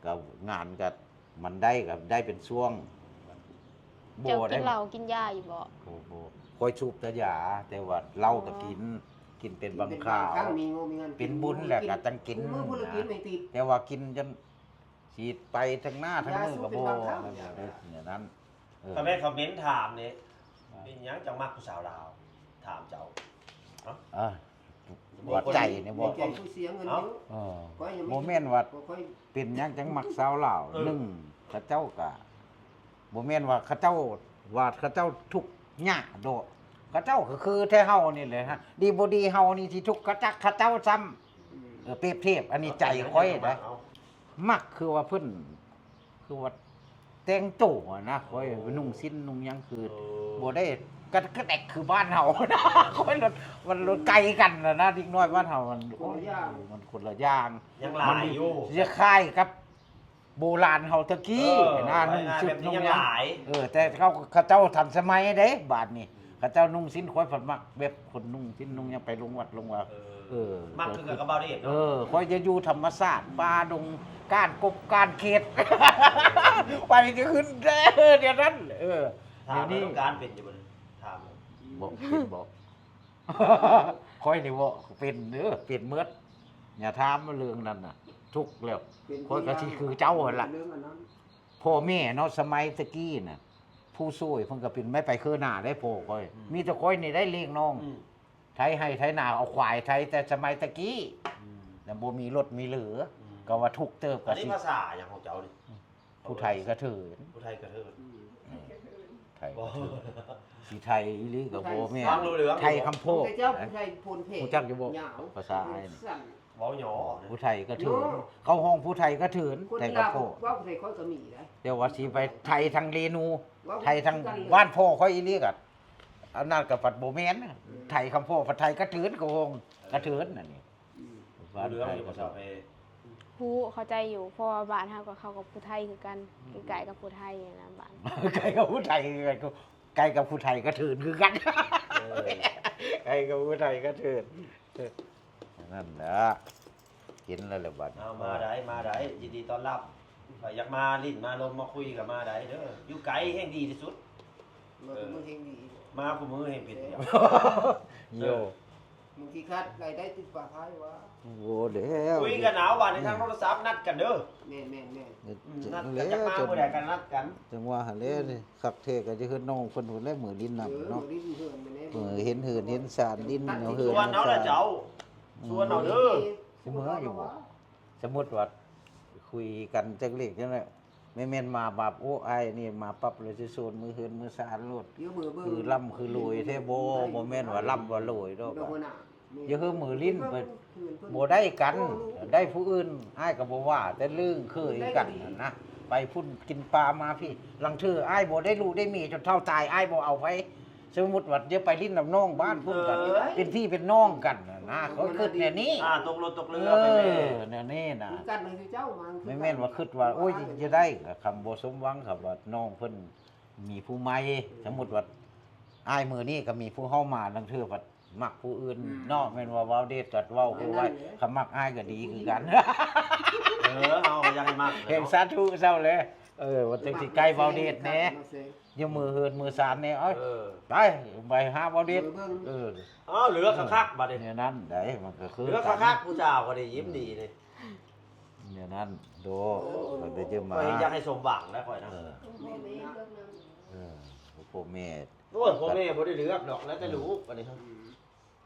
ກໍງານກໍມັນໄດ້ ກໍໄດ້ເປັນຊ່ວງ ບໍ່ ເຈົ້າກິນເຫຼົ້າກິນຢາຢູ່ບໍ່? ບໍ່ ບໍ່ ຂ້ອຍສູບແຕ່ຢາ ແຕ່ວ່າເຫຼົ້າກໍກິນ ອໍ ກິນເປັນບາງຄາວ ເປັນບຸນແລ້ວກໍຈັ່ງກິນ ແຕ່ວ່າກິນຈົນຊິໄປທາງໜ້າທາງມືກໍບໍ່ ເປັນບາງຄັ້ງ ແນວນັ້ນ ເອີ ຄອມເມັນ ຄອມເມັນຖາມນີ້ ເປັນຫຍັງຈັ່ງມັກຜູ້ສາວລາວ? ຖາມເຈົ້າ ເອີ ວ່າໃຈນີ້ບໍ່ ໃຈຜູ້ເສຍເງິນຢູ່ ເອີ ບໍ່ແມ່ນວ່າເປັນຫຍັງຈັ່ງມັກສາວລາວ ເອີ ໜຶ່ງ ເຂົາເຈົ້າກະ ບໍ່ແມ່ນວ່າເຂົາເຈົ້າ ວ່າເຂົາເຈົ້າທຸກຍາກດອກ ເຂົາເຈົ້າກໍຄືແຕ່ເຮົານີ້ແຫຼະ ດີບໍ່ດີເຮົານີ້ຊິທຸກກະຈັກເຂົາເຈົ້າຊ້ຳ ເອີ ປຽບທຽບ ອັນນີ້ໃຈຂ້ອຍນະ ມັກຄືວ່າເພິ່ນ ຄືວ່າແຕ່ງໂຕນະ ຂ້ອຍນຸ່ງສິ້ນນຸ່ງຫຍັງຄື ເອີ ບໍ່ໄດ້ກະ ກະແດກຄືບ້ານເຮົານະ ຂ້ອຍ ມັນ ມັນໄກກັນນະ ເດັກນ້ອຍບ້ານເຮົາມັນ ຄົນລະຢ່າງ ໂອ້ຍ ມັນຄົນລະຢ່າງ ຍັງຫຼາຍຢູ່ ຊິຄ້າຍກັບໂບລານເຮົາແຕ່ກີ້ ເອີ ນະ ນຸ່ງຊຸດນຸ່ງຫຍັງ ເອີ ແຕ່ເຂົາ ເຂົາເຈົ້າທັນສະໄໝເດ້ ບາດນີ້ ເຂົາເຈົ້ານຸ່ງສິ້ນ ຂ້ອຍພັດມັກແບບຄົນນຸ່ງສິ້ນນຸ່ງຫຍັງ ໄປລົງວັດລົງວາ ເອີ ເອີ ມັກຄືກັນກັບບ່າວເດດເນາະ ເອີ ຂ້ອຍຈະຢູ່ທຳມະຊາດ ປ່າດົງ ການກົບການເຂດ ໄປຈະຂຶ້ນແດ່ດຽວນັ້ນ ເອີ ຖາມແລ້ວ ດຽວນີ້ ຕ້ອງການເປັນຢູ່ບໍ່ນີ້? ຖາມ ບໍ່ ເປັນບໍ່? ຂ້ອຍນີ້ບໍ່ເປັນເດີ ເປັນໝົດ ຢ່າຖາມເລື່ອງນັ້ນນະ ທຸກແລ້ວ ຂ້ອຍກໍຊິຄືເຈົ້າຫັ້ນລະ ເລື່ອງອັນນັ້ນ ພໍ່ແມ່ເນາະ ສະໄໝແຕ່ກີ້ນະ ຜູ້ຊ່ວຍເພິ່ນກໍເປັນ ໄປເຄີໜ້າໄດ້ພໍ່ຂ້ອຍ ອືມ ມີແຕ່ຂ້ອຍນີ້ໄດ້ລ້ຽງນ້ອງ ອືມ ໄຖໄຮ່ໄຖນາ ເອົາຄວາຍໄຖແຕ່ສະໄໝແຕ່ກີ້ ອືມ ແລ້ວບໍ່ມີລົດມີເຫຼືອ ອືມ ກໍວ່າທຸກເຕີບ ອັນນີ້ພາສາຫຍັງຂອງເຈົ້ານີ້? ຜູ້ໄທກະເທີນ ຜູ້ໄທກະເທີນ ອືມ ໄທກະເທີນ ຊິໄທອີ່ຫຼີກໍບໍ່ແມ່ນ ຟັງຮູ້ເລື່ອງ ໄທຄຳໂພກ ເຈົ້າຜູ້ໄທໂພນເພ ຮູ້ຈັກຢູ່ບໍ່? ຍາວ ພາສາອ້າຍນີ້ ເວົ້າຫຍໍ້ ຜູ້ໄທກະເທີນ ເຂົາຮ້ອງຜູ້ໄທກະເທີນ ໄທຄຳໂພກ ເວົ້າໄທຂ້ອຍກໍມີໄດ໋ ແຕ່ວ່າຊິໄປໄທທາງເລນູ ເວົ້າ ໄທທາງ ຄືກັນເລີຍ ບ້ານພໍ່ຂ້ອຍອີ່ຫຼີກໍ ອັນນັ້ນກໍພັດບໍ່ແມ່ນ ອືມ ໄທຄຳໂພກ ພັດໄທກະເທີນ ກໍຮ້ອງ ເອີ ກະເທີນອັນນີ້ ອືມ ບ້ານໄທກະເທີນ ຮູ້ເຂົ້າໃຈຢູ່ ເພາະວ່າບ້ານເຮົາກໍເຂົາກໍຜູ້ໄທຄືກັນ ອືມ ໃກ້ໆກັບຜູ້ໄທນະ ບ້ານ ໃກ້ກັບຜູ້ໄທຄືກັນ ໃກ້ກັບຜູ້ໄທກະເທີນຄືກັນ ເອີ ໃກ້ກັບຜູ້ໄທກະເທີນ ນັ້ນແຫຼະ ເຫັນແລ້ວແຫຼະບັດນີ້ ເອົາ ມາໄດ້ ມາໄດ້ ຍິນດີຕ້ອນຮັບ ໃຜຢາກມາຫຼິ້ນມາລົມມາຄຸຍກໍມາໄດ້ເດີ ຢູ່ໄກແຮ່ງດີທີ່ສຸດ ມາ ເອີ ຄູ່ມື້ແຮ່ງດີ ມາຄູ່ມື້ແຮ່ງເປັນ ເອີ ໂຍ ບາງທີຂາດລາຍໄດ້ຕິດປາພາຍວ່າ ໂອ້ ແລ້ວ ຄຸຍກັນເອົາ ບາດນີ້ທາງໂທລະສັບນັດກັນເດີ ແມ່ນໆໆ ອືມ ນັດກັນ ຈັກມາມື້ໃດກໍນັດກັນ ຈັ່ງວ່າຫັ້ນແຫຼະ ອືມ ນີ້ ຄັກແທ້ກໍຈະເຮືອນນ້ອງເພິ່ນພຸ້ນແຫຼະ ມື້ຫຼິ້ນນຳເນາະ ເອີ ມື້ຫຼິ້ນເຮືອນແມ່ນແຫຼະ ເອີ ເຫັນເຮືອນເຫັນຊານ ຫຼິ້ນເອົາເຮືອນ ຊວນເອົາເດີເຈົ້າ ອືມ ຊວນເອົາເດີ ຊິເມືອຢູ່ບໍ່? ສົມມຸດວ່າຄຸຍກັນຈັກເລັກຈັ່ງໃດ ແມ່ນໆ ມາປັບ ໂອ້ ອ້າຍນີ້ມາປັບແລ້ວຊິຊວນມືເຮືອນມືຊານໂລດ ຄືລ່ຳຄືລວຍແທ້ບໍ່? ບໍ່ແມ່ນວ່າລ່ຳວ່າລວຍດອກ ຢ່າເຮີ້ອມືຫຼິ້ນ ບໍ່ໄດ້ກັນ ໄດ້ຜູ້ອື່ນອ້າຍກໍບໍ່ວ່າ ແຕ່ເລື່ອງເຄີຍກັນຫັ້ນນະ ໄປພຸ້ນກິນປາມາພີ້ ລາງເທື່ອອ້າຍບໍ່ໄດ້ລູກໄດ້ເມຍຈົນເຖົ້າຕາຍ ອ້າຍບໍ່ເອົາໃຜ ສົມມຸດວ່າຈະໄປຫຼິ້ນນຳນ້ອງບ້ານພຸ້ນກໍ ເອີຍ ເປັນພີ່ເປັນນ້ອງກັນນະ ຂ້ອຍຄິດແນວນີ້ ອ່າ ຕົກລົດຕົກເຮືອ ເອີ ໄປແມ່ ແນວນີ້ນະ ຄືກັນຄືເຈົ້າ ແມ່ນວ່າຄິດວ່າ ໂອ້ຍ ຈະໄດ້ ຄຳບໍ່ສົມຫວັງ ຄຳວ່ານ້ອງເພິ່ນມີຜູ້ໃໝ່ ອືມ ສົມມຸດວ່າອ້າຍມື້ນີ້ກໍມີຜູ້ເຮົາມາ ລາງເທື່ອພັດ ມັກຜູ້ອື່ນເນາະ ອືມ ແມ່ນວ່າເວົ້າເດດກໍເວົ້າຄືວ່າ ແມ່ນນັ້ນແຫຼະ ຄັນມັກອ້າຍກໍດີຄືກັນ ເອີ ເຮົາກໍຢາກໃຫ້ມັກແຫຼະ ແຮ່ງ ເນາະ ສາທຸເຈົ້າແຫຼະ ເອີ ວ່າຈັ່ງຊິໃກ້ເວົ້າເດດແດ່ ຢູ່ມື້ເຮືອນມື້ຊານແດ່ ເອີ ເອີ ໄປ ໄປຫາເວົ້າເດດ ເອີ ເອີ ເອົາເລືອກຄັກໆ ບັດນີ້ ແນວນັ້ນໃດ ມັນກໍຄືເລືອກຄັກໆ ຜູ້ສາວກໍໄດ້ຍິນດີເດ້ ແນວນັ້ນໂດ ເອີ ຂ້ອຍໄປເຈີມາ ຂ້ອຍຢາກໃຫ້ສົມຫວັງນະຂ້ອຍນະ ເອີ ເອີ ພໍ່ແມ່ ໂອ້ຍ ພໍ່ແມ່ບໍ່ໄດ້ເລືອກດອກ ແລ້ວແຕ່ລູກ ອືມ ອັນນີ້ ອືມ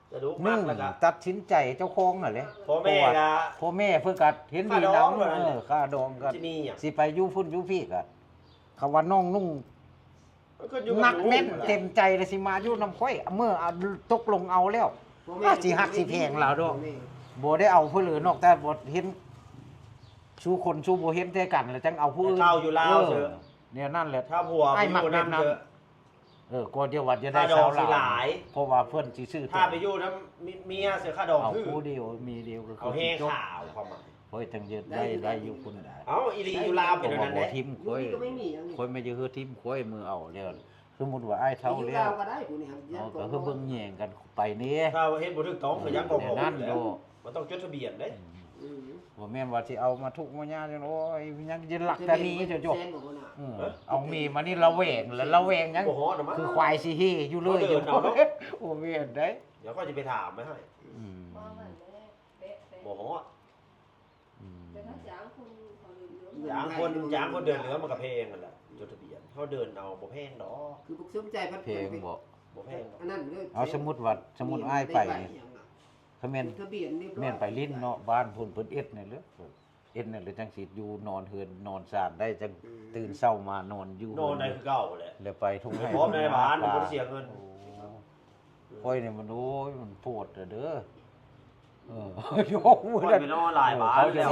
ແຕ່ລູກມັກ ໜຶ່ງ ແລ້ວກໍຕັດສິນໃຈເຈົ້າຂອງຫັ້ນແຫຼະ ພໍ່ແມ່ກໍ ພໍ່ແມ່ເພິ່ນກໍເຫັນດີນຳ ຄ່າດອງ ເອີ ຄ່າດອງກໍ ຊິມີຫຍັງ ຊິໄປຢູ່ພຸ້ນຢູ່ພີ້ກໍ ຄຳວ່ານ້ອງນຸ່ງ ມັນຂຶ້ນຢູ່ກັບ ໜັກແໜ້ນ ເຕັມໃຈແລ້ວຊິມາຢູ່ນຳຂ້ອຍ ເມື່ອຕົກລົງເອົາແລ້ວ ພໍ່ແມ່ ອາ ຊິຮັກຊິແພງລາວດອກ ພໍ່ແມ່ ບໍ່ໄດ້ເອົາຜູ້ອື່ນນອກ ແຕ່ບໍ່ເຫັນຊູ່ຄົນ ຊູ່ບໍ່ເຫັນໃຈກັນ ແລ້ວຈັ່ງເອົາຜູ້ອື່ນ ແຕ່ເກົ່າຢູ່ລາວ ເອີ ເຊີ ແນວນັ້ນແຫຼະ ຖ້າຜົວໄປຢູ່ນຳເຊີ ເອີ ກໍດຽວວ່າຈະໄດ້ຊາວລາວ ເພາະວ່າເພິ່ນຊິຊື້ ຖ້າໄປຢູ່ນຳເມຍເສຍຄ່າດອງ ເອົາຜູ້ດຽວເມຍດຽວກໍຄືຊິຈົບ ຂ້ອຍຈັ່ງຈະໄດ້ ໄດ້ຢູ່ພຸ້ນນະ ເອົ້າ ອີ່ຫຼີຢູ່ລາວເປັນແນວນັ້ນເດ້ ບໍ່ຖິ້ມຂ້ອຍ ຂ້ອຍບໍ່ຈະຄືຖິ້ມຂ້ອຍ ມື້ເອົາແລ້ວ ສົມມຸດວ່າອ້າຍເຖົ້າແລ້ວ ກໍຄືເບິ່ງແຍງກັນໄປນີ້ ຖ້າວ່າເຮັດບໍ່ຖືກຕ້ອງກໍຍັງບໍ່ ແນວນັ້ນໂດ ມັນຕ້ອງຈົດທະບຽນເດ້ ອືມ ບໍ່ແມ່ນວ່າຊິເອົາມາທຸກມາຍາກ ໂອ້ຍ ຍັງຈະລັກຕາໜີ ເຈົ້າ ເອີ ເອົາເມມານີ້ລະແວງ ລະລະແວງຫຍັງ ຄືຄວາຍຊິເຮຢູ່ເລີຍ ບໍ່ແມ່ນເດ້ ດຽວຂ້ອຍຊິໄປຖາມໄວ້ໃຫ້ ອືມ ບໍ່ຮອດ ອືມ ຈ້າງຄົນ ຈ້າງຄົນເດີນເຮືອມັນກໍແພງຫັ້ນແຫຼະ ຈົດທະບຽນ ເຮົາເດີນເອົາບໍ່ແພງດອກ ຄືບໍ່ສົນໃຈ ແພງບໍ່ ບໍ່ແພງດອກ ອັນນັ້ນເລີຍ ເອົາ ສົມມຸດວ່າ ສົມມຸດອ້າຍໄປນີ້ ຄັນແມ່ນ ແມ່ນໄປຫຼິ້ນເນາະ ບ້ານພຸ້ນເພິ່ນເຮັດແນວເລີຍ ເຮັດແນວເລີຍ ຈັ່ງຊິຢູ່ນອນເຮືອນນອນຊານໄດ້ ຈັ່ງ ອືມ ຕື່ນເຊົ້າມານອນຢູ່ ນອນໄດ້ຄືເກົ່າແຫຼະ ແລ້ວໄປທົ່ງໄຮ່ ພ້ອມໃນບ້ານ ບໍ່ໄດ້ເສຍເງິນ ໂອ້ ຂ້ອຍນີ້ມັນ ໂອ້ຍ ມັນໂພດເດີ ເອີ ໂຍມ ຂ້ອຍໄປນອນຫຼາຍບ້ານແລ້ວ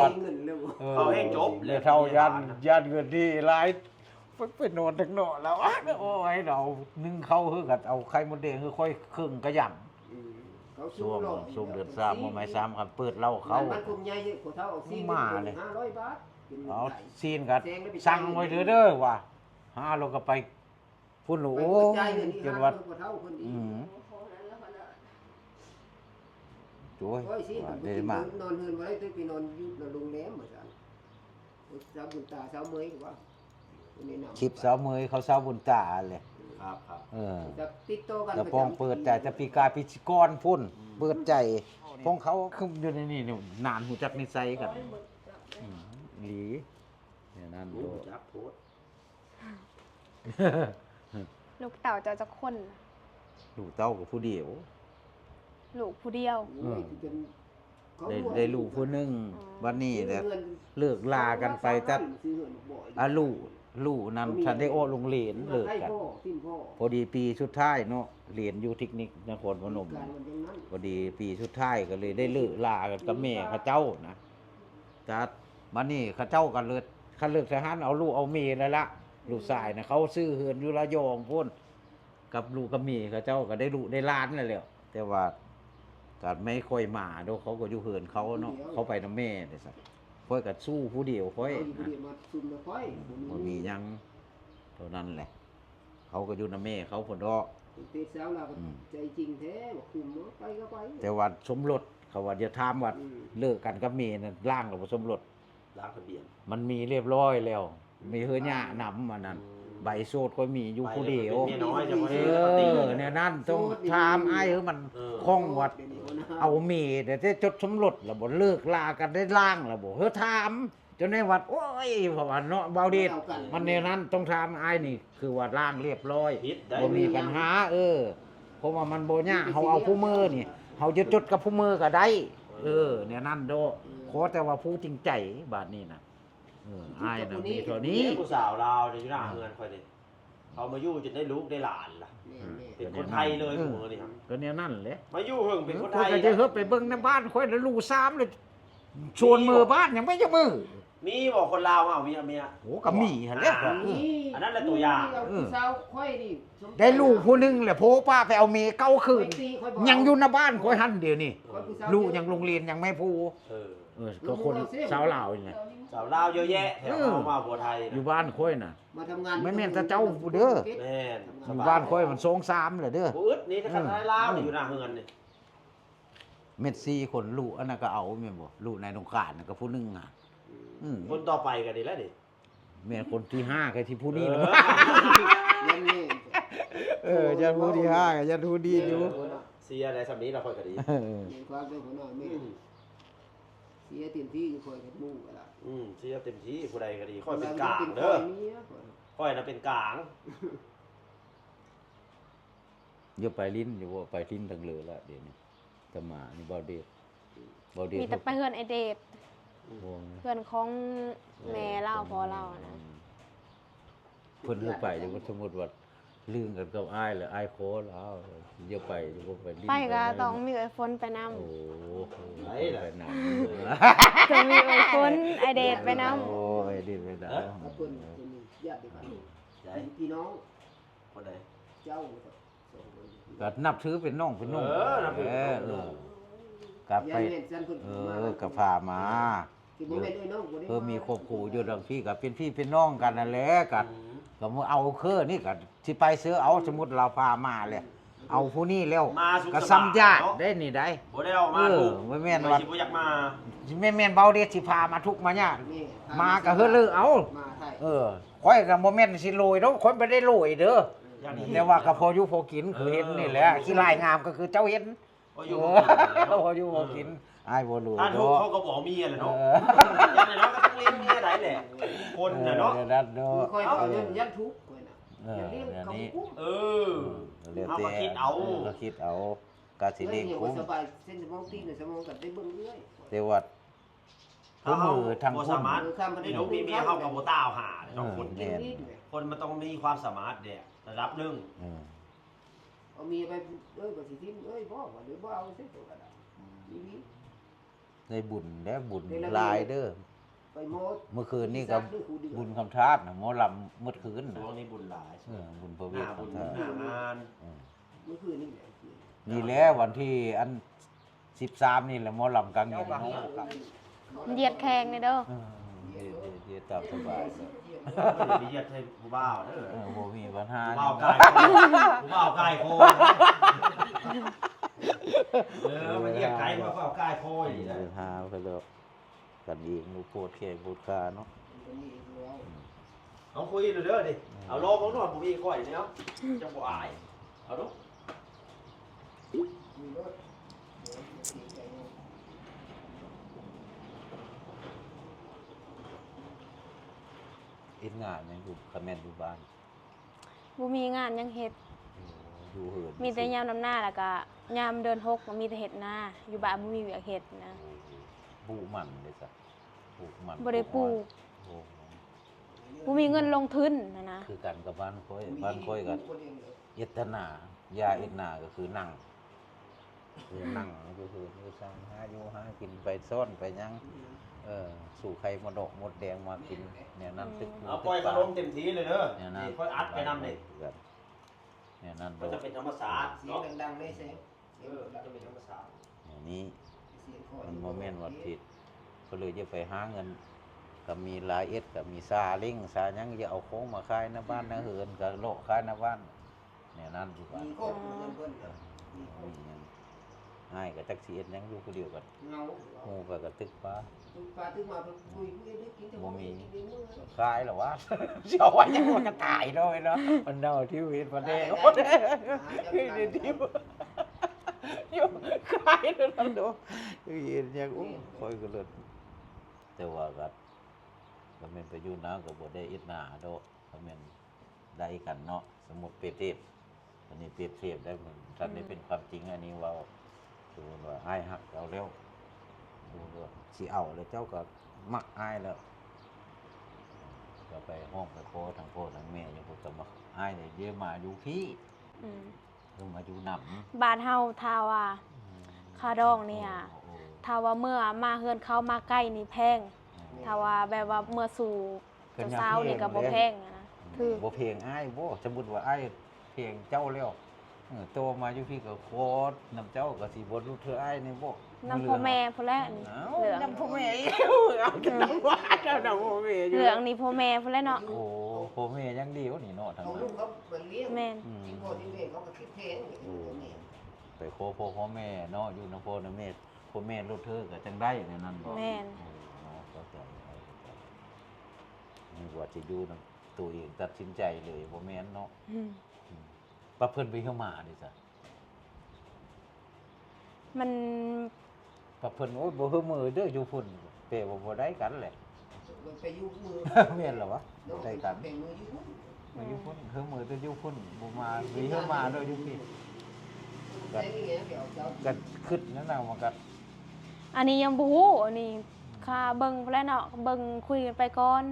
ເຂົາແຮ່ງຈົບແລ້ວ ເຖົ້າຢ້ານ ຢ້ານເງິນທີ່ຫຼາຍ ໄປນອນທາງນອກແລ້ວ ໂອ້ຍ ເຮົາໜຶ່ງເຂົ້າຄືກັນ ເອົາໄຂ່ມົດແດງຄືຂ້ອຍເຄິ່ງກະຫຍັງ ອືມ ຊ່ວງ ຊ່ວງເດືອນສາມ ມື້ໃໝ່ສາມ ຄັນເປີດເຫຼົ້າເຂົ້າ ມາເລີຍ ເອົາຊີ້ນກໍສັ່ງໄວ້ເດີ ເດີວ່າ ຫາແລ້ວກໍໄປ ພຸ້ນ ໂອ້ ຈົນວ່າ ອືມ ໂອ້ຍ ໄດ້ມາ ນອນເຮືອນບໍ່ໄດ້ ໄປນອນຢູ່ໂຮງແຮມວ່າຊັ້ນ ສາວບຸນຕາ ສາວເມຍວ່າ ຄລິບສາວເມຍເຂົາ ສາວບຸນຕາແຫຼະ ຄັບໆ ເອີ ຕິດຕໍ່ກັນ ແຕ່ປ້ອງເປີດໃຈ ແຕ່ປີກາຍປີກ່ອນພຸ້ນ ອືມ ເປີດໃຈ ຂອງເຂົາຄືຢູ່ໃນນີ້ ນານຮູ້ຈັກນິໄສກັນ ອືມ ອີ່ຫຼີ ແນວນັ້ນໂລດ ຮູ້ຈັກໂພດ ລູກເຕົ້າເຈົ້າຈັກຄົນ? ລູກເຕົ້າກໍຜູ້ດຽວ ລູກຜູ້ດຽວ ໂອ້ຍ ເອີ ໄດ້ ໄດ້ລູກຜູ້ໜຶ່ງ ອໍ ບັດນີ້ແຫຼະ ເລີກລາກັນໄປ ແຕ່ ອາ ລູກ ລູກນັ້ນ ບໍ່ມີ ທັນໄດ້ອອກໂຮງຮຽນ ເລີກກັນ ພໍດີປີສຸດທ້າຍເນາະ ຮຽນຢູ່ເທັກນິກນະຄອນພະນົມ ການມັນຈັ່ງນັ້ນ ພໍດີປີສຸດທ້າຍກໍເລີຍໄດ້ເລີກລາກັນກັບແມ່ເຂົາເຈົ້ານະ ກະ ບັດນີ້ເຂົາເຈົ້າກໍເລີກ ຄັນເລີກທະຫານເອົາລູກເອົາເມແລ້ວລະ ອືມ ລູກຊາຍນະ ເຂົາຊື້ເຮືອນຢູ່ລະຍອງພຸ້ນ ກັບລູກກັບເມເຂົາເຈົ້າກໍໄດ້ລູກໄດ້ຫຼານແລ້ວແຫຼະ ແຕ່ວ່າກໍແມ່ຂ້ອຍມາໂດ ເຂົາກໍຢູ່ເຮືອນເຂົາເນາະ ຜູ້ດຽວ ເຂົາໄປນຳແມ່ເດ້ຊັ້ນ ຂ້ອຍກໍສູ້ຜູ້ດຽວຂ້ອຍ ເອົາຢູ່ຜູ້ດຽວມາຊຸມນຳຂ້ອຍ ບໍ່ມີ ບໍ່ມີຫຍັງ ເທົ່ານັ້ນແຫຼະ ເຂົາກໍຢູ່ນຳແມ່ເຂົາພຸ້ນດອກ ເປັນເຕະສາວລາວກໍ ອືມ ໃຈຈິງແທ້ ບໍ່ຄຸ້ມເນາະ ໄປກໍໄປ ແຕ່ວ່າສົມລົດ ເຂົາວ່າ ຢ່າຖາມວ່າ ອືມ ເລີກກັນກັບເມນັ້ນ ລ້າງແລ້ວບໍ່ສົມລົດ ລ້າງທະບຽນ ມັນມີຮຽບຮ້ອຍແລ້ວ ອືມ ມີເຮືອຍານຳອັນນັ້ນ ອືມ ໃບໂສດຂ້ອຍມີຢູ່ຜູ້ດຽວ ໄປແລ້ວເປັນເມຍນ້ອຍ ເອີ ແນວນັ້ນ ຕ້ອງຖາມອ້າຍ ເອີ ມັນ ເອີ ຂ້ອງວ່າ ເອົາເມແຕ່ຈົດສົມລົດແລ້ວບໍ່ ເລີກລາກັນໄດ້ລ້າງແລ້ວບໍ່ ເອີ ຖາມ ຈົນໄດ້ວ່າ ໂອ້ຍ ເພາະວ່າເນາະ ບ່າວເດດ ມັນແນວນັ້ນ ຕ້ອງຖາມອ້າຍນີ້ ຄືວ່າລ້າງຮຽບຮ້ອຍ ບໍ່ມີບັນຫາ ເອີ ເພາະວ່າມັນບໍ່ຍາກ ເຮົາເອົາຄູ່ມື້ນີ້ ເຮົາຈະຈົດກັບຄູ່ມື້ກໍໄດ້ ເອີ ແນວນັ້ນໂດ ຂໍແຕ່ວ່າຜູ້ຈິງໃຈ ບາດນີ້ນະ ເອີ ອ້າຍນະມີເທົ່ານີ້ ຜູ້ສາວລາວຢູ່ໜ້າເຮືອນຂ້ອຍນີ້ ເຂົາມາຢູ່ຈົນໄດ້ລູກໄດ້ຫຼານລະ ແມ່ນໆ ເປັນຄົນໄທເລີຍ ເອີ ຜູ້ນີ້ ກໍແນວນັ້ນແຫຼະ ມາຢູ່ເຫິງເປັນຄົນໄທ ເອີ ຂ້ອຍກໍຈະເຮີບໄປເບິ່ງໃນບ້ານຂ້ອຍລະ ລູກສາມລະ ຊວນເມືອບ້ານຍັງໄມ່ຈັກມື້ ມີບໍ່ຄົນລາວເຮົາເມຍ ເມຍ ໂອ້ ກໍມີຫັ້ນແຫຼະ ອ່າ ເອີ ອັນນັ້ນລະຕົວຢ່າງ ເອີ ຜູ້ສາວຂ້ອຍນີ້ ໄດ້ລູກຜູ້ໜຶ່ງແຫຼະ ໂພປ້າໄປເອົາເມເກົ່າຄືນ ຍັງຢູ່ໃນບ້ານຂ້ອຍຫັ້ນດຽວນີ້ ລູກຍັງໂຮງຮຽນຍັງແມ່ຜູ້ ເອີ ເອີ ກໍຄົນຊາວລາວນີ້ແຫຼະ ຊາວລາວເຍອະແຍະ ແຖວເຮົາມາຜົວໄທນະ ຢູ່ບ້ານຂ້ອຍນະ ມາທຳງານ ແມ່ນແຕ່ເຈົ້າຜູ້ເດີ ແມ່ນ ຢູ່ບ້ານຂ້ອຍມັນສອງສາມແຫຼະເດີ ບໍ່ອຶດນີ້ ຖ້າຄັນໄທລາວຢູ່ໜ້າເຮືອນນີ້ ແມ່ນສີ່ຄົນ ລູກອັນນັ້ນກໍເອົາແມ່ນບໍ່? ລູກນາຍສົງການນັ້ນກໍຜູ້ໜຶ່ງຫັ້ນ. ອືມ ອືມ ຄົນຕໍ່ໄປກໍນີ້ແຫຼະນີ້ ແມ່ນຄົນທີຫ້າ ກໍທີ່ຜູ້ນີ້ ເອີ ນະ ຍັງມີ ເອີ ຢ້ານຜູ້ທີຫ້າກໍຢ້ານຜູ້ນີ້ຢູ່ ເອີ ເນາະ ເສຍໄດ້ສ່ຳນີ້ລະຂ້ອຍກໍດີ ເອີ ມີຄວາມເປັນຫົວໜ້າແມ່ນ ອືມ ເສຍເຕັມທີ່ຢູ່ ຂ້ອຍກໍໝູ່ໄປລະ ອືມ ເສຍເຕັມທີ່ ຜູ້ໃດກໍດີ ຂ້ອຍເປັນກາງເດີ ຂ້ອຍນະເປັນກາງ. ຢ່າໄປຫຼິ້ນ ຢ່າໄປຫຼິ້ນທາງເລີລະ ດຽວນີ້ ຕະມານີ້ ເບົາເດດ ເບົາເດດ ມີແຕ່ໄປເຮືອນອ້າຍເດດ ໂອ້ຍ ເຮືອນຂອງແມ່ລາວ ພໍ່ລາວນະ ເພິ່ນໃຫ້ໄປຢູ່ ສົມມຸດວ່າລຶ້ງກັນກັບອ້າຍ ແລ້ວອ້າຍຂໍລາວ ຢ່າໄປ ຢ່າໄປຫຼິ້ນ ໄປກໍຕ້ອງມີເອື້ອຍຝົນໄປນຳ ໂອ້ ໄປນຳ ຕ້ອງມີເອື້ອຍຝົນ ອ້າຍເດດໄປນຳ ໂອ້ ອ້າຍເດດໄປນຳ ເພິ່ນ ເພິ່ນມີຍາດເດ ພີ່ນ້ອງ ຄົນໃດ? ເຈົ້າ ກໍນັບຖືເປັນນ້ອງເປັນນຸ່ງ ເອີ ນັບຖືເປັນນ້ອງເປັນນຸ່ງ ເອີ ກໍໄປ ເອີ ກໍພາມາ ທີ່ບໍ່ແມ່ນເອື້ອຍນ້ອງບໍ່ໄດ້ ເອີ ມີຄວບຄູ່ຢູ່ທາງພີ້ ກໍເປັນພີ່ເປັນນ້ອງກັນນັ້ນແຫຼະ ກໍ ອືມ ກໍມາເອົາຄືນີ້ ກໍຊິໄປເຊີເອົາ ສົມມຸດລາວພາມາແລ້ວ ອືມ ເອົາຜູ້ນີ້ແລ້ວ ກໍສ່ຳຍາດໄດ໋ນີ້ໄດ໋ ບໍ່ໄດ້ເອົາມາ ເອີ ທຸກ ບໍ່ແມ່ນວ່າ ບໍ່ຢາກມາ ແມ່ນໆ ເບົາເດດຊິພາມາທຸກມາຍາກ ມາກໍເຮີເລີເອົາ ເອີ ຂ້ອຍກໍບໍ່ແມ່ນຊິໂລຍດອກ ຂ້ອຍບໍ່ໄດ້ໂລຍເດີ ແຕ່ວ່າກໍພໍຢູ່ພໍກິນ ຄືເຫັນນີ້ແຫຼະ ຂີ້ລາຍງາມກໍຄືເຈົ້າເຫັນ ພໍຢູ່ພໍກິນ ພໍຢູ່ພໍກິນ ເອີ ອ້າຍບໍ່ໂລຍ ຖ້າທຸກເຂົາກໍບໍ່ເອົາເມຍແຫຼະເນາະ ເອີ ຢ່າງໜ້ອຍໆກໍຕ້ອງລ້ຽງເມຍໄດ້ແຫຼະ ຄົນນະເນາະ ເອີ ນັ້ນເນາະ ຂ້ອຍກໍຢ້ານທຸກຂ້ອຍນະ ເອີ ຢ້ານລ້ຽງເຂົາບໍ່ກຸ້ມ ເອີ ເອີ ເຮົາກໍຄິດເອົາ ເອີ ກໍຄິດເອົາ ກະຊິລ້ຽງກຸ້ມ ສະບາຍ ເສັ້ນສະໝອງຕີນ ສະໝອງກັນໄດ້ເບິ່ງເອື້ອຍ ແຕ່ວ່າ ຜູ້ມືທາງພຸ້ນ ເອີ ມີລູກມີເມຍເຮົາກໍບໍ່ຕ້າວຫາເນາະ ເອີ ຄົນ ແມ່ນ ຄົນມັນຕ້ອງມີຄວາມສາມາດແດ່ ລະດັບໜຶ່ງ ເອີ ເອົາເມຍໄປ ເອີ ກໍຊິຖິ້ມ ເອີຍ ບໍ່ ບໍ່ ບໍ່ເອົາຊິ ຕົວກໍໄດ້ ອືມ ອີ່ຫຼີ ໄດ້ບຸນແດ່ ບຸນຫຼາຍເດີ ໄປໝົດ ມື້ຄືນນີ້ກໍບຸນຄຳທາດນະ ໝໍລຳໝົດຄືນນະ ຊ່ວງນີ້ບຸນຫຼາຍ ເອີ ບຸນພະວຽດ ບຸນຄຳທາດ ໜ້າງານ ເອີ ມື້ຄືນນີ້ແຫຼະ ນີ້ແຫຼະ ວັນທີອັນ ສິບສາມນີ້ແຫຼະ ໝໍລຳກາງເວັນເຮົາ ມັນຢຽດແຂ້ງນີ້ເດີ ເອີ ຢຽດ ຢຽດ ຢຽດຕາມສະບາຍເດີ ບໍ່ໄດ້ໄປຢຽດໃສ່ຜູ້ບ່າວເດີ ເອີ ບໍ່ມີບັນຫາ ຜູ້ບ່າວກາຍຄໍ ຜູ້ບ່າວກາຍຄໍ ເອີ ມາຢຽດໄກ ຜູ້ບ່າວກາຍຄໍນີ້ນະ ຫາໄປແລ້ວ ກັນເອງ ບໍ່ໂພດແຂ້ງໂພດຂາເນາະ ເອົາຄຸຍເດີເດີ ເອົາລອງເບິ່ງເນາະ ບໍ່ມີຂ້ອຍນີ້ເນາະ ຈະບໍ່ອາຍ ເອົາດູ ເຮັດງານຫຍັງຢູ່ ຄັນແມ່ນຢູ່ບ້ານ? ບໍ່ມີງານຫຍັງເຮັດ ໂອ້ ຢູ່ເຮືອນ ມີແຕ່ຍາມດຳນາ ແລ້ວກະຍາມເດືອນຫົກ ກໍມີແຕ່ເຮັດນາ ຢູ່ບ້ານບໍ່ມີວຽກເຮັດນະ ໂອ້ ປູກມັນເດ້ຊະ ປູກມັນ ບໍ່ໄດ້ປູກ ປູກອ້ອຍ ໂອ້ ບໍ່ມີເງິນລົງທຶນຫັ້ນນະ ຄືກັນກັບບ້ານຂ້ອຍ ບ້ານຂ້ອຍກໍເຮັດແຕ່ນາ ຢາເຮັດນາກໍຄືນັ່ງ ຄືນັ່ງຢູ່ເຮືອນຢູ່ຊານ ຫາຢູ່ຫາກິນ ໄປສອນໄປຫຍັງ ເອີ ສູ້ໄຂ່ມະດອກມົດແດງມາກິນ ແນວນັ້ນ ອືມ ຕຶກ ເອົາ ປ່ອຍຄາລົມເຕັມທີ່ເລີຍເດີ ແນວນັ້ນ ນີ້ຂ້ອຍອັດໄປນຳເດ້ ຄືກັນ ແນວນັ້ນ ມັນຈະເປັນທຳມະຊາດເນາະ ເສຍງດັງໆເດ້ ເອີ ມັນຈະເປັນທຳມະຊາດ ແນວນີ້ ມັນບໍ່ແມ່ນວ່າຜິດ ກໍເລີຍຈະໄປຫາເງິນ ກໍມີລາຍເອັດ ກໍມີຊາເລັງຊາຫຍັງ ຢ່າເອົາຂອງມາຂາຍໜ້າບ້ານໜ້າເຮືອນ ກໍເລາະຂາຍໜ້າບ້ານ ແນວນັ້ນຄືວ່າ ມີຄອບຄົວເພິ່ນ ເອີ ມີຫຍັງ ອ້າຍກໍຈັກຊິເຮັດຫຍັງ ຢູ່ຜູ້ດຽວກໍເຫງົາ ໝູ່ກໍກະຕຶກປາ ຕຶກປາຕຶກມາ ເພິ່ນປຸຍຜູ້ເຮັດໄດ້ກິນ ແຕ່ບໍ່ມີ ບໍ່ມີກິນໄດ້ມື້ ຂາຍລະວະ ຊິເອົາໄວ້ຫຍັງ ມັນກໍຕາຍເນາະ ເນາະ ມັນເນົ່າຖິ້ມເຮັດປາແດກ ຕາຍແລ້ວ ເຮັດໄດ້ຖິ້ມ ຢູ່ຂາຍແລ້ວເນາະ ເຮັດຫຍັງ ໂອ້ຍ ຂ້ອຍກໍເລີຍ ແຕ່ວ່າກໍ ກໍແມ່ນໄປຢູ່ນາກໍບໍ່ໄດ້ເຮັດນາດອກ ກໍແມ່ນໄດ້ກັນເນາະ ສົມມຸດເປັນເທບ ອັນນີ້ເປັນເທບໄດ້ ມັນທັນໄດ້ເປັນຄວາມຈິງ ອືມ ອັນນີ້ເວົ້າ ສົມມຸດວ່າອ້າຍຮັກເຈົ້າແລ້ວ ສົມມຸດວ່າຊິເອົາແລ້ວ ເຈົ້າກໍມັກອ້າຍແລ້ວ ກໍໄປຮ້ອງໄປຂໍທາງພໍ່ທາງແມ່ຢູ່ພຸ້ນ ກໍມາ ອ້າຍນີ້ເດມາຢູ່ພີ້ ອືມ ເອີ ມາຢູ່ນຳ ບ້ານເຮົາຖ້າວ່າ ອືມ ຄ່າດອງນີ້ ໂອ້ ໂອ້ ຖ້າວ່າເມື່ອມາເຮືອນເຂົາມາໃກ້ນີ້ແພງ ອືມ ຖ້າວ່າແບບວ່າເມື່ອສູ່ ເຈົ້າສາວນີ້ກໍບໍ່ແພງນະ ຖືກ ບໍ່ແພງອ້າຍບໍ່ ສົມມຸດວ່າອ້າຍແພງເຈົ້າແລ້ວ ເອີ ໂຕມາຢູ່ພີ້ກໍຂໍນຳເຈົ້າ ກໍຊິບໍ່ຫຼຸດເທື່ອອ້າຍນີ້ບໍ່ ນຳພໍ່ແມ່ພຸ້ນແຫຼະນີ້ ເລື່ອງນຳພໍ່ແມ່ອີກ ເອົານຳພໍ່ແມ່ຢູ່ ເລື່ອງນີ້ພໍ່ແມ່ພຸ້ນແຫຼະເນາະ ໂອ້ ພໍ່ແມ່ຢ່າງດຽວນີ້ເນາະ ທາງນັ້ນ ແມ່ນ ອືມ ພໍ່ທີ່ແມ່ເຂົາກໍຄິດແພງ ໂອ້ ພໍ່ແມ່ ໄປຂໍພໍ່ຂໍແມ່ເນາະ ຢູ່ນຳພໍ່ນຳແມ່ ພໍ່ແມ່ລົດເທີກໍຈັ່ງໄດ້ແນວນັ້ນບໍ? ແມ່ນ. ເອີ ເນາະ ເຂົ້າໃຈ ເຂົ້າໃຈ ນີ້ວ່າຊິຢູ່ນຳໂຕເອງ ຕັດສິນໃຈເລີຍ ບໍ່ແມ່ນເນາະ? ອືມ ອືມ ປະເພິ່ນໄປເຮືອໝາເດ້ຊະ? ມັນ ປະເພິ່ນ ໂອ້ຍ ບໍ່ເຮີມືເດີຢູ່ພຸ້ນ ແປວ່າບໍ່ໄດ້ກັນແຫຼະ ໄປຢູ່ເມືອງ ແມ່ນລະວະ ບໍ່ໄດ້ກັນ ໄປຢູ່ພຸ້ນ ມາຢູ່ພຸ້ນ ເຮີມືແຕ່ຢູ່ພຸ້ນ ບໍ່ມາ ມີເຮີມາໂດຍຢູ່ພີ້ ກໍ ກໍຄຶດນັ້ນນະ ມັນກໍ ອັນນີ້ຍັງບໍ່ຮູ້ ອັນນີ້ ອືມ ຄ່າເບິ່ງພຸ້ນແຫຼະເນາະ ເບິ່ງຄຸຍກັນໄປກ່ອນ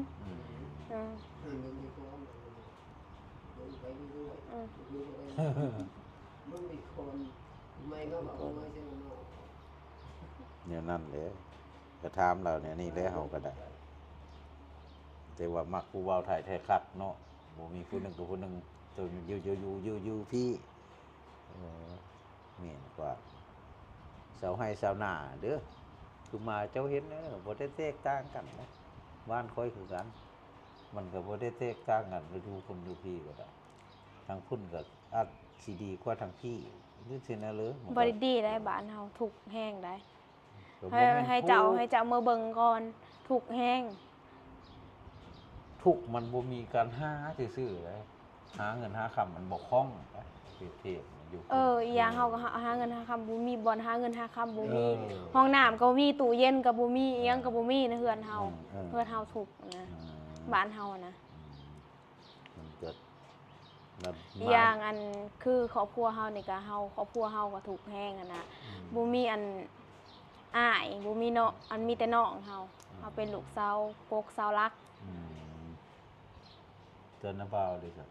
ອືມ ເອີ ອືມ ແນວນັ້ນແຫຼະ ກໍຖາມລາວແນວນີ້ແຫຼະ ເຮົາກໍໄດ້ ແຕ່ວ່າມັກຜູ້ບ່າວໄທແທ້ຄັກເນາະ ບໍ່ມີຜູ້ໜຶ່ງກັບຜູ້ໜຶ່ງ ຢູ່ ຢູ່ ຢູ່ ຢູ່ ຢູ່ພີ້ ເອີ ແມ່ນກວ່າ ຊາວໄຮ່ຊາວນາເດີ ຄືມາເຈົ້າເຫັນເດີ ບໍ່ໄດ້ແຕກຕ່າງກັນນະ ບ້ານຂ້ອຍຄືກັນ ມັນກໍບໍ່ໄດ້ແຕກຕ່າງກັນ ໄປຢູ່ພຸ້ນຢູ່ພີ້ກໍໄດ້ ທາງພຸ້ນກໍອາດຊິດີກວ່າທາງພີ້ ຫຼືຊິແນວເລີ ມັນກໍ ບໍ່ໄດ້ດີໃດ໋ ບ້ານເຮົາທຸກແຮງໃດ໋ ກໍບໍ່ແມ່ນ ໃຫ້ ໃຫ້ເຈົ້າ ໃຫ້ເຈົ້າມາເບິ່ງກ່ອນ ທຸກແຮງ ທຸກມັນບໍ່ມີການຫາຊື່ໆໃດ໋ ຫາເງິນຫາຄຳມັນບໍ່ຄ່ອງໃດ໋ ປຽບທຽບຢູ່ ເອີ ອີກຢ່າງເຮົາກໍຫາ ຫາເງິນຫາຄຳບໍ່ມີ ບ່ອນຫາເງິນຫາຄຳບໍ່ມີ ເອີ ຫ້ອງນ້ຳກໍບໍ່ມີ ຕູ້ເຢັນກໍບໍ່ມີ ອີ່ຫຍັງກໍບໍ່ມີໃນເຮືອນເຮົາ ເອີ ເຮືອນເຮົາທຸກນະ ອືມ ບ້ານເຮົານະ ອືມ ມັນກໍ ອີກຢ່າງ ອັນ ຄືຄອບຄົວເຮົານີ້ກະ ເຮົາ ຄອບຄົວເຮົາກໍທຸກແຮງຫັ້ນນະ ອືມ ບໍ່ມີ ອັນ ອ້າຍ ບໍ່ມີເນາະ ອັນ ມີແຕ່ນ້ອງເຮົາ ອືມ ເຮົາເປັນລູກເສົາກົກເສົາຫຼັກ ອືມ ແຕ່ນ້າບ່າວເດຊະ?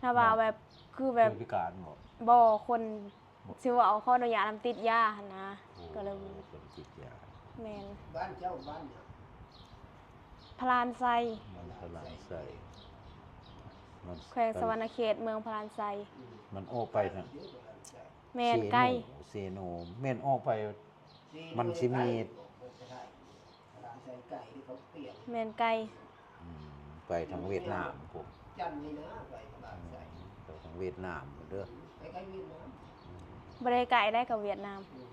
ນ້າບ່າວແບບ ຄືແບບ ຄົນພິການບໍ? ບໍ່ ຄົນ ຊິເວົ້າ ຂໍອະນຸຍາດນຳ ຕິດຢາຫັ້ນນະ ໂອ້ ກໍເລີຍ ເພິ່ນຕິດຢາ ແມ່ນ ບ້ານເຈົ້າບ້ານຫຍັງ? ພະລານໄຊ ບ້ານພະລານໄຊ ມັນ ແຂວງສະຫວັນນະເຂດ ເມືອງພະລານໄຊ ອືມ ມັນອອກໄປທາງ ແມ່ນ ເຊໂນ ໄກ ເຊໂນ ແມ່ນອອກໄປ ມັນຊິມີ ແມ່ນໄກ ອືມ ໄປທາງຫວຽດນາມພຸ້ນ ຈັນນີ້ນະ ໄປຕະຫຼາດໄຊ ອືມ ໄປທາງຫວຽດນາມພຸ້ນເດີ ໄປໄກຫວຽດນາມ ອືມ ບໍ່ໄດ້ໄກໃດ໋ກັບຫວຽດນາມ ອືມ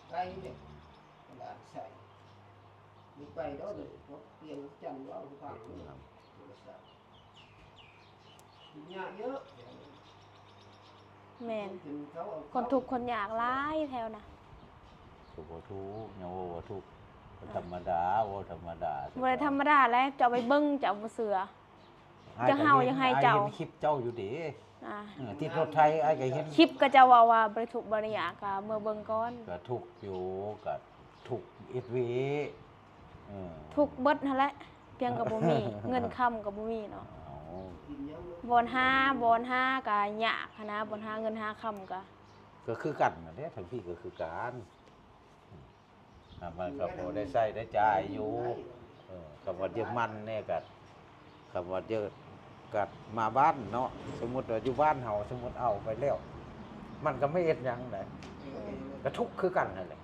ໄກເດ້ ຕະຫຼາດໄຊ ມີໄປດອກ ໄປ ພວກວຽງຈັນເວົ້າໃຫ້ຟັງ ຫວຽດນາມ ໂທລະສັບ แม่น คนทุกข์คนยากหลายแถวนะ ก็บ่ทุกข์ ยังว่าบ่ทุกข์ ก็ธรรมดา เว้าธรรมดา บ่ได้ธรรมดาแล้ว เจ้าไปเบิ่ง เจ้าบ่เชื่อ อ้าย เจ้าเฮา ก็เห็น อยากให้ อ้าย เจ้า เห็นคลิปเจ้าอยู่เด้ อ่า เออ ติดรถไถ อ้ายก็เห็น คลิปก็เจ้าเว้าว่าบ่ได้ทุกข์บ่ได้ยาก ก็เมือเบิ่งก่อน ก็ทุกข์อยู่ ก็ ທຸກເອັດເວ ເອີ ທຸກເບິດຫັ້ນແຫຼະ ພຽງກໍບໍ່ມີ ເງິນຄຳກໍບໍ່ມີເນາະ ເອົາ ບ່ອນຫາ ບ່ອນຫາກໍຍາກຫັ້ນນະ ບ່ອນຫາເງິນຫາຄຳກໍ ກໍຄືກັນຫັ້ນແຫຼະ ທາງພີ້ກໍຄືກັນ ອືມ ມັນກໍພໍໄດ້ໃຊ້ໄດ້ຈ່າຍຢູ່ ເອີ ຄຳວ່າຢືມມັນແດ່ກໍ ຄຳວ່າເຈີກັບມາບ້ານເນາະ ສົມມຸດວ່າຢູ່ບ້ານເຮົາ ສົມມຸດເອົາໄປແລ້ວ ມັນກໍບໍ່ເຮັດຫຍັງໃດ ກໍທຸກຄືກັນຫັ້ນແຫຼະ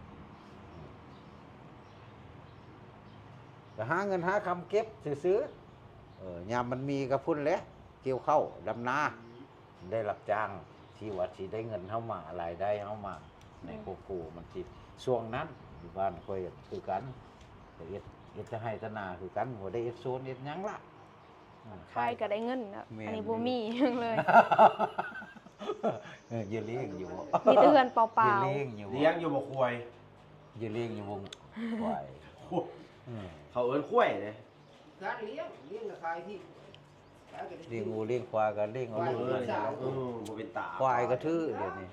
ກໍຫາເງິນຫາຄຳເກັບຊື່ໆ ເອີ ຍາມມັນມີກໍພຸ້ນແຫຼະ ກ່ຽວເຂົ້າດຳນາ ໄດ້ຮັບຈ້າງ ທີ່ວ່າຊິໄດ້ເງິນເຮົາມາ ລາຍໄດ້ເຮົາມາ ໃນ ອືມ ຄອບຄົວມັນຊິ ຊ່ວງນັ້ນ ຢູ່ບ້ານຂ້ອຍຄືກັນ ກໍເຮັດ ເຮັດແຕ່ໄຮ່ແຕ່ນາຄືກັນ ບໍ່ໄດ້ເຮັດສວນເຮັດຫຍັງລະ ຂາຍກໍໄດ້ເງິນເນາະ ແມ່ນ ອັນນີ້ບໍ່ມີຫຍັງເລີຍ ເອີ ເຢຍລ້ຽງຢູ່ບໍ່? ມີແຕ່ເຮືອນເປົ່າໆ ເຢຍລ້ຽງຢູ່ບໍ່? ລ້ຽງຢູ່ບໍ່ຄວາຍ? ເຢຍລ້ຽງຢູ່ບໍ່ຄວາຍ? ເອີ ເຂົາເອີ້ນຄວາຍເດ້ ການລ້ຽງ ລ້ຽງແລ້ວຂາຍທີ່ ລ້ຽງງົວລ້ຽງຄວາຍກໍລ້ຽງເອົາລູກ ເອີ ບໍ່ເປັນຕາ ຄວາຍກໍຖືກດຽວນີ້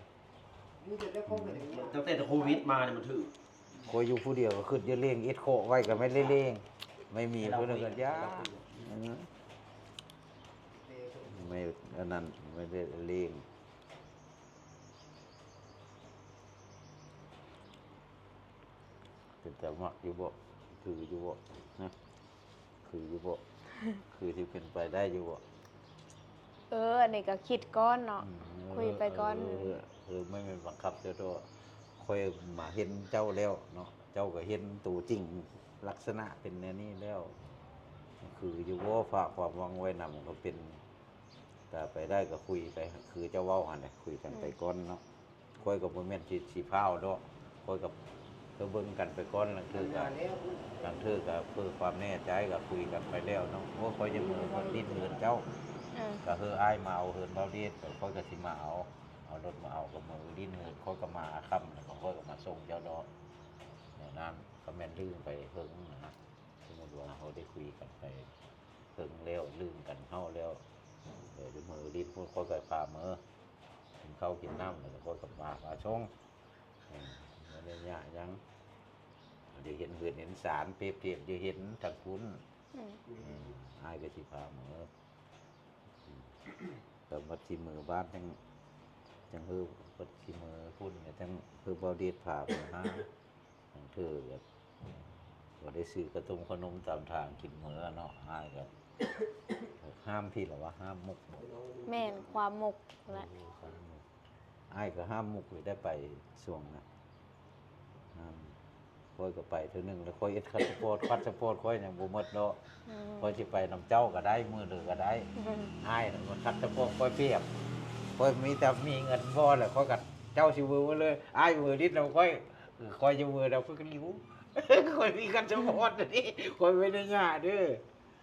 ຕັ້ງແຕ່ໂຄວິດມານີ້ມັນຖືກ ຂ້ອຍຢູ່ຜູ້ດຽວກໍຄິດຢາກລ້ຽງ ເອັດຄອກໄວ້ກໍໄມ່ໄດ້ລ້ຽງ ໄມ່ມີຜູ້ໜຶ່ງກໍຢາກ ເອີ ໄມ່ ອັນນັ້ນ ໄມ່ໄດ້ລ້ຽງ ເປັນຕາມັກຢູ່ບໍ່? ຄືຢູ່ບໍ່? ຮະ? ຄືຢູ່ບໍ່? ຄືຊິເປັນໄປໄດ້ຢູ່ບໍ່? ເອີ ອັນນີ້ກໍຄິດກ່ອນເນາະ ອືມ ຄຸຍໄປກ່ອນ ເອີ ເອີ ເອີ ມັນແມ່ນບັງຄັບເຈົ້າຕົວະ ຂ້ອຍມາເຫັນເຈົ້າແລ້ວເນາະ ເຈົ້າກໍເຫັນໂຕຈິງ ລັກສະນະເປັນແນວນີ້ແລ້ວ ຄືຢູ່ບໍ່? ຝາກຄວາມຫວັງໄວ້ນຳ ກໍເປັນ ຖ້າໄປໄດ້ກໍຄຸຍໄປ ຄືເຈົ້າເວົ້າຫັ້ນແຫຼະ ຄຸຍກັນໄປກ່ອນເນາະ ອືມ ຂ້ອຍກໍບໍ່ແມ່ນຊິ ຊິພ້າວດອກ ຂ້ອຍກໍຄືເບິ່ງກັນໄປກ່ອນ ລາງເທື່ອກໍ ລາງເທື່ອກໍເພື່ອຄວາມແນ່ໃຈກໍຄຸຍກັນໄປແລ້ວເນາະ ໂອ້ ຂ້ອຍຍັງເມືອດິນເຮືອນເຈົ້າ ເອີ ກໍຄືອ້າຍມາເອົາເຮືອນເບົາເດດ ຂ້ອຍກໍຊິມາເອົາ ເອົາລົດມາເອົາ ກໍເມືອດິນເຮືອນ ຂ້ອຍກໍມາຄ່ຳ ແລ້ວກໍຂ້ອຍກໍມາສົ່ງເຈົ້າດອກ ແນວນັ້ນ ກໍແມ່ນລືມໄປເຫິງນະ ສົມມຸດວ່າເຮົາໄດ້ຄຸຍກັນໄປເຫິງແລ້ວ ລືມກັນເຮົາແລ້ວ ເອີ ເດີ ເມືອດິນພຸ້ນ ຂ້ອຍກໍພາເມືອ ກິນເຂົ້າກິນນ້ຳ ແລ້ວກໍຂ້ອຍກໍພາ ພາສົ່ງ ເອີ ບໍ່ໄດ້ຍາກຫຍັງ ໄດ້ເຫັນເຮືອນເຫັນຊານ ປຽບທຽບຢູ່ເຫັນທາງພຸ້ນ ອືມ ອືມ ອ້າຍກໍຊິພາເມືອ ອືມ ແຕ່ວ່າຊິເມືອບ້ານຈັ່ງ ຈັ່ງຄື ບັດຊິເມືອພຸ້ນ ຈັ່ງຄືເບົາເດດພາເມືອຫາ ລາງເທື່ອກໍບໍ່ໄດ້ຊື້ຂະຕົມຂະໜົມຕາມທາງກິນເມືອເນາະ ອ້າຍກໍຫ້າມພີ້ລະວ່າ ຫ້າມໝົກບໍ? ແມ່ນ ຄວາມໝົກແຫຼະ ເອີ ຄວາມໝົກ ອ້າຍກໍຫ້າມໝົກຢູ່ໄດ້ໄປຊ່ວງນະ ຫ້າມ ຂ້ອຍກໍໄປເທື່ອໜຶ່ງແລ້ວ ຂ້ອຍເຮັດພາສປອດ ພາສປອດຂ້ອຍຍັງບໍ່ໝົດເນາະ ອືມ ຂ້ອຍຊິໄປນຳເຈົ້າກໍໄດ້ ມື້ເດີກໍໄດ້ ອືມ ອ້າຍນະ ພາສປອດຂ້ອຍປຽບ ຂ້ອຍມີແຕ່ມີເງິນພໍແລ້ວ ຂ້ອຍກໍ ເຈົ້າຊິເວີໄວ້ເລີຍ ອ້າຍເວີລິດນຳຂ້ອຍ ຂ້ອຍຈະເວີນຳເພິ່ນກໍລິວ ຂ້ອຍມີພາສປອດເດ້ ຂ້ອຍບໍ່ໄດ້ຍາເດີ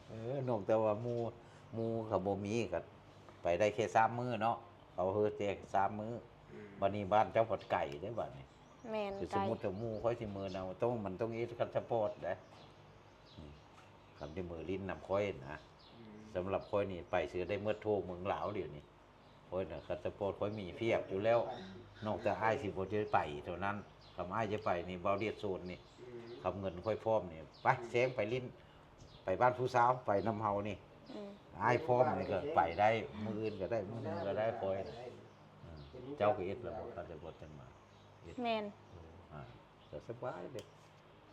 ເອີ ນອກແຕ່ວ່າໝູ່ ໝູ່ເຂົາບໍ່ມີກໍໄປໄດ້ແຄ່ສາມມື້ເນາະ ເຂົາເຮີແຈກສາມມື້ ອືມ ບັດນີ້ບ້ານເຈົ້າພັດໄກເດ້ບັດນີ້ ແມ່ນ ຄື ໄກ ສົມມຸດວ່າໝູ່ຂ້ອຍຊິເມືອນຳ ຕ້ອງ ມັນຕ້ອງເຮັດພາສປອດເດ້ ອືມ ຄັນຊິເມືອຫຼິ້ນນຳຂ້ອຍນະ ອືມ ສຳລັບຂ້ອຍນີ້ໄປເສຍໄດ້ໝົດທົ່ວເມືອງລາວດຽວນີ້ ຂ້ອຍນະ ພາສປອດຂ້ອຍມີພຽບຢູ່ແລ້ວ ນອກຈາກອ້າຍຊິບໍ່ໄດ້ໄປເທົ່ານັ້ນ ຄັນອ້າຍຈະໄປນີ້ ເບົາເດດໂຊນນີ້ ອືມ ຄັນເງິນຂ້ອຍພ້ອມນີ້ ໄປ ອືມ ແຊງໄປຫຼິ້ນ ໄປບ້ານຜູ້ສາວ ໄປນຳເຮົານີ້ ອືມ ອ້າຍພ້ອມນີ້ກໍໄປໄດ້ ມື້ອື່ນກໍໄດ້ ມື້ຮືກໍໄດ້ ຂ້ອຍນະ ອືມ ເຈົ້າກໍເຮັດແລ້ວບໍ່ ພາສປອດຈັ່ງມາ ເຮັດ ແມ່ນ ເອີ ອ່າ ກໍສະບາຍເດ້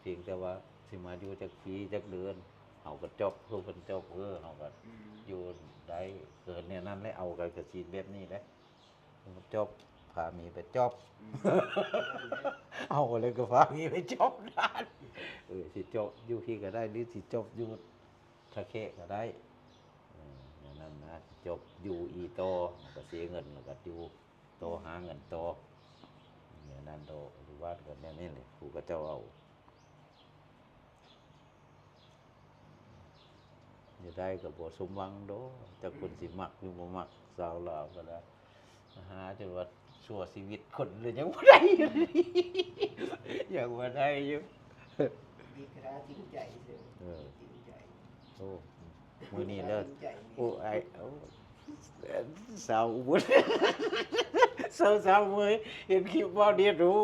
ພຽງແຕ່ວ່າຊິມາຢູ່ຈັກປີຈັກເດືອນ ເຮົາກໍຈອບ ເພື່ອເພິ່ນຈອບ ເອີ ເຮົາກໍ ອືມ ຢູ່ໄດ້ ກໍແນວນັ້ນແຫຼະ ເອົາກັນກະຊິແບບນີ້ແຫຼະ ຈອບ ພາເມຍໄປຈອບ ອືມ ເອົາແລ້ວກໍພາເມຍໄປຈອບນັ້ນ ເອີ ຊິຈອບຢູ່ພີ້ກໍໄດ້ ຫຼືຊິຈອບຢູ່ທ່າແຂກກໍໄດ້ ເອີ ແນວນັ້ນນະ ຈອບຢູ່ອີ່ຕໍ່ ມັນກໍເສຍເງິນ ແລ້ວກໍຢູ່ ໂຕຫາເງິນໂຕ ແນວນັ້ນໂຕ ຢູ່ບ້ານກໍແນວນີ້ແຫຼະ ຜູ້ເຂົາເຈົ້າເອົາ ຢູ່ໄດ້ກໍບໍ່ສົມຫວັງໂດ ຈັກຄົນຊິມັກຫຼືບໍ່ມັກ ຊາວລາວກໍໄດ້ ຫາຈົນວ່າຊົ່ວຊີວິດຄົນເລີຍ ຍັງບໍ່ໄດ້ ຍັງບໍ່ໄດ້ຢູ່ ດີກະດາຈິງໃຈເຊີ ເອີ ຈິງໃຈ ໂອ້ ມື້ນີ້ເລີຍ ໂອ້ ອ້າຍ ໂອ້ ສາວອຸບົນ ສາວ ສາວເໝີຍ ເຫັນຄລິບເວົ້າເດດຮູ້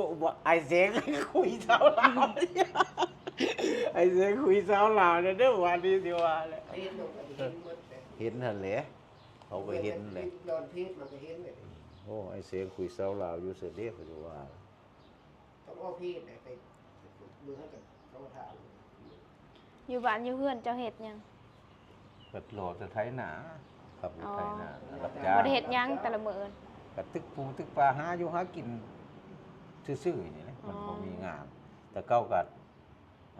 ອ້າຍແສງຄຸຍສາວລາວ ອ້າຍແສງຄຸຍສາວລາວແລ້ວເດີ ວ່ານີ້ຊິວ່າແຫຼະ ເຫັນຫັ້ນແຫຼະ ເຂົາກໍເຫັນແຫຼະ ໂອ້ ອ້າຍແສງຄຸຍສາວລາວຢູ່ເສີເດ ເຂົາຊິວ່າ ຕ້ອງເວົ້າເພດໃດ ໄປເບິ່ງໃຫ້ກັນ ເຂົາກໍຖາມ ຢູ່ບ້ານຢູ່ເຮືອນເຈົ້າເຮັດຫຍັງ? ກໍລໍແຕ່ໄຖນາ ຂັບລົດໄຖນາ ອໍ ຮັບຈ້າງ ບໍ່ໄດ້ເຮັດຫຍັງແຕ່ລະມື້ ກໍຕຶກປູຕຶກປາ ຫາຢູ່ຫາກິນຊື່ໆນີ້ແຫຼະ ມັນບໍ່ມີງານ ແຕ່ເກົ່າກໍ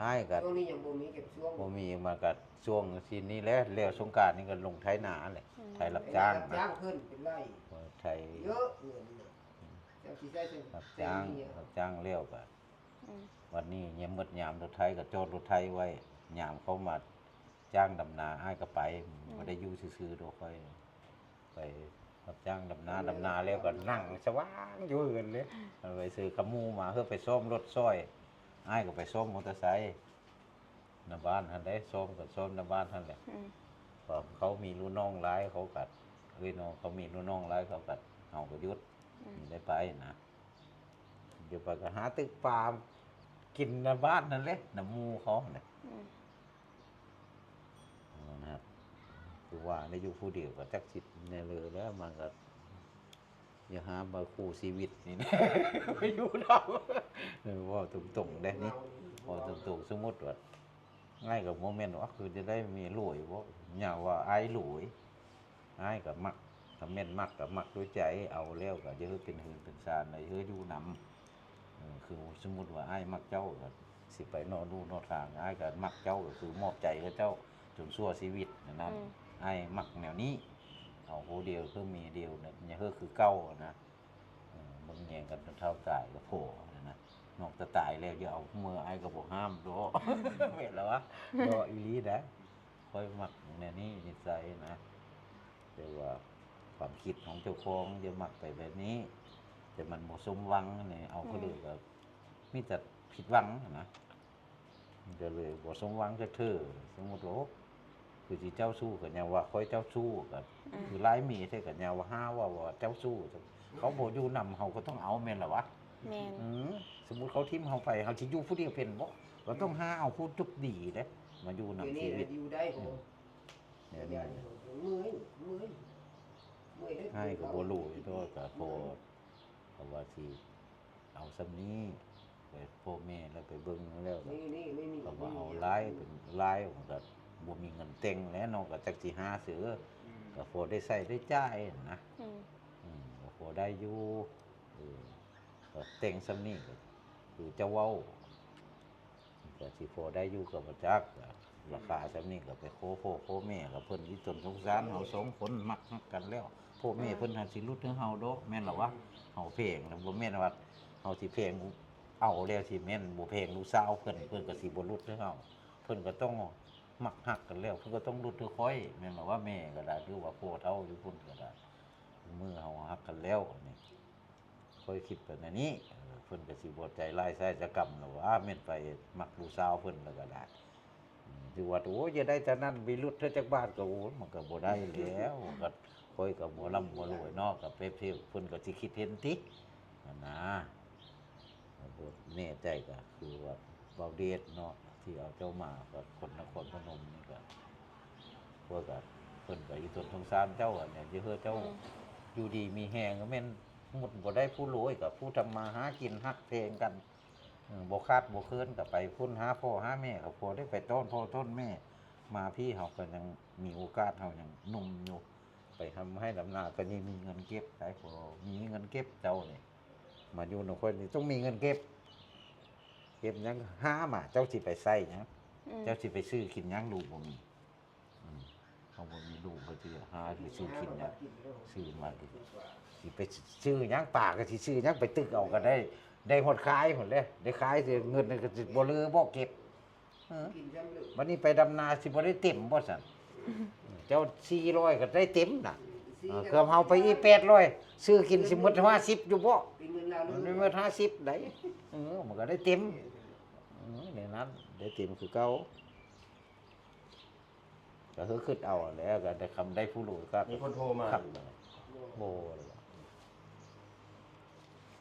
ອ້າຍກໍ ຊ່ວງນີ້ຍັງບໍ່ມີເກັບຊ່ວງ ບໍ່ມີ ມັນກໍຊ່ວງຊີ້ນນີ້ແຫຼະ ແລ້ວສົງການນີ້ກໍລົງໄຖນາແຫຼະ ອືມ ໄຖຮັບຈ້າງ ໄຖຮັບຈ້າງເພິ່ນເປັນໄລ່ ເອີ ໄຖເຍາະເງິນນະ ເຈົ້າຊິໃຊ້ໃສ່ ຮັບຈ້າງ ໃຊ້ໜີ້ ຮັບຈ້າງແລ້ວກໍ ອືມ ວັນນີ້ຍາມໝົດຍາມລົດໄຖກໍຈອດລົດໄຖໄວ້ ຍາມເຂົາມາຈ້າງດຳນາ ອ້າຍກໍໄປ ອືມ ບໍ່ໄດ້ຢູ່ຊື່ໆດອກ ຂ້ອຍໄປຮັບຈ້າງດຳນາ ອືມ ດຳນາແລ້ວກໍນັ່ງສະຫວ່າງຢູ່ເຮືອນເດ້ ອືມ ໄປຊື້ຂະໝູມາ ເຮີໄປຊ້ອມລົດຊ່ອຍ ອ້າຍກໍໄປຊ້ອມມໍເຕີໄຊ ນຳບ້ານຫັ້ນເດ້ ຊ້ອມກໍຊ້ອມນຳບ້ານຫັ້ນແຫຼະ ອືມ ເພາະເຂົາມີລຸ້ນນ້ອງຫຼາຍ ເຂົາກໍ ເອີຍນ້ອງ ເຂົາມີລຸ້ນນ້ອງຫຼາຍ ເຂົາກໍ ເຮົາກໍຢຸດ ອືມ ໄດ້ໄປນະ ຢູ່ໄປກໍຫາຕຶກປາກິນນຳບ້ານຫັ້ນແຫຼະ ນຳໝູ່ເຂົາຫັ້ນແຫຼະ ອືມ ນັ້ນນະ ຄືວ່າໄດ້ຢູ່ຜູ້ດຽວກໍຈັກຊິແນວເລີແລ້ວ ມັນກໍ ຢ່າຫາມາຄູ່ຊີວິດນີ້ນະ ໄປຢູ່ນຳ ເອີ ເວົ້າຕົງໆເດ້ນີ້ ເວົ້າຕົງໆ ສົມມຸດວ່າ ອ້າຍກໍບໍ່ແມ່ນວ່າຄືຈະໄດ້ເມຍຫຼວຍບໍ່ ຢ່າວ່າອ້າຍຫຼວຍ ອ້າຍກໍມັກ ຖ້າແມ່ນມັກກໍມັກດ້ວຍໃຈ ເອົາແລ້ວກໍຢ່າເຮັດເປັນເຮືອນເປັນຊານ ໃຫ້ເຮົາຢູ່ນຳ ເອີ ຄືສົມມຸດວ່າອ້າຍມັກເຈົ້າ ກໍຊິໄປເນາະ ລູກເນາະທາງ ອ້າຍກໍມັກເຈົ້າ ກໍຄືມອບໃຈໃຫ້ເຈົ້າຈົນຊົ່ວຊີວິດນັ້ນ ອືມ ອ້າຍມັກແນວນີ້ ເອົາຜູ້ດຽວຄືເມຍດຽວນະ ຢ່າເຮັດຄືເກົ່ານະ ເອີ ເບິ່ງແຍງກັນ ເຖົ້າຕາຍກໍພໍແລ້ວນະ ນອກຈາກຕາຍແລ້ວຢ່າເອົາເມືອ ອ້າຍກໍບໍ່ຫ້າມດອກ ແມ່ນລະວະ ເນາະ ອີ່ຫຼີນະ ຂ້ອຍມັກແນວນີ້ນິໄສນະ ແຕ່ວ່າຄວາມຄິດຂອງເຈົ້າຂອງຢ່າມັກໄປແບບນີ້ ແຕ່ມັນບໍ່ສົມຫວັງນີ້ ເອົາເຂົາເລີຍກໍມີແຕ່ຜິດຫວັງນະ ມັນກໍເລີຍບໍ່ສົມຫວັງຈັກເທື່ອ ສົມມຸດວ່າ ໂອ້ ຄືຊິເຈົ້າຊູ້ກໍຍັງວ່າຂ້ອຍເຈົ້າຊູ້ ກໍຄືຫຼາຍເມແທ້ກໍຍັງວ່າຫາວ່າເຈົ້າຊູ້ ເຂົາບໍ່ຢູ່ນຳເຮົາກໍຕ້ອງເອົາແມ່ນລະວະ ແມ່ນ ອື ສົມມຸດເຂົາຖິ້ມເຮົາໄປ ເຮົາຊິຢູ່ຜູ້ດຽວເປັນບໍ່ ກໍຕ້ອງຫາເອົາຜູ້ຈົບດີເດ້ ມາຢູ່ນຳຊີວິດ ດຽວນີ້ຢູ່ໄດ້ບໍ່ ອື ດຽວນີ້ ເມື່ອຍ ເມື່ອຍ ເມື່ອຍເດ້ ໃຫ້ກໍບໍ່ຮູ້ອີກ ກໍພໍ ເພາະວ່າຊິເອົາສ່ຳນີ້ ໄປພໍ່ແມ່ແລ້ວໄປເບິ່ງແລ້ວ ກໍວ່າເອົາຫຼາຍ ເປັນຫຼາຍ ມັນກໍບໍ່ມີເງິນແຕ່ງແຫຼະເນາະ ກໍຈັກຊິຫາເສ ກໍພໍໄດ້ໃຊ້ໄດ້ຈ່າຍຫັ້ນນະ ອື ກໍພໍໄດ້ຢູ່ ເອີ ກໍແຕ່ງສ່ຳນີ້ ກໍຄືເຈົ້າເວົ້າ ກໍຊິພໍໄດ້ຢູ່ກໍບໍ່ຈັກ ລາຄາສ່ຳນີ້ກໍໄປຂໍພໍ່ຂໍແມ່ ກໍເພິ່ນອີ່ຕົນສົງສານເຮົາສອງຄົນ ມັກຮັກກັນແລ້ວ ພໍ່ແມ່ເພິ່ນຫາຊິຫຼຸດໃຫ້ເຮົາດອກ ແມ່ນລະວະ ເຮົາແພງ ບໍ່ແມ່ນວ່າເຮົາຊິແພງ ເອົາແລ້ວຊິແມ່ນບໍ່ແພງລູກສາວເພິ່ນ ເພິ່ນກໍຊິບໍ່ຫຼຸດໃຫ້ເຮົາ ເພິ່ນກໍຕ້ອງມັກຮັກກັນແລ້ວ ເພິ່ນກໍຕ້ອງຫຼຸດໃຫ້ຂ້ອຍ ແມ່ນລະວະ ແມ່ກໍໄດ້ ຫຼືວ່າພໍ່ເຖົ້າຢູ່ພຸ້ນກໍໄດ້ ມື້ເຮົາຮັກກັນແລ້ວ ອັນນີ້ ຂ້ອຍຄິດໄປແນວນີ້ ເອີ ເພິ່ນກໍຊິບໍ່ໃຈຮ້າຍຊາຍຊະກຳແລ້ວຫວາ ແມ່ນໄປມັກລູກສາວເພິ່ນແລ້ວກໍໄດ້ ອື ຖືວ່າ ໂອ້ຍ ຢ່າໄດ້ເທົ່ານັ້ນ ໄປຫຼຸດເທື່ອຈັກບາດກໍ ໂອ້ຍ ມັນກໍບໍ່ໄດ້ແລ້ວ ກໍຂ້ອຍກໍບໍ່ລ່ຳບໍ່ລວຍເນາະ ກໍເປັບເທບ ເພິ່ນກໍຊິຄິດເຫັນຕິ ຫັ້ນນາ ບໍ່ແນ່ໃຈ ກໍຄືວ່າ ເບົາເດດເນາະ ທີ່ເອົາເຈົ້າມາ ກໍຄົນນະຄອນພະນົມນີ້ກໍ ພວກກໍ ເພິ່ນກໍອີ່ຕົນສົງສານເຈົ້າ ອັນນີ້ ເອີ ເຈົ້າ ອືມ ຢູ່ດີມີແຮງ ກໍແມ່ນໝົດ ບໍ່ໄດ້ຜູ້ລວຍ ກໍຜູ້ທຳມາຫາກິນ ຮັກແພງກັນ ເອີ ບໍ່ຂາດບໍ່ເຂີນ ກໍໄປພຸ້ນ ຫາພໍ່ຫາແມ່ ກໍພໍໄດ້ໄປຕ້ອນພໍ່ຕ້ອນແມ່ ມາພີ້ ເຮົາກໍຍັງມີໂອກາດ ເຮົາຍັງໜຸ່ມຢູ່ ໄປທຳໄຮ່ທຳນາ ກໍຍັງມີເງິນເກັບໄດ້ ພໍມີເງິນເກັບ ເຈົ້ານີ້ ມາຢູ່ນຳຂ້ອຍນີ້ ຕ້ອງມີເງິນເກັບ ເກັບຫຍັງ ຫາມາ ເຈົ້າຊິໄປໃຊ້ຫຍັງ ອືມ ເຈົ້າຊິໄປຊື້ກິນຫຍັງ ລູກບໍ່ມີ ອືມ ເຮົາບໍ່ມີລູກ ເຮົາຊິຫາຊິຊື້ກິນຫຍັງ ຊື້ມາ ຊິໄປຊື້ຫຍັງ ປາກໍຊິຊື້ຫຍັງ ໄປຕຶກເອົາກໍໄດ້ ໄດ້ຮອດຂາຍພຸ້ນແຫຼະ ໄດ້ຂາຍ ເງິນກໍຊິບໍ່ເຫຼືອບໍ່ເກັບ ເອີ ບັດນີ້ໄປດຳນາຊິບໍ່ໄດ້ເຕັມບໍ່ຊັ້ນ ເຈົ້າສີ່ຮ້ອຍກໍໄດ້ເຕັມນະ ເອີ ເກືອບເຮົາໄປອີກແປດຮ້ອຍ ຊື້ກິນຊິໝົດຫ້າສິບຢູ່ບໍ່ ມັນມີໝົດຫ້າສິບໃດ ເອີ ມັນກໍໄດ້ເຕັມ ເອີ ໃນນັ້ນໄດ້ເຕັມຄືເກົ່າ ກໍຄືຄິດເອົາແຫຼະ ກໍໄດ້ຄຳໄດ້ຜູ້ຮູ້ກໍ ມີຄົນໂທມາ ຄັກ ບໍ່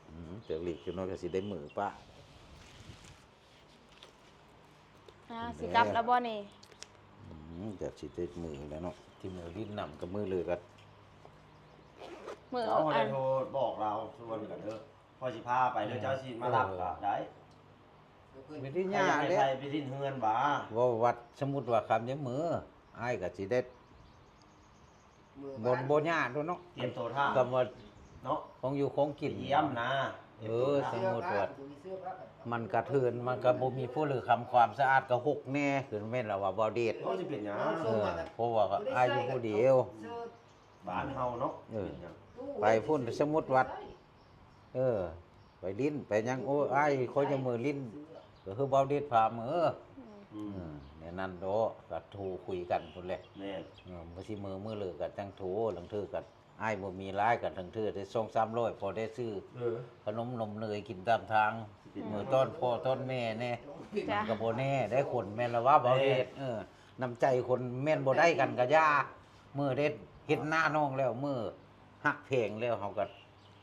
ອືມ ຈັກຫຼີກຈັກໜ້ອຍກໍຊິໄດ້ມືປະ ອ້າວ ຊິກັບແລ້ວບໍ່ນີ້ ອືມ ກໍຊິໄດ້ມືແລ້ວເນາະ ທີ່ມືຫຼິ້ນນຳກັບມືເລີຍກໍ ມື້ ເຈົ້າ ອັນ ໂທບອກລາວຊວນກັນເດີ້ ຂ້ອຍຊິພາໄປເດີ້ ເຈົ້າຊິມາຮັບກໍໄດ້ ເອີ ບໍ່ໄດ້ຍາກເດ້ ໃຜໄປຫຼິ້ນເຮືອນຫວາ ເວົ້າວ່າ ສົມມຸດວ່າຄຳນີ້ມື້ ອ້າຍກໍຊິໄດ້ ບໍ່ ບໍ່ຍາກດອກເນາະ ຕຽມໂຕຖ້າ ຄຳວ່າເນາະ ຂອງຢູ່ຂອງກິນ ໄປຢ້ຽມນະ ເອີ ສົມມຸດວ່າ ມັນກະເຖື່ອນ ມັນກະບໍ່ມີຜູ້ເຫຼືອຄຳ ຄວາມສະອາດກະຫົກແດ່ ຄືແມ່ນລະວ່າບໍ່ເດັດ ເອີ ຊິເປັນຫຍັງ ເອີ ເພາະວ່າອ້າຍຢູ່ຜູ້ດຽວ ບ້ານເຮົາເນາະ ເອີ ເປັນຫຍັງ ໄປພຸ້ນ ສົມມຸດວ່າ ເອີ ໄປຫຼິ້ນໄປຫຍັງ ໂອ້ຍ ອ້າຍ ຂ້ອຍຍັງມື້ຫຼິ້ນ ກໍຄືເບົາເດັດພາມ ເອີ ອືມ ອືມ ແນວນັ້ນໂດ ກໍໂທຄຸຍກັນພຸ້ນແຫຼະ ແມ່ນ ເອີ ມື້ຊິມື້ ມື້ເລີກກໍຈັ່ງໂທ ລາງເທື່ອກໍອ້າຍບໍ່ມີຫຼາຍ ກໍລາງເທື່ອໄດ້ສອງສາມຮ້ອຍ ພໍໄດ້ຊື້ ເອີ ຂະໜົມນົມເນີຍກິນຕາມທາງ ຊິເປັນ ມື້ຕ້ອນພໍ່ຕ້ອນແມ່ແດ່ ມັນກໍບໍ່ແນ່ໄດ໋ ຄົນແມ່ນລະວ່າເບົາເດັດ ເອີ ນ້ຳໃຈຄົນແມ່ນບໍ່ໄດ້ກັນກໍຢ່າ ມື້ເດັດເຮັດໜ້ານ້ອງແລ້ວ ມື້ຮັກແພງແລ້ວ ເຮົາກໍ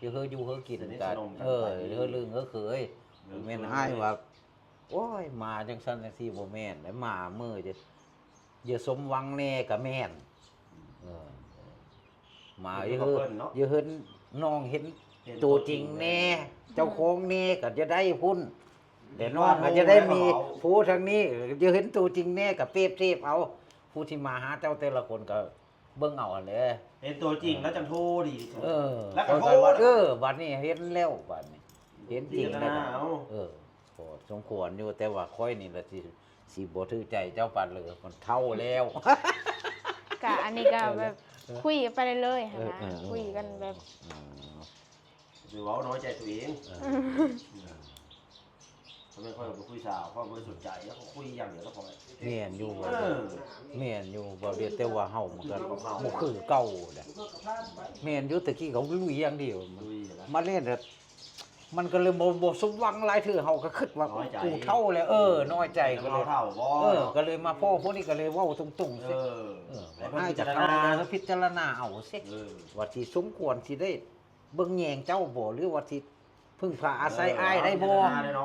ຢູ່ເຮືອຢູ່ເຮືອກິນ ສະໜິດ ກັນ ສະໜົມກັນ ເອີ ໄປ ເຮືອລຶ້ງເຮືອເຂີຍ ເອີ ແມ່ນອ້າຍວ່າ ໂອ້ຍ ມາຈັ່ງຊັ້ນຈັ່ງຊີ້ ບໍ່ແມ່ນເດ້ ມາມື້ ຢ່າສົມຫວັງແດ່ກໍແມ່ນ ເອີ ມາຢູ່ເຮືອ ຢູ່ເຮືອນນ້ອງ ເຫັນ ເຫັນໂຕຈິງແດ່ ເຈົ້າຂອງແດ່ ກໍຈະໄດ້ພຸ້ນ ແຕ່ນ້ອງກໍຈະໄດ້ມີ ຜູ້ທາງນີ້ ຢ່າເຫັນໂຕຈິງແດ່ ກໍເປບເທບເອົາ ຜູ້ທີ່ມາຫາເຈົ້າແຕ່ລະຄົນກໍ ເບິ່ງເອົາຫັ້ນແຫຼະ ເຫັນຕົວຈິງແລ້ວຈັ່ງໂທດີທີ່ສຸດ ເອີ ແລ້ວກໍໂທ ເອີ ບັດນີ້ເຫັນແລ້ວ ບັດນີ້ເຫັນຈິງແລ້ວ ເອີ ພໍສົມຄວນຢູ່ ແຕ່ວ່າຂ້ອຍນີ້ລະຊິ ຊິບໍ່ຖືກໃຈເຈົ້າປານເລີ ມັນເຖົ້າແລ້ວ ກະອັນນີ້ກະແບບ ເອີ ຄຸຍກັນໄປເລື້ອຍໆ ຫັ້ນນະ ເອີ ເອີ ຄຸຍກັນແບບ ເອີ ເອີ ຫຼືເວົ້ານ້ອຍໃຈຕົວເອງ. ເອີ ເອີ ທຳໄມຂ້ອຍບໍ່ຄຸຍສາວ ຂ້ອຍບໍ່ໄດ້ສົນໃຈ ຂ້ອຍຄຸຍຢ່າງດຽວແລ້ວຂ້ອຍ. ແມ່ນຢູ່ ເອີ ແມ່ນຢູ່ ບໍ່ເດັດ ແຕ່ວ່າເຮົາມັນກໍບໍ່ຄືເກົ່າແຫຼະ. ແມ່ນຢູ່ ແຕ່ກີ້ເຂົາລຸຍຢ່າງດຽວ ມາແລ້ວ ມັນກໍເລີຍບໍ່ ບໍ່ສົມຫວັງ. ຫຼາຍເທື່ອເຮົາກໍຄິດວ່າ ນ້ອຍໃຈ ກູເຖົ້າແລ້ວ ເອີ ນ້ອຍໃຈ ກໍເລີຍ ເອີ ກໍເລີຍມາພໍ້ພວກນີ້ ກໍເລີຍເວົ້າຕົງໆ ເອີ ເອີ ໃຫ້ເຂົາພິຈາລະນາ ເອີ ພິຈາລະນາເອົາຊິ ເອີ ວ່າຊິສົມຄວນຊິໄດ້ເບິ່ງແຍງເຈົ້າບໍ່ ຫຼືວ່າຊິ ເພິ່ງພາອາໄສອ້າຍໄດ້ບໍ່?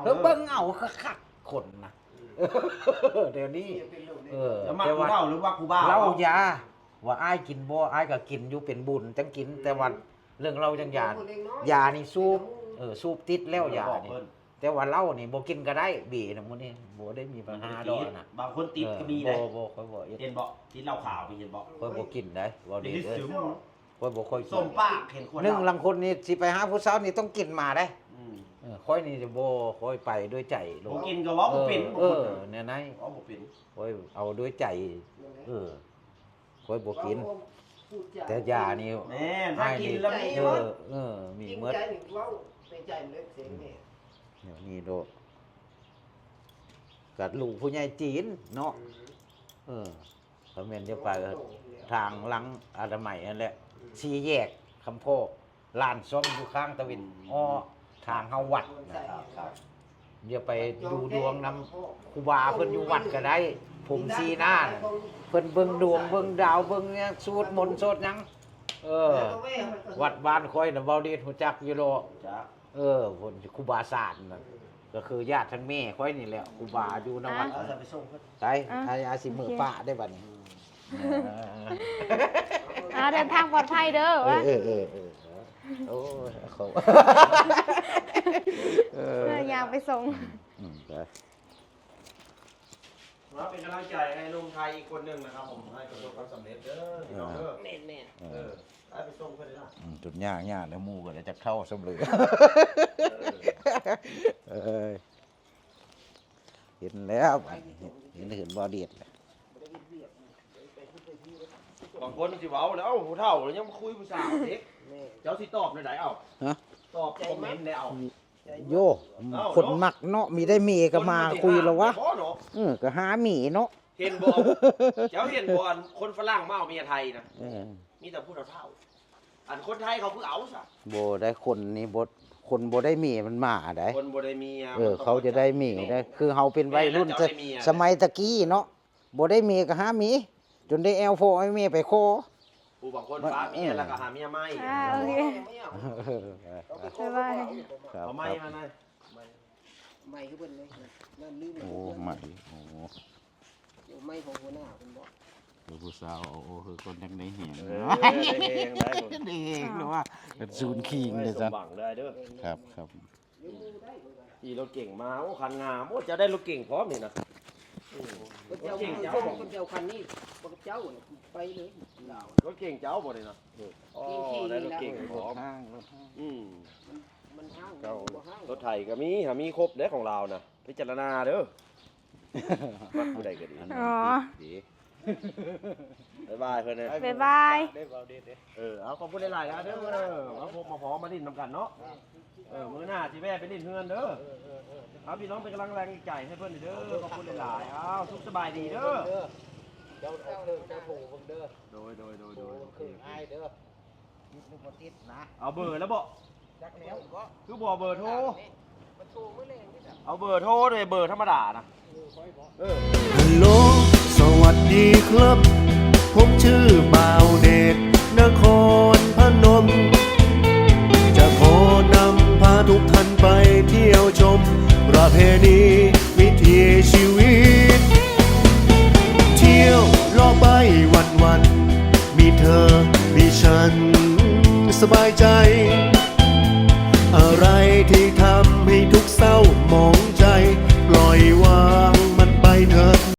ເອີ ເບິ່ງເອົາຄັກໆ ຄົນນະ ດຽວນີ້. ເອີ ແຕ່ວ່າເຮົາ ຫຼືວ່າຄູບາເຮົາຢ່າ ວ່າອ້າຍກິນບໍ່ ອ້າຍກໍກິນຢູ່ ເປັນບຸນຈັ່ງກິນ. ແຕ່ວ່າເລື່ອງເຫຼົ້າຈັ່ງຢາ ຢານີ້ສູບ ເອີ ສູບຕິດແລ້ວຢານີ້. ແຕ່ວ່າເຫຼົ້ານີ້ບໍ່ກິນກໍໄດ້ ເບນະ ມື້ນີ້ບໍ່ໄດ້ມີບັນຫາດອກນະ. ບາງຄົນຕິດກໍມີເດ້. ບໍ່ ບໍ່ ຂ້ອຍບໍ່ເຮັດ. ເຫັນບໍ່? ຕິດເຫຼົ້າຂາວ ເຫັນບໍ່? ຂ້ອຍບໍ່ກິນໄດ໋ ເວົ້າດີເດີ. ຂ້ອຍບໍ່ຄ່ອຍກິນ ສົມປາກ ເຫັນຄົນ ໜຶ່ງ ລາງຄົນນີ້ຊິໄປຫາຜູ້ສາວນີ້ຕ້ອງກິນມາໄດ໋. ອືມ ເອີ ຂ້ອຍນີ້ບໍ່ ຂ້ອຍໄປດ້ວຍໃຈໂລດ. ບໍ່ກິນກໍເວົ້າບໍ່ເປັນ. ເອີ ແນວໃດ ເວົ້າບໍ່ເປັນ. ຂ້ອຍເອົາດ້ວຍໃຈ. ເອີ ຂ້ອຍບໍ່ກິນ ແຕ່ຢານີ້ ແມ່ນ ຖ້າກິນແລ້ວມີ ເອີ ມີໝົດ. ເອີ ເອີ ມີໝົດ ແນວນີ້ໂລດ. ກັບລູກຜູ້ໃຫຍ່ຈີນເນາະ. ອືມ ເອີ ກໍແມ່ນຈະໄປທາງຫຼັງອະນາໄມຫັ້ນແຫຼະ ສີ່ແຍກຄຳພໍ້ ຮ້ານຊອມຢູ່ຂ້າງຕາເວັນ ອືມ ອ້ອ ທາງເຮົາວັດນະ. ຢ່າໄປດູດວງນຳຄູບາເພິ່ນຢູ່ວັດກໍໄດ້ ຜົມສີໜ້ານະ ເພິ່ນເບິ່ງດວງເບິ່ງດາວເບິ່ງຫຍັງ ສູດມົນສູດຫຍັງ. ເອີ ວັດບ້ານຂ້ອຍນະ ເວົ້າດີຮູ້ຈັກຢູ່ດອກ. ເອີ ເພິ່ນຄູບາສານນະ ກໍຄືຍາດທາງແມ່ຂ້ອຍນີ້ແຫຼະ ຄູບາຢູ່ນຳວັດ. ເອີ ໄປ ອາ ອາ ອາຊິເມືອປະໄດ້ບັດນີ້. ອ່າ ເດີນທາງປອດໄພເດີ. ເອີ ເອີ ເອີ ເອີ ໂອ້ຍ ເອີ ຍ່າງໄປສົ່ງ. ອືມ ໄປ ມາເປັນກຳລັງໃຈໃຫ້ໜຸ່ມໄທອີກຄົນໜຶ່ງນະຄັບຜົມ ໃຫ້ປະສົບຄວາມສຳເລັດເດີພີ່ນ້ອງເດີ. ແມ່ນໆ ເອີ ໃຫ້ໄປສົ່ງເພິ່ນເດີ. ອືມ ຈົນຍາກໆ ແລ້ວໝູ່ກໍໄດ້ຈັກເທົ່າສ່ຳເລີຍ. ເອີ ເອີຍ ເຫັນແລ້ວ ເຫັນ ເຫັນ ເຫັນບໍ່ເດັດແລ້ວ. ບາງຄົນຊິເວົ້າແລ້ວ ເອົ້າ ຜູ້ເຖົ້າແລ້ວຍັງມາຄຸຍຜູ້ສາວເດັກ. ເຈົ້າຊິຕອບແນວໃດເອົ້າ? ຮະ? ຕອບຄອມເມັນແດ່ເອົ້າ. ໂຢ ເອົ້າ ຄົນມັກເນາະ ມີໄດ້ເມຍກໍມາຄຸຍແລ້ວວະ. ເອີ ກໍຫາເມຍເນາະ. ເຫັນບໍ່? ເຈົ້າເຫັນບໍ່ ອັນຄົນຝຣັ່ງມາເອົາເມຍໄທນະ. ເອີ ມີແຕ່ຜູ້ເຖົ້າໆ. ອັນຄົນໄທເຂົາຄືເອົາຊະ. ບໍ່ໄດ້ ຄົນນີ້ບໍ່ ຄົນບໍ່ໄດ້ເມຍມັນມາໄດ໋. ຄົນບໍ່ໄດ້ເມຍ ເອີ ເຂົາຈະໄດ້ເມຍໄດ໋. ຄືເຮົາເປັນໄວລຸ້ນ ສະໄໝຕະກີ້ເນາະ ບໍ່ໄດ້ເມຍກໍຫາເມຍ ຈົນໄດ້ແອວພໍ່ແອວແມ່ໄປຂໍ. ຜູ້ບາງຄົນປະເມຍແລ້ວກໍຫາເມຍໃໝ່. ອ່າ ໂອເຄ ບາຍບາຍ. ເອົາໄມມາໜ້ອຍ. ໄມຄືເພິ່ນເລີຍ ເລີ່ມລືມແລ້ວ. ໂອ້ ໄມ ໂອ້ ເອົາໄມຂອງຫົວໜ້າເພິ່ນບໍ? ເອີ ຜູ້ສາວ ໂອ້ ໂອ້ ຄືຄົນຍັງໄດ້ແຮງ. ເອີ ໄດ້ແຮງ ໄດ້ແຮງ ຫຼືວ່າສູນຄີງເດ້ຊັ້ນ. ສົມຫວັງເດີອ້າຍເດີ. ຄັບ ຄັບ. ຂີ່ລົດເກັງມາ ໂອ້ ຄັນງາມ. ໂອ້ ເຈົ້າໄດ້ລົດເກັງພ້ອມນີ້ນະ. ອືມ ລົດເກັງເຈົ້າ ເຈົ້າຄັນນີ້ ບໍ່ກັບເຈົ້າໄປເລີຍລາວ. ລົດເກັງເຈົ້າບໍ່ນີ້ນະ? ໂອ້ ໄດ້ລົດເກັງພ້ອມ. ອືມ ມັນ ມັນຫ້າງ ເຈົ້າ ມັນບໍ່ຫ້າງ. ລົດໄຖກໍມີ ຫາມີຄົບເດ້ຂອງລາວນະ. ພິຈາລະນາເດີ ມັກຜູ້ໃດກໍດີ. ອໍ ດີ ບາຍບາຍເພິ່ນເດີ. ບາຍບາຍ. ເອີ ເອົາ ຂອບຄຸນຫຼາຍໆນະເດີ ມາພົບມາພໍ້ມາຫຼິ້ນນຳກັນເນາະ. ເອີ ມື້ໜ້າຊິແວ່ໄປຫຼິ້ນເຮືອນເດີ. ເອົາ ພີ່ນ້ອງເປັນກຳລັງແຮງໃຈໃຫ້ເພິ່ນເດີ. ຂອບຄຸນຫຼາຍໆ. ເອົາ ສຸກສະບາຍດີເດີ. ເຈົ້າເອົາເຄື່ອງເຈົ້າໂທເບິ່ງເດີ. ໂດຍ ໂດຍ ໂດຍ ໂດຍ. ໂອເຄ ອ້າຍເດີ. ຕິດຫຼືບໍ່ຕິດນະ? ເອົາເບີແລ້ວບໍ? ຈັກແລ້ວ ຄືບໍ່ເບີໂທ? ມັນໂທມື້ແລງນີ້ນະ. ເອົາເບີໂທເດ້ ເບີທຳມະດານະ. ເອີ ເອີ ຮັລໂຫຼ ສະຫວັດດີຄັບ ຜົມຊື່ບ່າວເດດ ນະຄອນພະນົມ ຈະຂໍນຳພາທຸກທ່ານໄປທ່ຽວຊົມ ປະເພນີວິຖີຊີວິດ ທ່ຽວເລາະໄປວັນໆ ມີເທີ ມີສັນ ສະບາຍໃຈ ອະໄລທີ່ທຳ